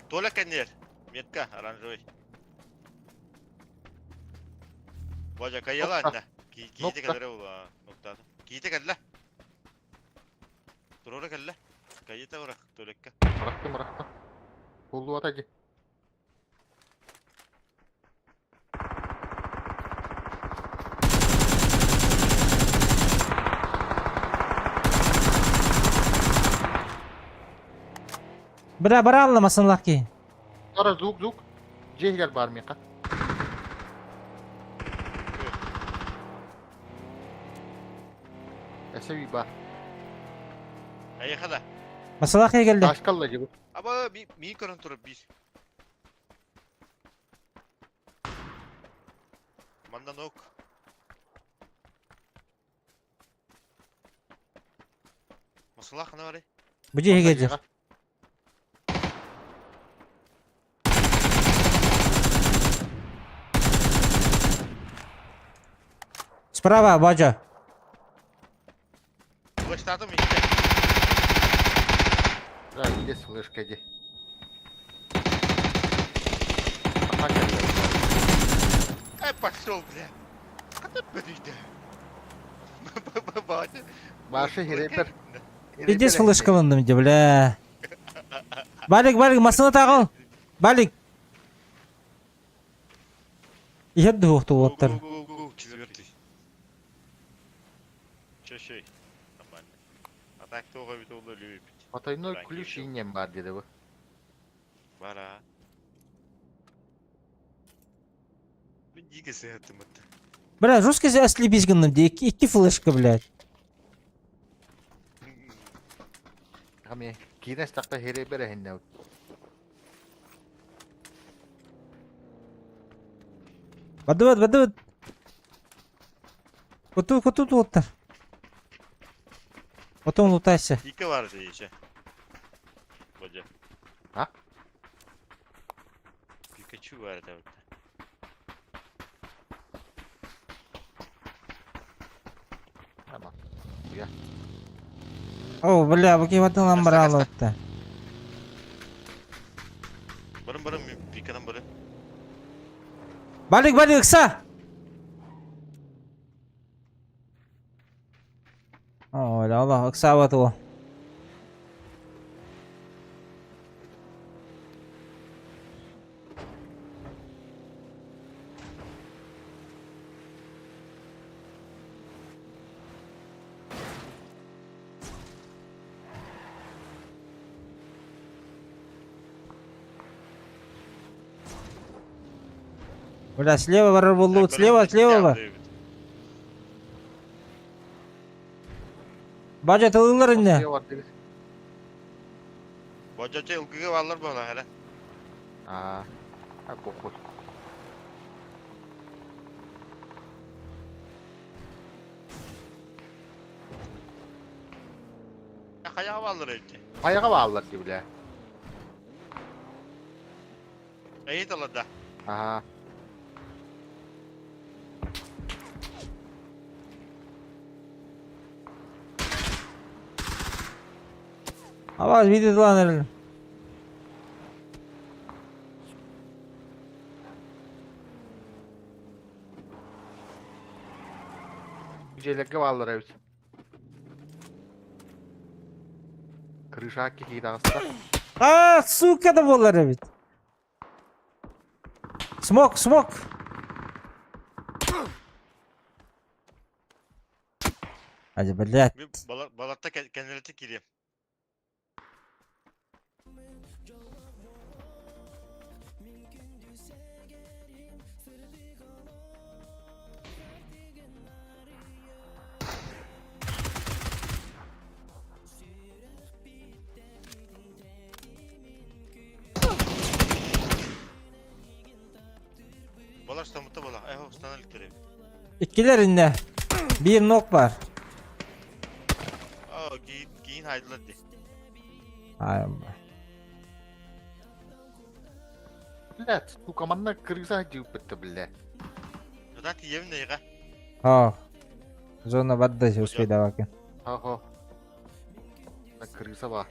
Толя конер. Метка оранжевый. Бажа каяла Нокта. анна. Кийте Нокта. кадыр ула. Нокта. Кийте калла. Турора калла. Кайта урак толекка. Бырактым, бырактым. Болду ата ди. Бра, баралла масынлах ки. Тара звук, звук. Дьиэ бар миэхэ. Эсэби бар. Эйиэхэ да. Масалах келді. Ташкалла дьибы. Аба мии көрөн турар биир. Манна нок. Масалах хана бары. Бу дьиэһигэ дьэр. Справа, Бадьа. Флештатым икки. Да, иди флешка иди. Ага, кэллэ. Эй, пошел, бля. А ты подойди. Батя. Башы хирепер. Иди флешкаланным де, бля. Балик, Балик, масына тағыл. Балик. Иһэр дуһуохту уоттар. Го, го, го, четвертый. Че, че? Нормально. А так тоға бит олы любит. Потайной ключ инем бар диде бу. Бара. Мен диге сәттім атты. Бля, жестко ослепись гынным де. Икки флешка, блядь. Хами киинес тақта хирепер эһинне. Бадыбат, бадыбат. Куту, куту туоттар. Потом лутайся. Екі бар дейші. Бодя. А? Пикачу бар да. Ама. О, бля, бу кибатын ламбаралы отта. Барым барым пикадан барым. Балик, балик, ыкса! О, Аллах, ыксабат о. Бля, слева барар лут, слева, слева бар. Бажа тылылар инне. Бодя че ылгыга баллар бола хәле. А, а похуй. Хаяга баллар өтте. Аяга бааллар ди бля. Әйт алада. Ага. Аваз видит ланер. Желерге бааллар эбит. Крыша кихи тағыста. А, сука да болар бит. Смок, смок. Hadi блядь. Мен балатта кәнелете кирем. Балар стамытта бала. Эй, стана ликтере. Иккилер инне. Бир нок бар. Аа, кийин кийин хайдылар ди. Ай, Блядь, сука, манна крыса жиып бітті, бля. Жада тием нейга. А. Зона бадда успей даваки. Ага. На крыса бар.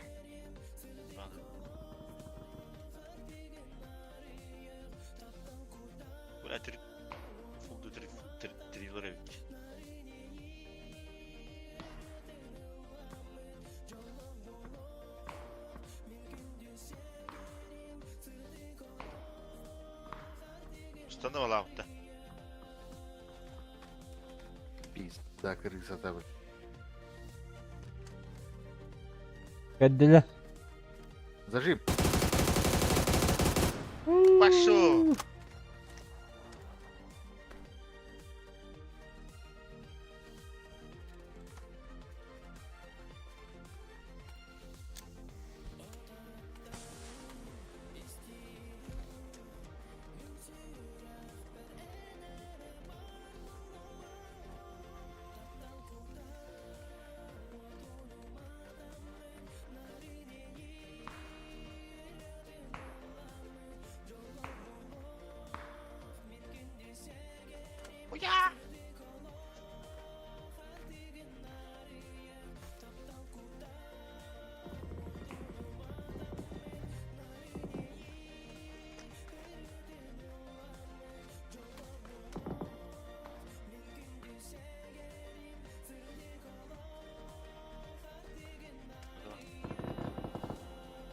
Бля, три фулду три три трилер эбит. Стана бала Пизда крыса да, бля. Көддүлө. Зажим. Пошел!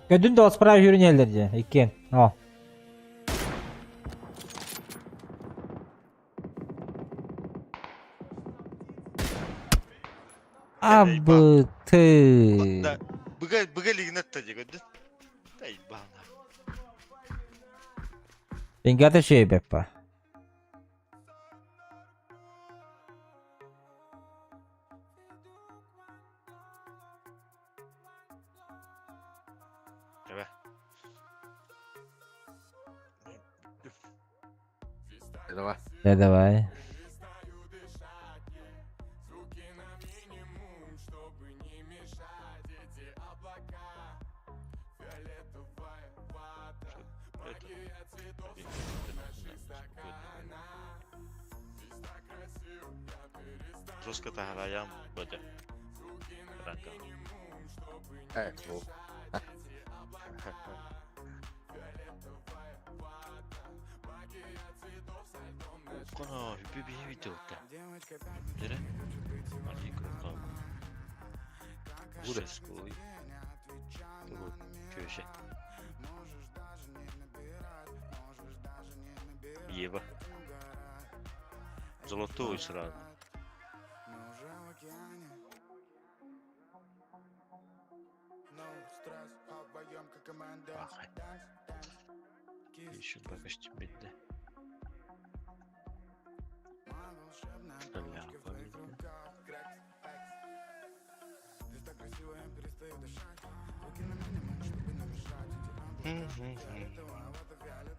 Көдүн да справа жүрүнэллэр дии, иккиэн. О. Абыты. Да, быга быга лигнет та дии көрдүн. Тай баана. Ингата шейбеппа. Эбэ. Давай. Да давай. Жестко таһараям бадя. Ранка. Э, бу. Коно, хүпү биһи видеота. Дере. Али крупно. Буде. Шестой. Тугу чөшө. Ева. Золотой сразу. Бахай. Еще пока бедде. Шляпа бедде.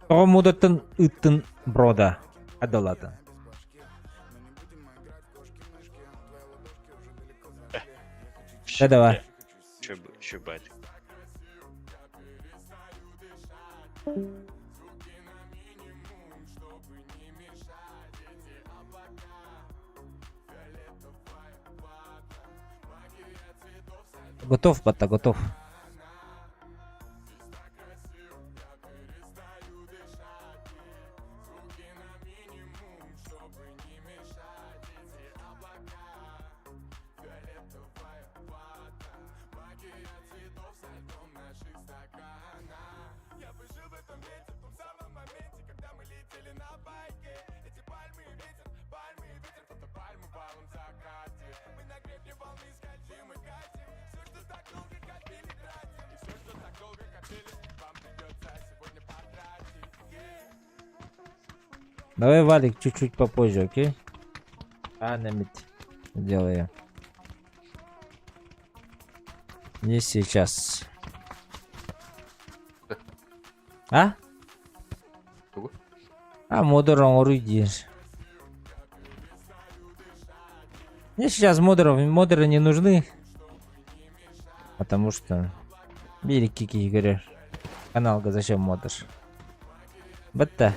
Тоҕо муудаттан ыыттын брода адалатын. Да давай. Чөбәт. Готов, бата, готов. Давай, Валик, чуть-чуть попозже, окей? А, намит. Делаю. Не сейчас. А? Тугу? А, модер оҥоруй диир. Мне сейчас модеров, модеры не нужны. Потому что... Бери кики говоришь. Каналга зачем модер? Бытта.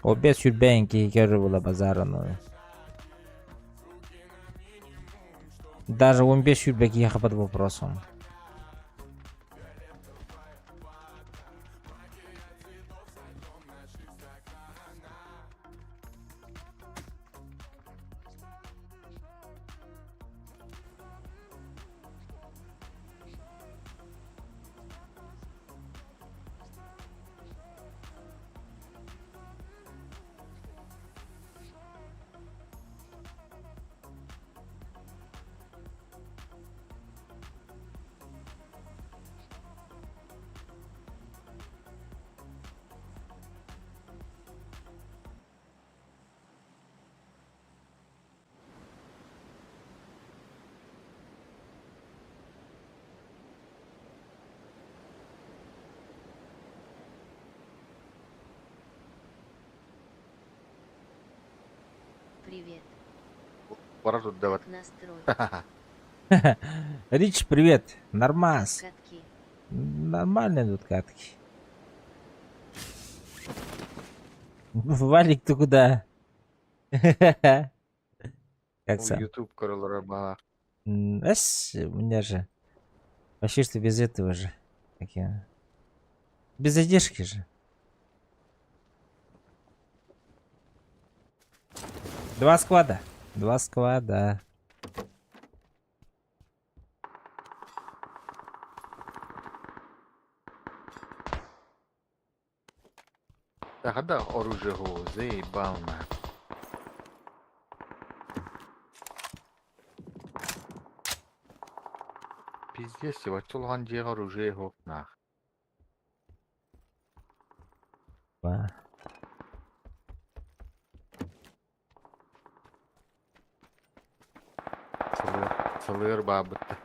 Обед сүрбээн киһи була базараны. Даже 15 сүрбэ киһиэхэ под вопросом. Привет. Бара турдабат. Настрой. Рич, привет. Нормас. Катки. Нормальные тут катки. Валик, ты куда? Как сам? YouTube көрөлөрө баар. Эс, у меня же вообще что без этого же. Как я... Без задержки же. Два склада. Два склада. Да, оружие го заебал на. Пиздец, вачулган дьиэҕэ оружие суох нах. Ба. Сылыар, сылыар баабытта.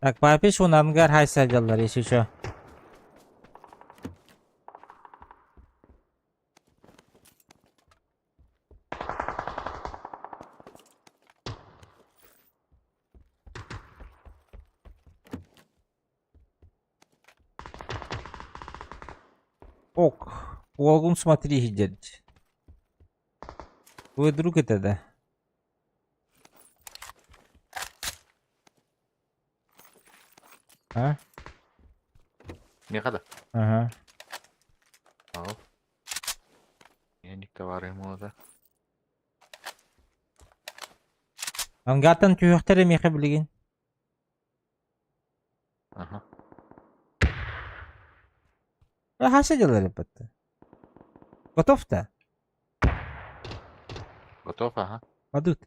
Так, папиш он ангар хайса дьаллар, если что. Ок, уолгун смотри, дядь. Твой друг это, да? А? Миэхэ да? Ага. Ау. Эник товары да. Ангартан түһүөхтэрэ миэхэ билигин. Аха. Хаса дьаллар эппэтте. Готов-то? Готов, ага. Падут.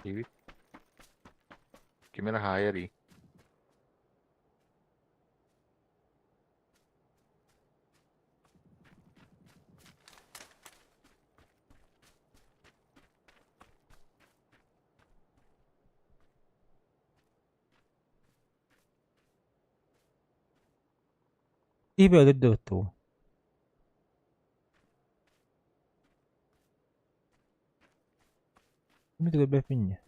Иви. Ким эрэ хаайар ии. Иби өлөрдүбүт дуу. Кими да көрбөппүн дии.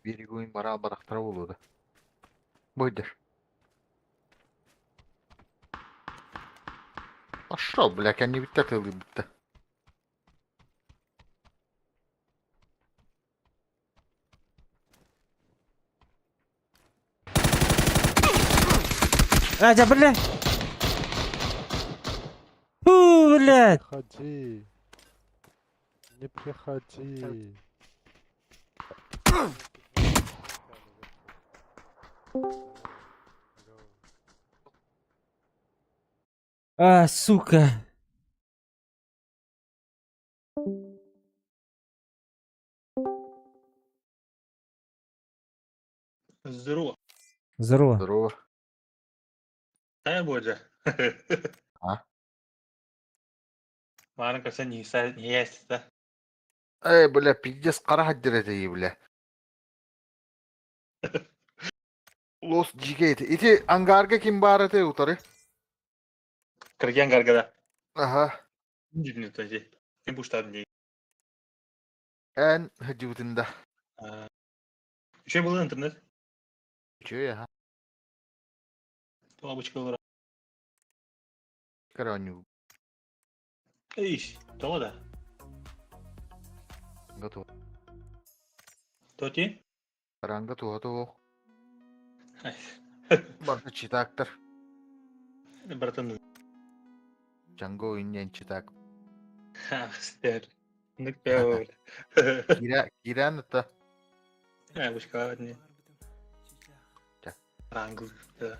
Берегуин бара барахтара буолуо да. Бойдер. Пошел, бля, кэннибиттэ тылыйбытта. А, дьэ, бля! Фу, блядь! Приходи. Не приходи. А, сука. Здорово. Здорово. Здорово. Дай Боже. А? Марын көрсөн есть да. Эй, бля, пиздец, қара хаддер бля. Лос дьигэ Ити ангарга ким баар этэй утары? Кырган гаргада. Аха. Дьүнү Ким буштадын дии. Эн сылдьыбытын да. Үчүгэй буолан интернет. Үчүгэй аха. Бабочка Кара оонньуу. Иш, тоҕо да? Готов. Тоти? Ранга туһа туох. Барыта читактар. Братан. Django инньэн читак. Стер. Кира киран это. Бабочка не. Рангл. Да.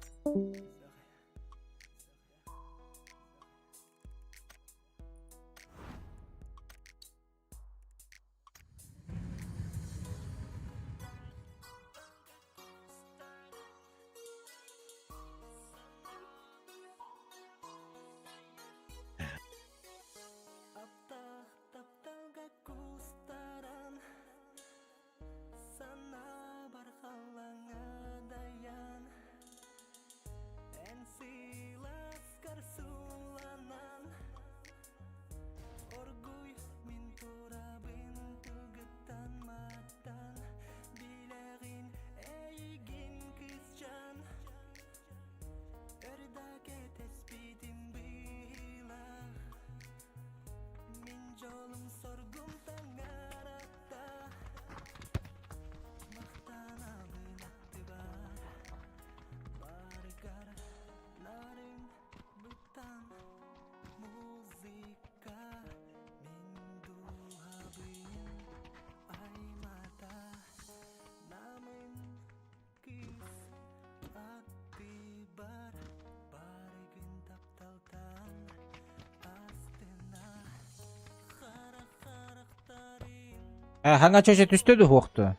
Хаҥа чөчө түстэ ду хуохту?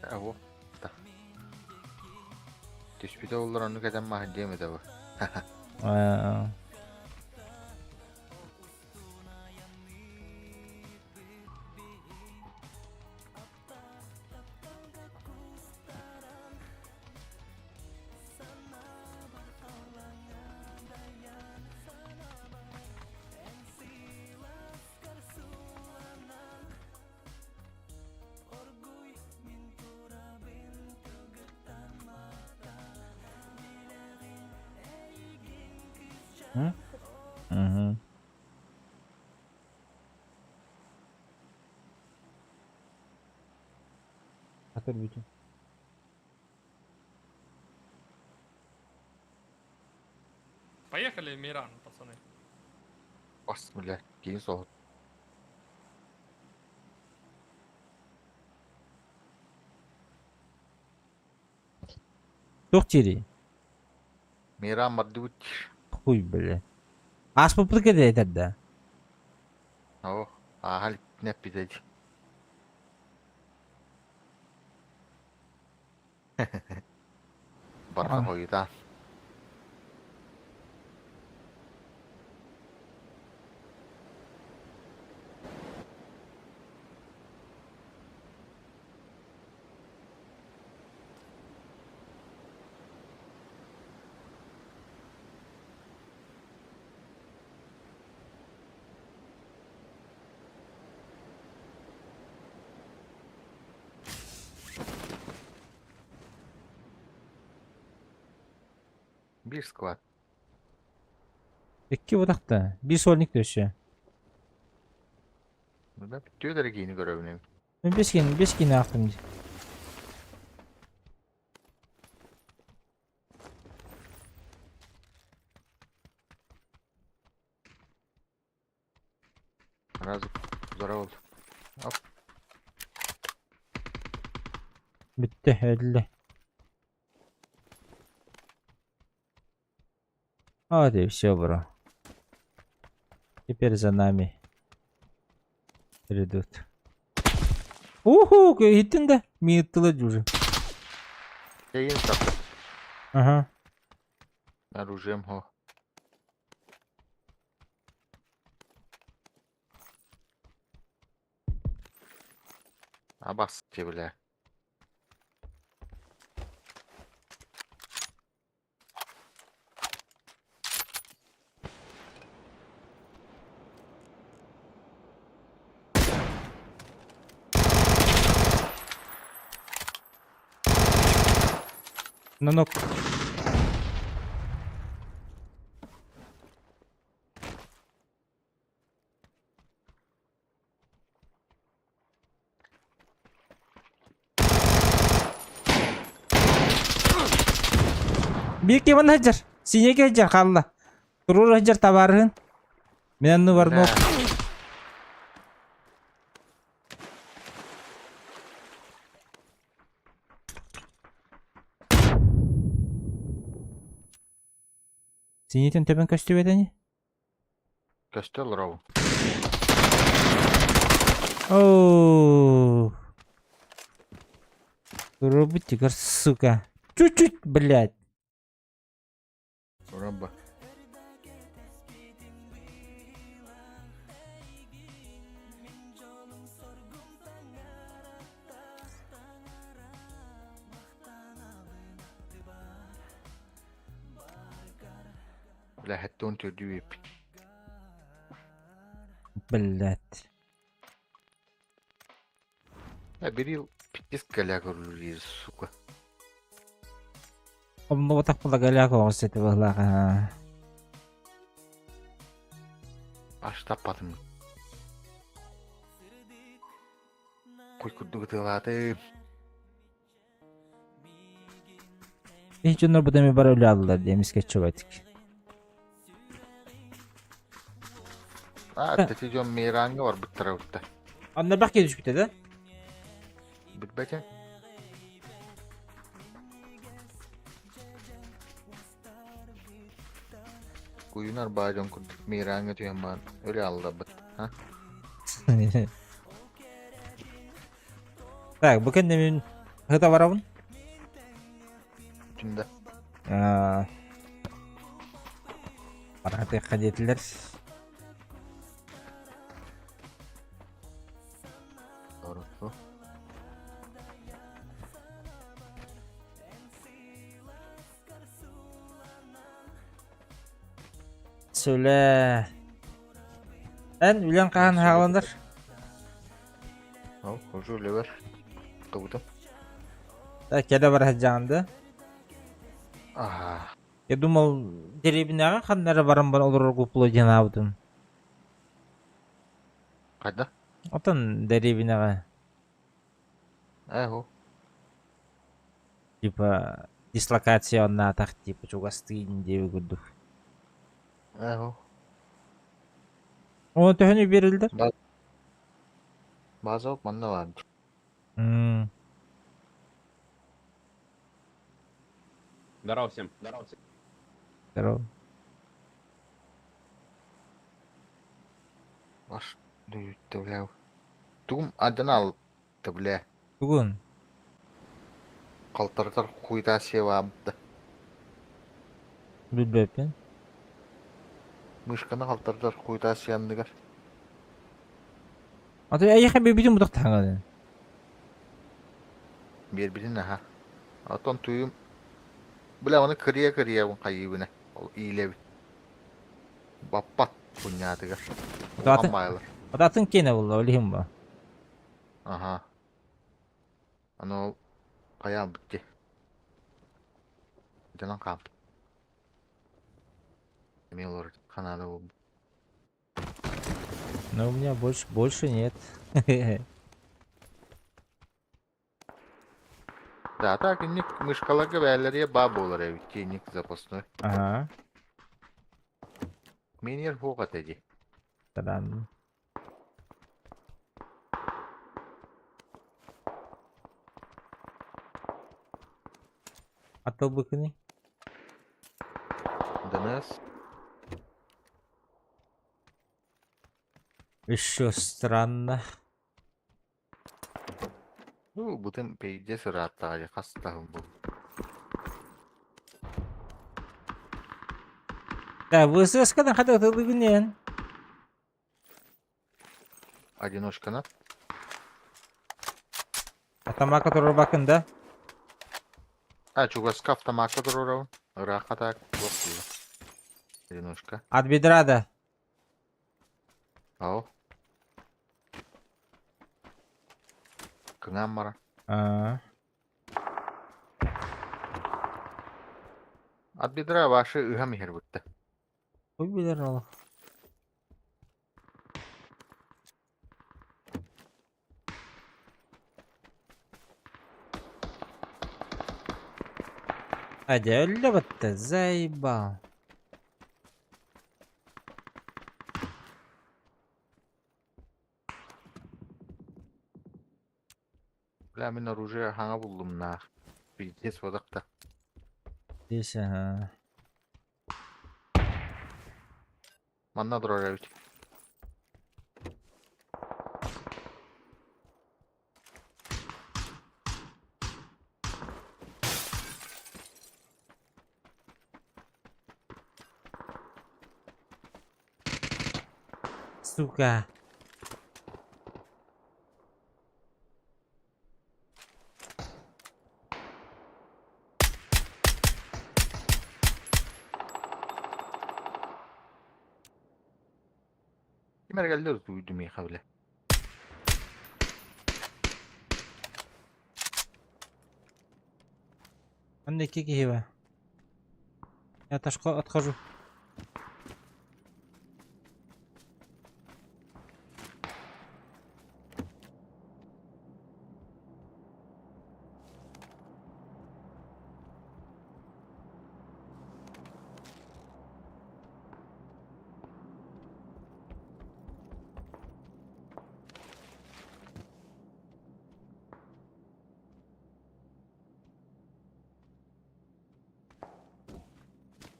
Аһу. Түспүтэ оллар оннук этэн маһырдыам этэ бу. Угу. Атыр бүтүн. Поехали, Миран, пацаны. Бас, бля, киин соһут. Туох диирий? Миран бардыбыт. Хуй, бля. Ааспыппыт кэдэ этэр да? Оо, ааһа нэппитэ дии. Барҕа хойутаан. Биир склад. Икки утахта. Биир сольник да өссө. Да, бүттүө да киини көрөбүн. Мен бес киин, бес киин аахтым дии. Сразу здорово. Оп. Бүттэ, өллө. Вот и все, бро. Теперь за нами придут. Уху, иһиттин да? Миыттыла уже. Кейин сапты. Ага. Оружием хо. Абас бля. Нанок. Биир ким сылдьар? Синьэки сылдьар хаалла. Туруор сылдьар табаарыһын. Мин анны барнок. Синьэтин төбөн көстүбэт ини? Көстө олоробун. Оу. Туруорбут сука. Чуть-чуть, блядь. Ураба. Бля, хэттон төрдүү эппит. Блядь. Я берил пиздец голяк рулит, сука. Умнубатах була голяк оҕус этэ быһылаах. Аш таппатым. Куй курдук ытыалаатым. Иһ дьоннор бу эми бары өлө аллар диэ эмискэччи байтык. А, тэти дьон Миранга барбыттара ытта. Онно бах киһи түспүтэ да? Билбэтим. Куйунар баа дьон курдук Миранга түһэн баран өлө алларбыт. А? Так, бу кэннэ мин ыта барабын. Түндэ. Баратыахха диэтилэр. Хорошо. Сүлэ. Эн үлэн хаһан хааландар? Ол, уже үлэбэр. Кыбытым. Кэлэ бара сылдьаҕын да? Аха. Я думал, дэриэбинэҕэ ханна эрэ баран баран олорор купло диэн аабытым. Хайда? Отон дэриэбинэҕэ. Эһу. Типа дислокация оннаатах типа чугастыын диэби курдук. Эһу. Оны төһөнү биэрэллэр? База манна бар. Здорово всем. Здорово всем. Здорово. Баш бля. Тугум аденал бля. Тугун? Қалтыртар хуйта севамды. Билбэппин. Мышканы қалтыртар хуйта сианныгар. А то эйиэхэ биэрбитим бутах таҥаны. Биэрбитин аха. Отон туйум. Бля, оны кырия-кырия хайыбына. Ол иилэбит. Баппат куньяатыгар. Улахан баайлар. Атын киэнэ булла, ол иһин ба. Аха. Аны ол хайаан битти. Дьонон хаампыт. Эмиэ олорор ханаада буолбут. Но у меня больше нет. Да, так инник мышкаларга бээлэрие баа буолар эбит ник запасной. Ага. Минер хуох этэ дии. Тадан. Атылбыкыны. ДНС. Еще странно. Ну, бутын пейде сырааттаҕа хас таһым был. Да, ВСС-кадан хата атылбыкын Одиночкана. Автомакка турбакын да? А, чугаска автомакка турурабын. Ыраахха так туох диибин. Одиночка. От бедра да. Ау. Кыҥаан бара. А. От бедра ваши ыһам иһэр бутта. Хуй билэр ол. Адя өллө батта, заебал. Бля, мин оружие хаҥа буллум наах. Пиздец бодохто. Здесь, ага. Манна турар эбит. Сука. Ким эрэ кэллэ дуйдум миэхэ бля. Манна икки киһи бар. Я отошко отхожу.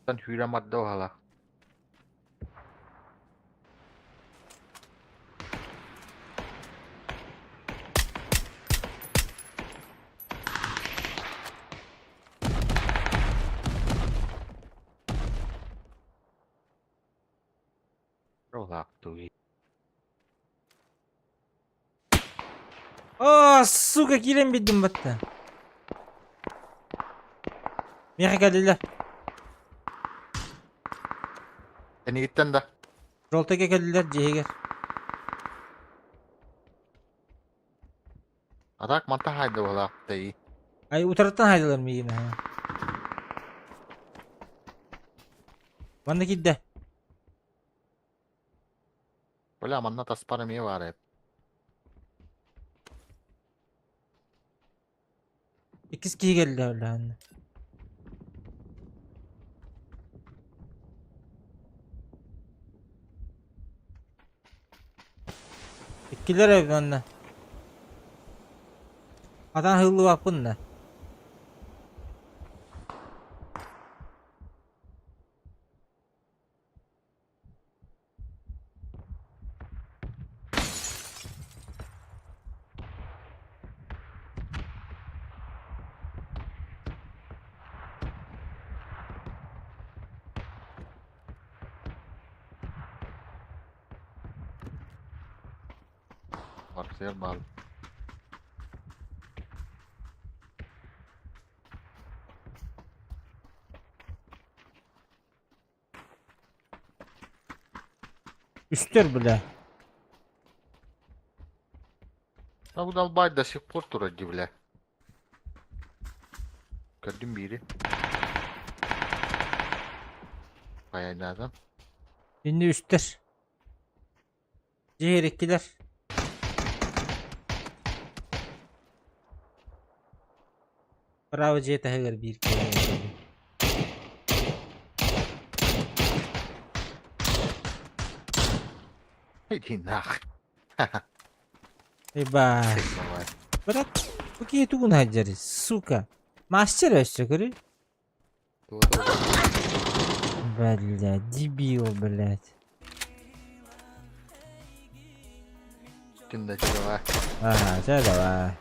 Тан сүүрэн барда уһала. Лаптуги. О, сука, киирэн биддим батта. Миэхэ кэллилэр. Энигиттэн да. Жолтайга кэллилэр дьиэһигэр. А так манта хайда буолаахтай. Ай, утарыттан хайдылар миигин. Манна киирдэ. Бля, манна таспар эмиэ баар эбит. Иккис киһи кэллэ өлөөн. Иккилэр эбит манна. Хатан ыһыллыбаппын да. Барсыар баал. Үстэр бля. А бу далбай до сих пор турар дии бля. Көрдүм биири. Хайайдаатым. Инни үстэр. Дьиһэр иккилэр. Право дьиэ таһыгар биир киһи. Иди нах. Ебать. Давай. Брат, бу киһи тугун сылдьарый, сука. Мастер өссө көрүй. Блядь, дебил, блядь. Түндэ давай. Ага, всё, давай.